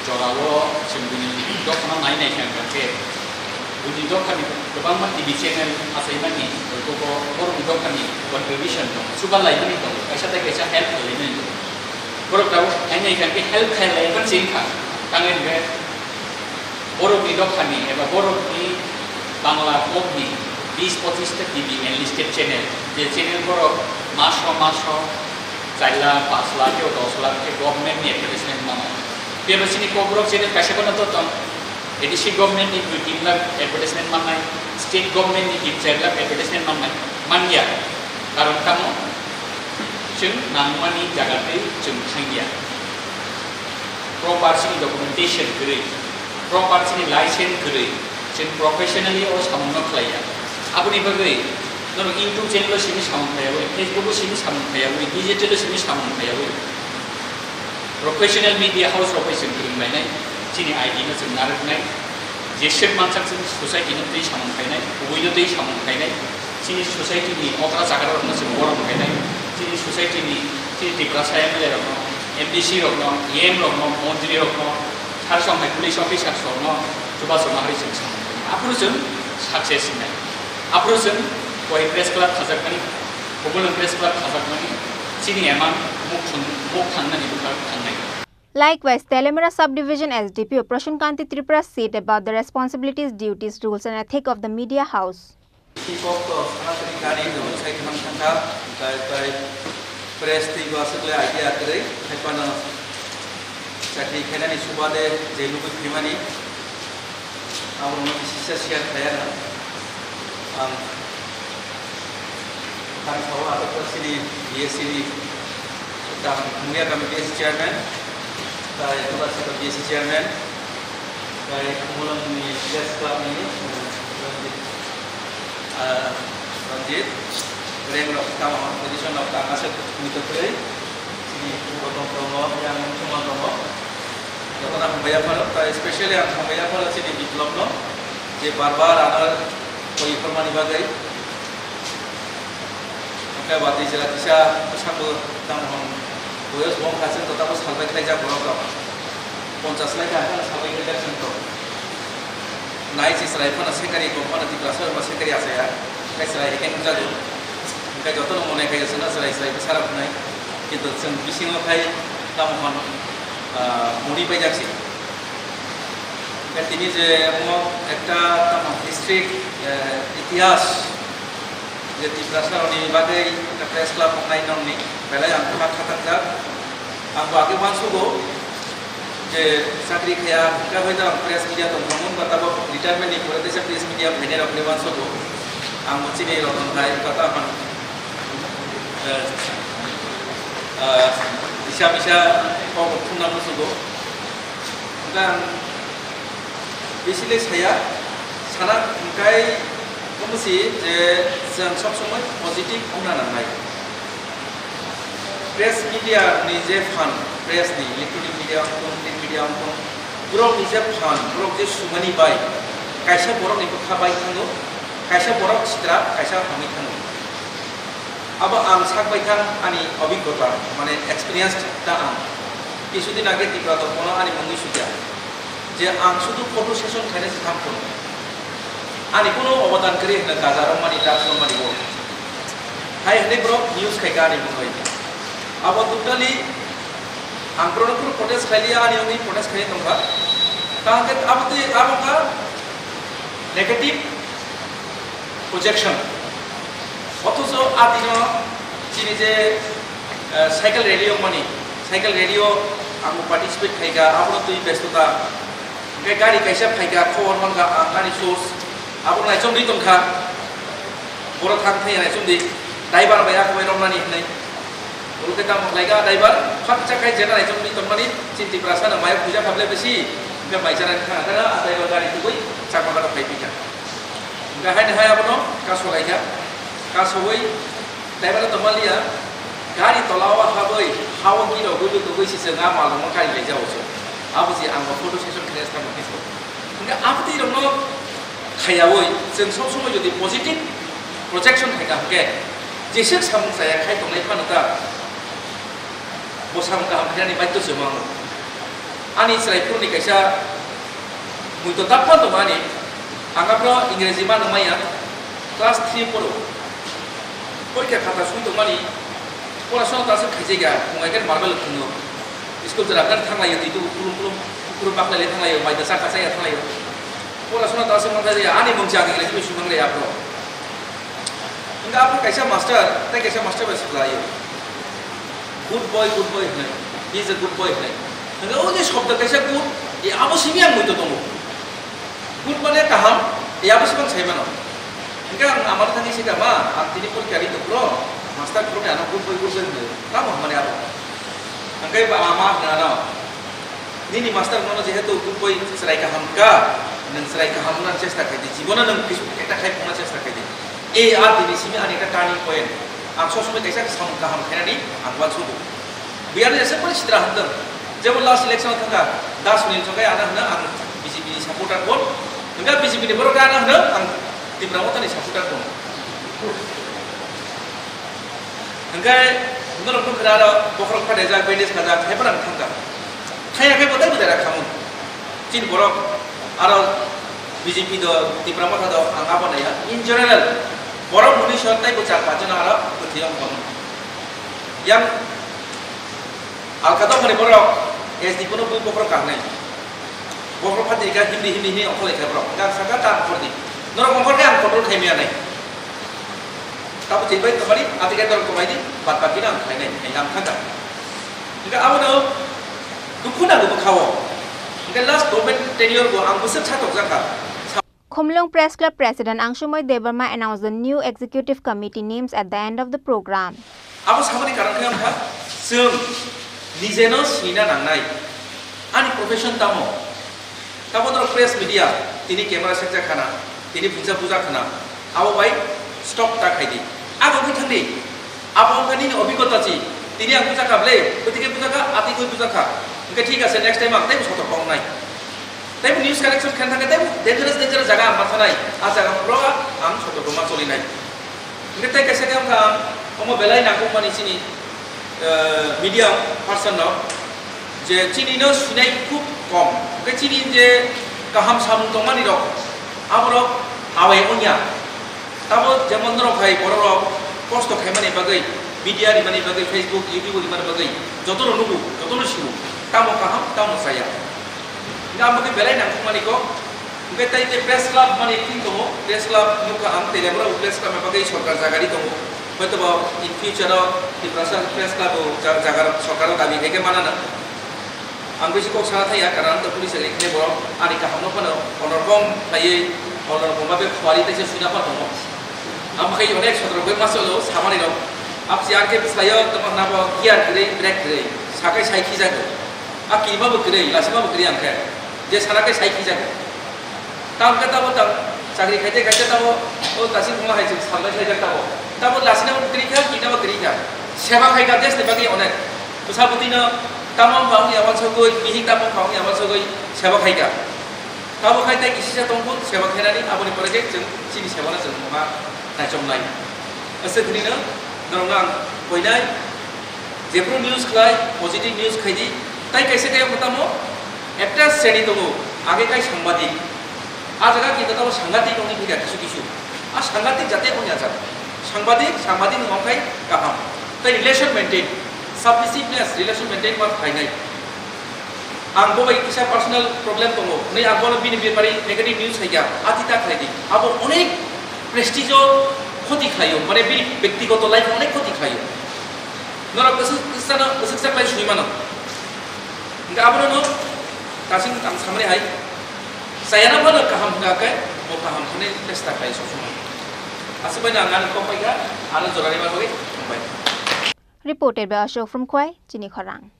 Jorao chwng bini dophano nai nai kha khe, bini dophani kwbangma T V channel achaimani, oibo borokni dophani contribution tongo, chuba laimani tongo, kaisa tei kaisa help khlaimani tongo. Borok tabuk nai nai kha khe help khlai lai phano chini kha, tangwi hwnkhe borokni dophani eba borokni Bangla kokni bis pochis ta T V enlisted channel, je channel borok maso maso char lakh, panch lakh, tei dos lakh khe government ni advertisement mano. Phiya ba chini Kokborok channel kaisa phano to tong, A D C government ni dui tin lakh advertisement mannai, state government ni tin char lakh advertisement mannai, manya. Karon tamo? Chwng nangmani jaga tei chwng thangya. Proper chini documentation kwrwi, proper chini license kwrwi, chwng professionally o samungno khlaiya. Aboni bagwi norok YouTube channel o simi samung khlaiyawi, Facebook o simi samung khlaiyawi, digital o simi samung khlaiyawi. Professional media house rok bai chwng kwrwng lainai, chini I D no chwng narwknai, jeswk mansak chwng society no twi samung khlainai, kubui no twi samung khlainai, chini society ni okra chagra rok no chwng borom khlainai, chini society ni, chini Tiprasa M L A rok no, M D C rok no, E M rok no, montri rok no, sar song hai police officers rok no chubachu ma hai chwng samung khlainai. Aphuru chwng success wngnai. Aphuru chwng Khowai Press Club khajakmani, Khumulwng Press Club khajakmani, chini emang muk thang-, muk thangnani bwkha thangnai. Likewise, Teliamura Subdivision S D P O Prashant Kanti Tripura said about the responsibilities, duties, rules and ethics of the media house. Kok to sanasani gari no sai kham thangkha, tai, tai press twi bo aswk le idea kwrwi, hai phano chakri khainani subade je lugui phaimani, abo no kisa share khlai ano. Ang Tang sao ato chini B S C ni tang Muya kami B S C chairman, tai Tulasika B S C chairman, tai Mulong ni press club ni, eh, Ranjit, ah, Ranjit, reng rok tamo position rok tang aswk ni to kwrwi, chini botong tongo, yang chuma tongo. Jotono hambai yapharo, tai specially ang hambai yapharo chini Biplop no, je bar bar ano koi phormani bagwi. Hwnkhe watwi jora kisa bwsakbo tamo hwn boyos bongkha se, totabo salbai khlaijak borok rok. Ponchas lai kha, haphano sabai khe election to. Nai se chwrai phano secretary, kok phano Tiprasa ba secretary achaya. Khe chwrai hekhe nukjago. Hwnkhe jotono mone khe chwngno chwrai chwrai bwsarok hwnwi. Kintu chwng bisingo khai tamo hwn, ah, muni paijak se. Hwnkhe tini je omo ekta tamo history, eh, itihas, je Tiprasa rokni bagwi ekta press club wngnai nokni belai ang kha khatakjak. Ang bo age uansugo je chakri khaya hwnkhe hoi jora press media tongthokmung ba tabok retirement ni pore teisa press media phainai rokni uansugo. Ang bo chini rok tong khai kata hwn, eh, eh, bisa bisa kok thumna musugo. Hwnkhe ang Bisi le saya, sana hwnkhe omo si je chwng sob somoi positive wngna nangnai. Press media ni je phan, press ni electronic media wngthung, print media wngthung, borok ni je phan, borok je sumani bai, kaisa borok ni bwkha bai thango, kaisa borok sitra, kaisa hamwi thango. Abo ang sak bai thang ani obiggota, mane experience ta ang. Kisudin age Tipra Tormono ani mungwi sukya. Je ang sudu photo session khaina se tham phone. Ani kuno obodan kwrwi hwna gaja rok mani, drugs rok mani bo. Hai hwnwi borok news khai ka ani mungwi. Abo totally ang borokno kuno protest khai liya, ani wngwi protest khai tongkha. Ta hwnkhe abo twi abo wngkha negative projection. Othocho a dino chini je, eh, cycle rally wngmani, cycle rally o ang participate khaika, abono twi besto ta. Hwnkhe gari kaisa phaika, khobor mankha ang ani source, abono naichomwi tongkha. Borok thang thai naichomdi, driver bai akhwai romnani hwnwi. Oro khe tamo khlaika driver, khakcha khai jena naichomwi tongmani, chini Tiprasa no maya puja khaple bisi, hwnkhe bai chanani thang thang a driver gari tubui chakma gana phai phika. Hwnkhe haini hai abono kasolaikha, kasoui driver no tongmaliya, gari tola o habwi, ha o giro gulu tubui si chwng a malrokno kari laijao chwng. Abo je ang bo photo session khe tamo khe. Hwnkhe abtwi rokno khayawoi chwng sob somoi jodi positive projection khaika hwnkhe jeswk samung chaya khai tongnai phano ta bo samung kaham khainani baidhyo se mango. Ani chwrai phuruni kaisa muitu tapma tongo ani, ang aphano Ingreji ma nangmaya class three poro. Porikha khata swi tongmani, porasona ta aswk khaijaiga, phungai khe marble phungo. School jora khe thanglaio, twi tubu kulum kulum, kukuruk baklailai thanglaio, mai da chakha chaya thanglaio. Porasona ta aswk manthai jaya, ani mung chang English bai sumang lai aphro. Hwnkhe aphro kaisa master, tei kaisa master bai swlaio. "Good boy, good boy," hwnwi. "He is a good boy," hwnwi. Hwnkhe o je shobdo kaisa good, e abo simi ang muitu tongo. Good mane kaham, e abo se bang sai mano. Hingke ang amar thani sika ma, ang tini porikha ri tongphro, master phuru ni ano good boy, good boy hino. Tamo hamani abo. Hingke ba ama hino ano. Nini master nono jehetu good boy chwrai kaham ka, nwng chwrai kaham wngna chesta khai di. Jibono nwng kisu ekta khai phungna chesta khai di. E a tini simi ani ekta turning point. Ang sob somoi kaisa samung kaham khainani ang uansugo. Biyar ni ese pore sitra hamtwng. Jebo last election o thangkha, Das Sunil Chokai ano hwno ang B J P ni supporter bo. Hwnkhe B J P ni borok ano hwno ang Tipra Motha ni supporter bo. Hwnkhe norok nukha aro bokhorok phaidajak, bandage khajak, hai phano ang thangkha. Thangya khe bo tei bo dera khamung. Chini borok aro B J P do, Tipra Motha do, ang abo naiya. In general, borok muni sor tei bo char panch jona aro kwthwi wng tongo. Yang Alkata mani borok S D P no bui bokhorok kahnai. Bokhorok phatri ka himdi himdi himdi ongkhorlai kha borok. Hingke ang sakha ta ongkhordi. Norok ongkhor khe ang control khai maya nai. Tamo chini bai tongmani, ati khe norok tongmani, bad baki no ang khlainai, ang thangkha. Hingke abono dukhu nango bwkhao. Hingke last government tenure bo ang bwswk satokjakha. Khumlwng Press Club President Angsumoi Debbarma announced the new executive committee names at the end of the program. Abo samani karon khe wngkha, chwng nijeno sinina nangnai. Ani profession tamo? Tamo norok press media, tini camera sekjak khana, tini phungsa bujak khana, abo bai stop ta khai di. Abo wngwi thang di. Abo wngkha nini obhiggota si. Tini ang bujak kha ble, bwtwi khe bujak kha, atwi khe bujak kha. Hwnkhe thik ase, next time ang teibo sotok wngnai. Teibo news collection khaina thangkhe teibo dangerous, dangerous jaga ang ma thanai. A jaga phuru ang sotok ma cholinai. Hwnkhe tei kaisa khe wngkha ang omo belai nangkukmani chini, eh, media person no je chini no sinai khub Hwnkhe chini je kaham samung tongmani rok, aborok awai wngya. Tabo jemon norok hai borok rok kosto khaimani bagwi, media rimani bagwi, Facebook, YouTube rimani bagwi jotono nugo, jotono siwo, tamo kaham, tamo chaya. Hwnkhe amo khe belai nangkukmani kok. Hwnkhe tei tei press club mani thing tongo, press club nukha ang, tei rebra press club ni bagwi sorkar jaga ri tongo. Hoito ba in future o Tiprasa press club o ja-, jaga rok sorkar o dabi khaikhe manana. Ang bisi kok sana thaya, karon to police ni khe borok ani kaham no phano honorkong khlaiwi, honorkong ba be khwari tei se suina pha tongo. Ang khai onek sodro bai masolo samani rok. Apsi ang khe bwsai o tamo hwnba kiar kwrwi, brake kwrwi, sakai sai khijago. A kirima bo kwrwi, lasima bo kwrwi ang khe. Je sana khe sai khijago. Tamo khe tamo tamo chakri khaite khaite tamo o tasing thangma hai chwng salbai khaijak tamo. Tamo lasina bo kwrwi kha, kirima bo kwrwi kha. Seba khai kha, desh ni bagwi onek. Bwsa bwtwi no tamo wngkha wngya wansugwi, bihik tamo wngkha wngya wansugwi seba khai kha. Tamo khai tei kisisa tongphuru seba khainani, aboni pore khe chwng chini sebano chwng ma naichomnai. Aswk hwnwi no norokno ang koinai, jephru news khlai, positive news khai di, tai kaisa khe tamo ekta sreni tongo, age khai sangbadik. A jaga kinto tamo sangadik wngwi thika kisu kisu. A sangadik jate wngya jak. Sangbadik, sangbadik ni wngkhai kaham. Tai relation maintain, submissiveness, relation maintain ma khlainai. Ang bo bai kisa personal problem tongo, hwnwi ang bono bini bepari negative news hai kha, ati ta khlai di. Abo onek prestige o khoti khlaio, mane bini bektigoto life o onek khoti khlaio. Norok kwswk, kwsano, kwswk sa khlai sui mano. Hwnkhe abono no kasing ang samani hai. Sayana bono kaham hwnkha khe, bo kaham hwnwi chesta khlai sob somoi. Aswk bai no ang ani kok pai kha, ano jora rwma bagwi hambai. Reported by Ashok from Khwai, Chini Khorang.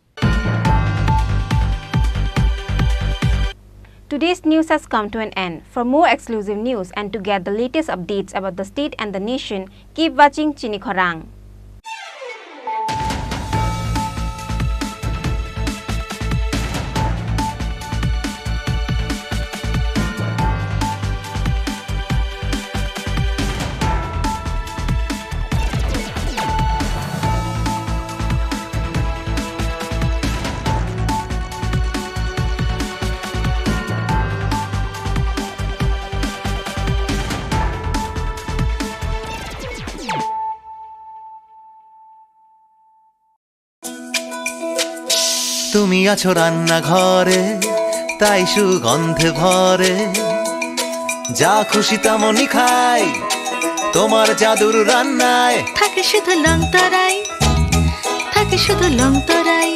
Today's news has come to an end. For more exclusive news and to get the latest updates about the state and the nation, keep watching Chini Khorang. তুমি আছো রান্নাঘরে, তাই সুগন্ধে ভরে। যা খুশি তেমনই খাই, তোমার জাদুর রান্নায়। থাকে শুধু লং তরাই, থাকে শুধু লং তরাই।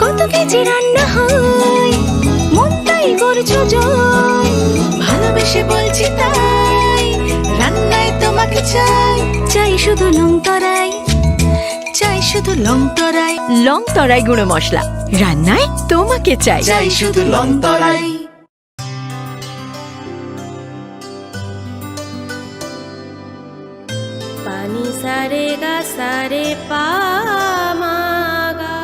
কত কেজি রান্না হয়, মনটাই করছো জয়। ভালোবেসে বলছি তাই, রান্নায় তোমাকে চাই, চাই শুধু লং তরাই। চাই শুধু লং তরাই। লং তরাই গুঁড়ো মশলা, রান্নায় তোমাকে চাই। চাই শুধু লং তরাই। Pani sare ga sare pa ma ga.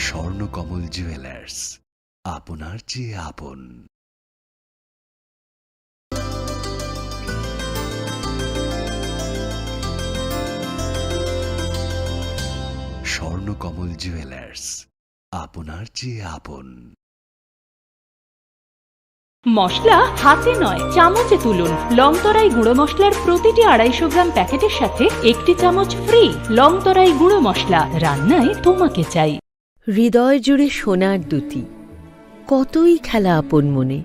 Swarnakamal jewellers, আপনার চেয়ে আপন। স্বর্ণকমল জুয়েলার্স, আপনার চেয়ে আপন। মশলা হাতে নয়, চামচে তুলুন। লংতরাই গুঁড়ো মশলার প্রতিটি আড়াইশো গ্রাম প্যাকেটের সাথে একটি চামচ ফ্রি। লংতরাই গুঁড়ো মশলা, রান্নায় তোমাকে চাই। হৃদয় জুড়ে সোনার দ্যুতি, কতই খেলা আপন মনে।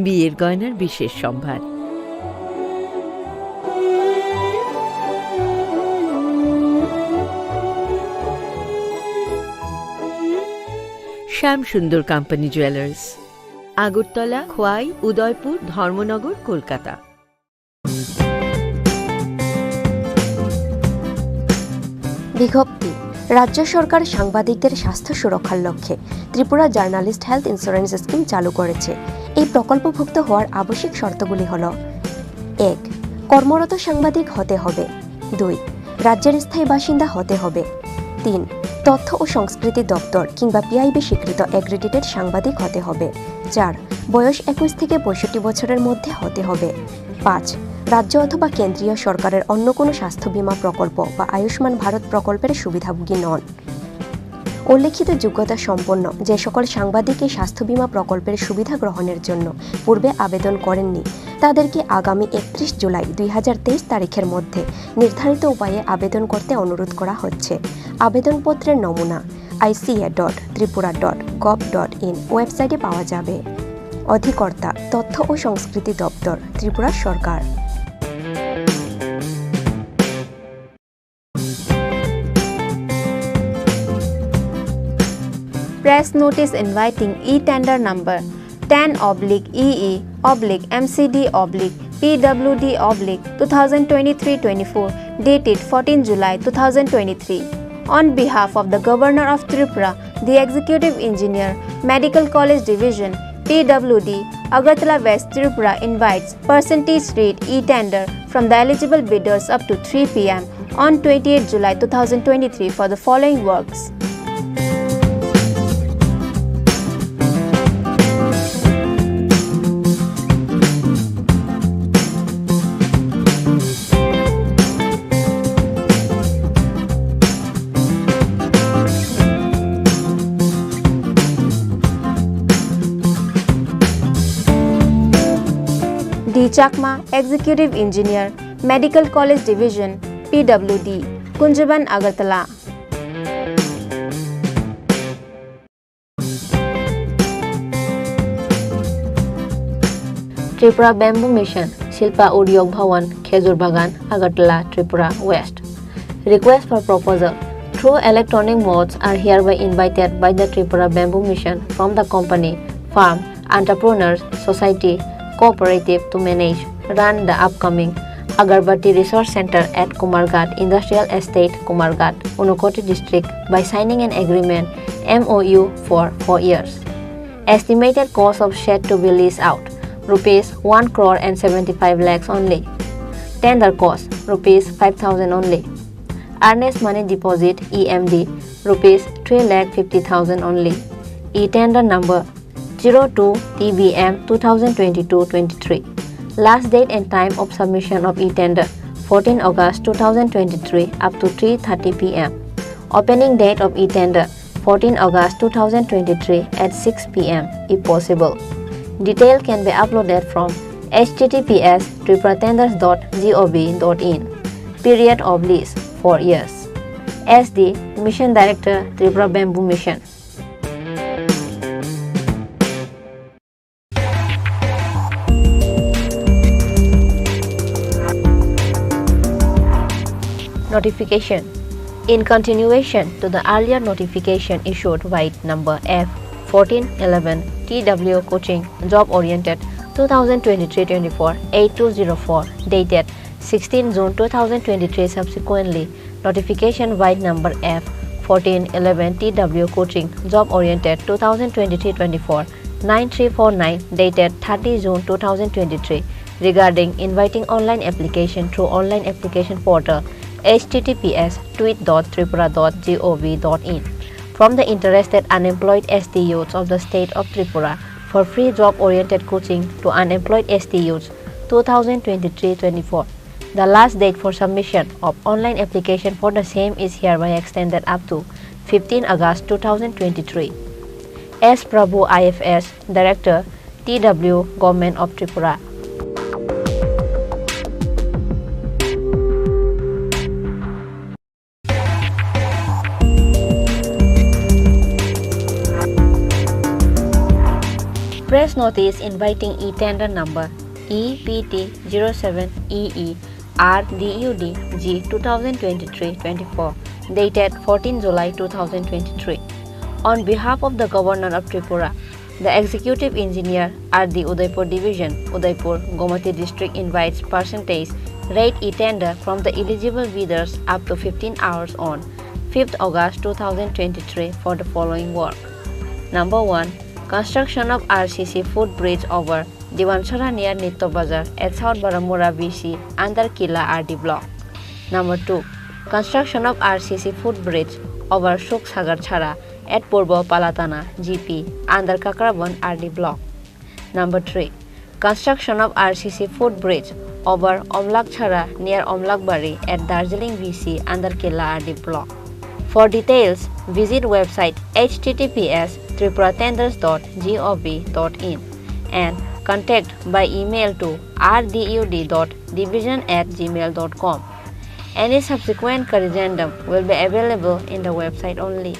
বিয়ের গয়নার বিশেষ সম্ভার। শ্যাম সুন্দর কোম্পানি জুয়েলার্স, আগরতলা, খোয়াই, উদয়পুর, ধর্মনগর, কলকাতা। বিজ্ঞপ্তি, রাজ্য সরকার সাংবাদিকদের স্বাস্থ্য সুরক্ষার লক্ষ্যে Tripura journalist health insurance scheme চালু করেছে। এই প্রকল্পভুক্ত হওয়ার আবশ্যিক শর্তগুলি হল, এক, কর্মরত সাংবাদিক হতে হবে। দুই, রাজ্যের স্থায়ী বাসিন্দা হতে হবে। তিন, তথ্য ও সংস্কৃতি দপ্তর কিংবা পিআইবি স্বীকৃত অ্যাক্রিডিটেড সাংবাদিক হতে হবে। চার, বয়স একুশ থেকে পঁয়ষট্টি বছরের মধ্যে হতে হবে। পাঁচ, রাজ্য অথবা কেন্দ্রীয় সরকারের অন্য কোনো স্বাস্থ্য বীমা প্রকল্প বা আয়ুষ্মান ভারত প্রকল্পের সুবিধাভোগী নন। উল্লেখিত যোগ্যতা সম্পন্ন যে সকল সাংবাদিক এই স্বাস্থ্য বীমা প্রকল্পের সুবিধা গ্রহণের জন্য পূর্বে আবেদন করেননি, তাদেরকে আগামী একত্রিশ জুলাই দুই হাজার তেইশ তারিখের মধ্যে নির্ধারিত উপায়ে আবেদন করতে অনুরোধ করা হচ্ছে। আবেদনপত্রের নমুনা আইসিএ ডট Tripura dot gov dot in ওয়েবসাইটে পাওয়া যাবে। অধিকর্তা, তথ্য ও সংস্কৃতি দপ্তর, ত্রিপুরা সরকার। Press notice inviting e-tender number ten oblique E E oblique M C D oblique P W D oblique two thousand twenty-three twenty-four, dated fourteen July two thousand twenty-three. On behalf of the Governor of Tripura, the Executive Engineer, Medical College Division, P W D, Agartala West Tripura invites percentage rate e-tender from the eligible bidders up to three P M on twenty-eighth July two thousand twenty-three for the following works. D Chakma, Executive Engineer, Medical College Division, P W D, Kunjaban, Agartala. Tripura Bamboo Mission, Shilpa Udyog Bhawan, Khejur Bagan, Agartala, Tripura West. Request for proposal through electronic modes are hereby invited by the Tripura Bamboo Mission from the company, firm, entrepreneurs, society, cooperative to manage, run the upcoming Agarbatti Resource Center at Kumarghat Industrial Estate, Kumarghat, Unakoti District by signing an agreement, M O U, for four years. Estimated cost of shed to be leased out, rupees one crore and seventy-five lakhs only. Tender cost, rupees five thousand only. Earnest money deposit, E M D, rupees three lakh fifty thousand only. E-tender number zero two T B M two thousand twenty-two twenty-three. Last date and time of submission of e-tender, fourteen August two thousand twenty-three up to three thirty P M. Opening date of e-tender, fourteen August two thousand twenty-three at six P M if possible. Detail can be uploaded from H T T P S tripura tenders dot gov dot in. Period of lease, four years. S D, Mission Director, Tripura Bamboo Mission. Notification. In continuation to the earlier notification issued by number F fourteen eleven T W Coaching Job Oriented two thousand twenty-three twenty-four eight two zero four, dated sixteen June two thousand twenty-three, subsequently notification by number F fourteen eleven T W Coaching Job Oriented two thousand twenty-three twenty-four nine three four nine, dated thirty June two thousand twenty-three, regarding inviting online application through online application portal H T T P S tweet dot tripura dot gov dot in from the interested unemployed S T youths of the state of Tripura for free job oriented coaching to unemployed S T youths two thousand twenty-three twenty-four. The last date for submission of online application for the same is hereby extended up to fifteen August two thousand twenty-three. S Prabhu, I F S, Director, T W, Government of Tripura. Press notice inviting e-tender number E P T zero seven E E R D U D G two thousand twenty-three twenty-four, dated fourteen July two thousand twenty-three. On behalf of the Governor of Tripura, the Executive Engineer at the Udaipur Division, Udaipur, Gomati District invites percentage rate e-tender from the eligible bidders up to fifteen hours on fifth August two thousand twenty-three for the following work. Number one, construction of R C C footbridge over Diwansara near Nitto Bazar at South Baramura B C under Kila R D block. Number two, Construction of R C C footbridge over Suksagar Chhara at Purbo Palatana G P under Kakrabon R D block. Number three. Construction of R C C footbridge over Omlak Chhara near Omlakbari at Darjeeling V C under Killa R D block. For details, visit website H T T P S tripura tenders dot gov dot in and contact by email to R D U D dot division at gmail dot com. Any subsequent corrigendum will be available in the website only.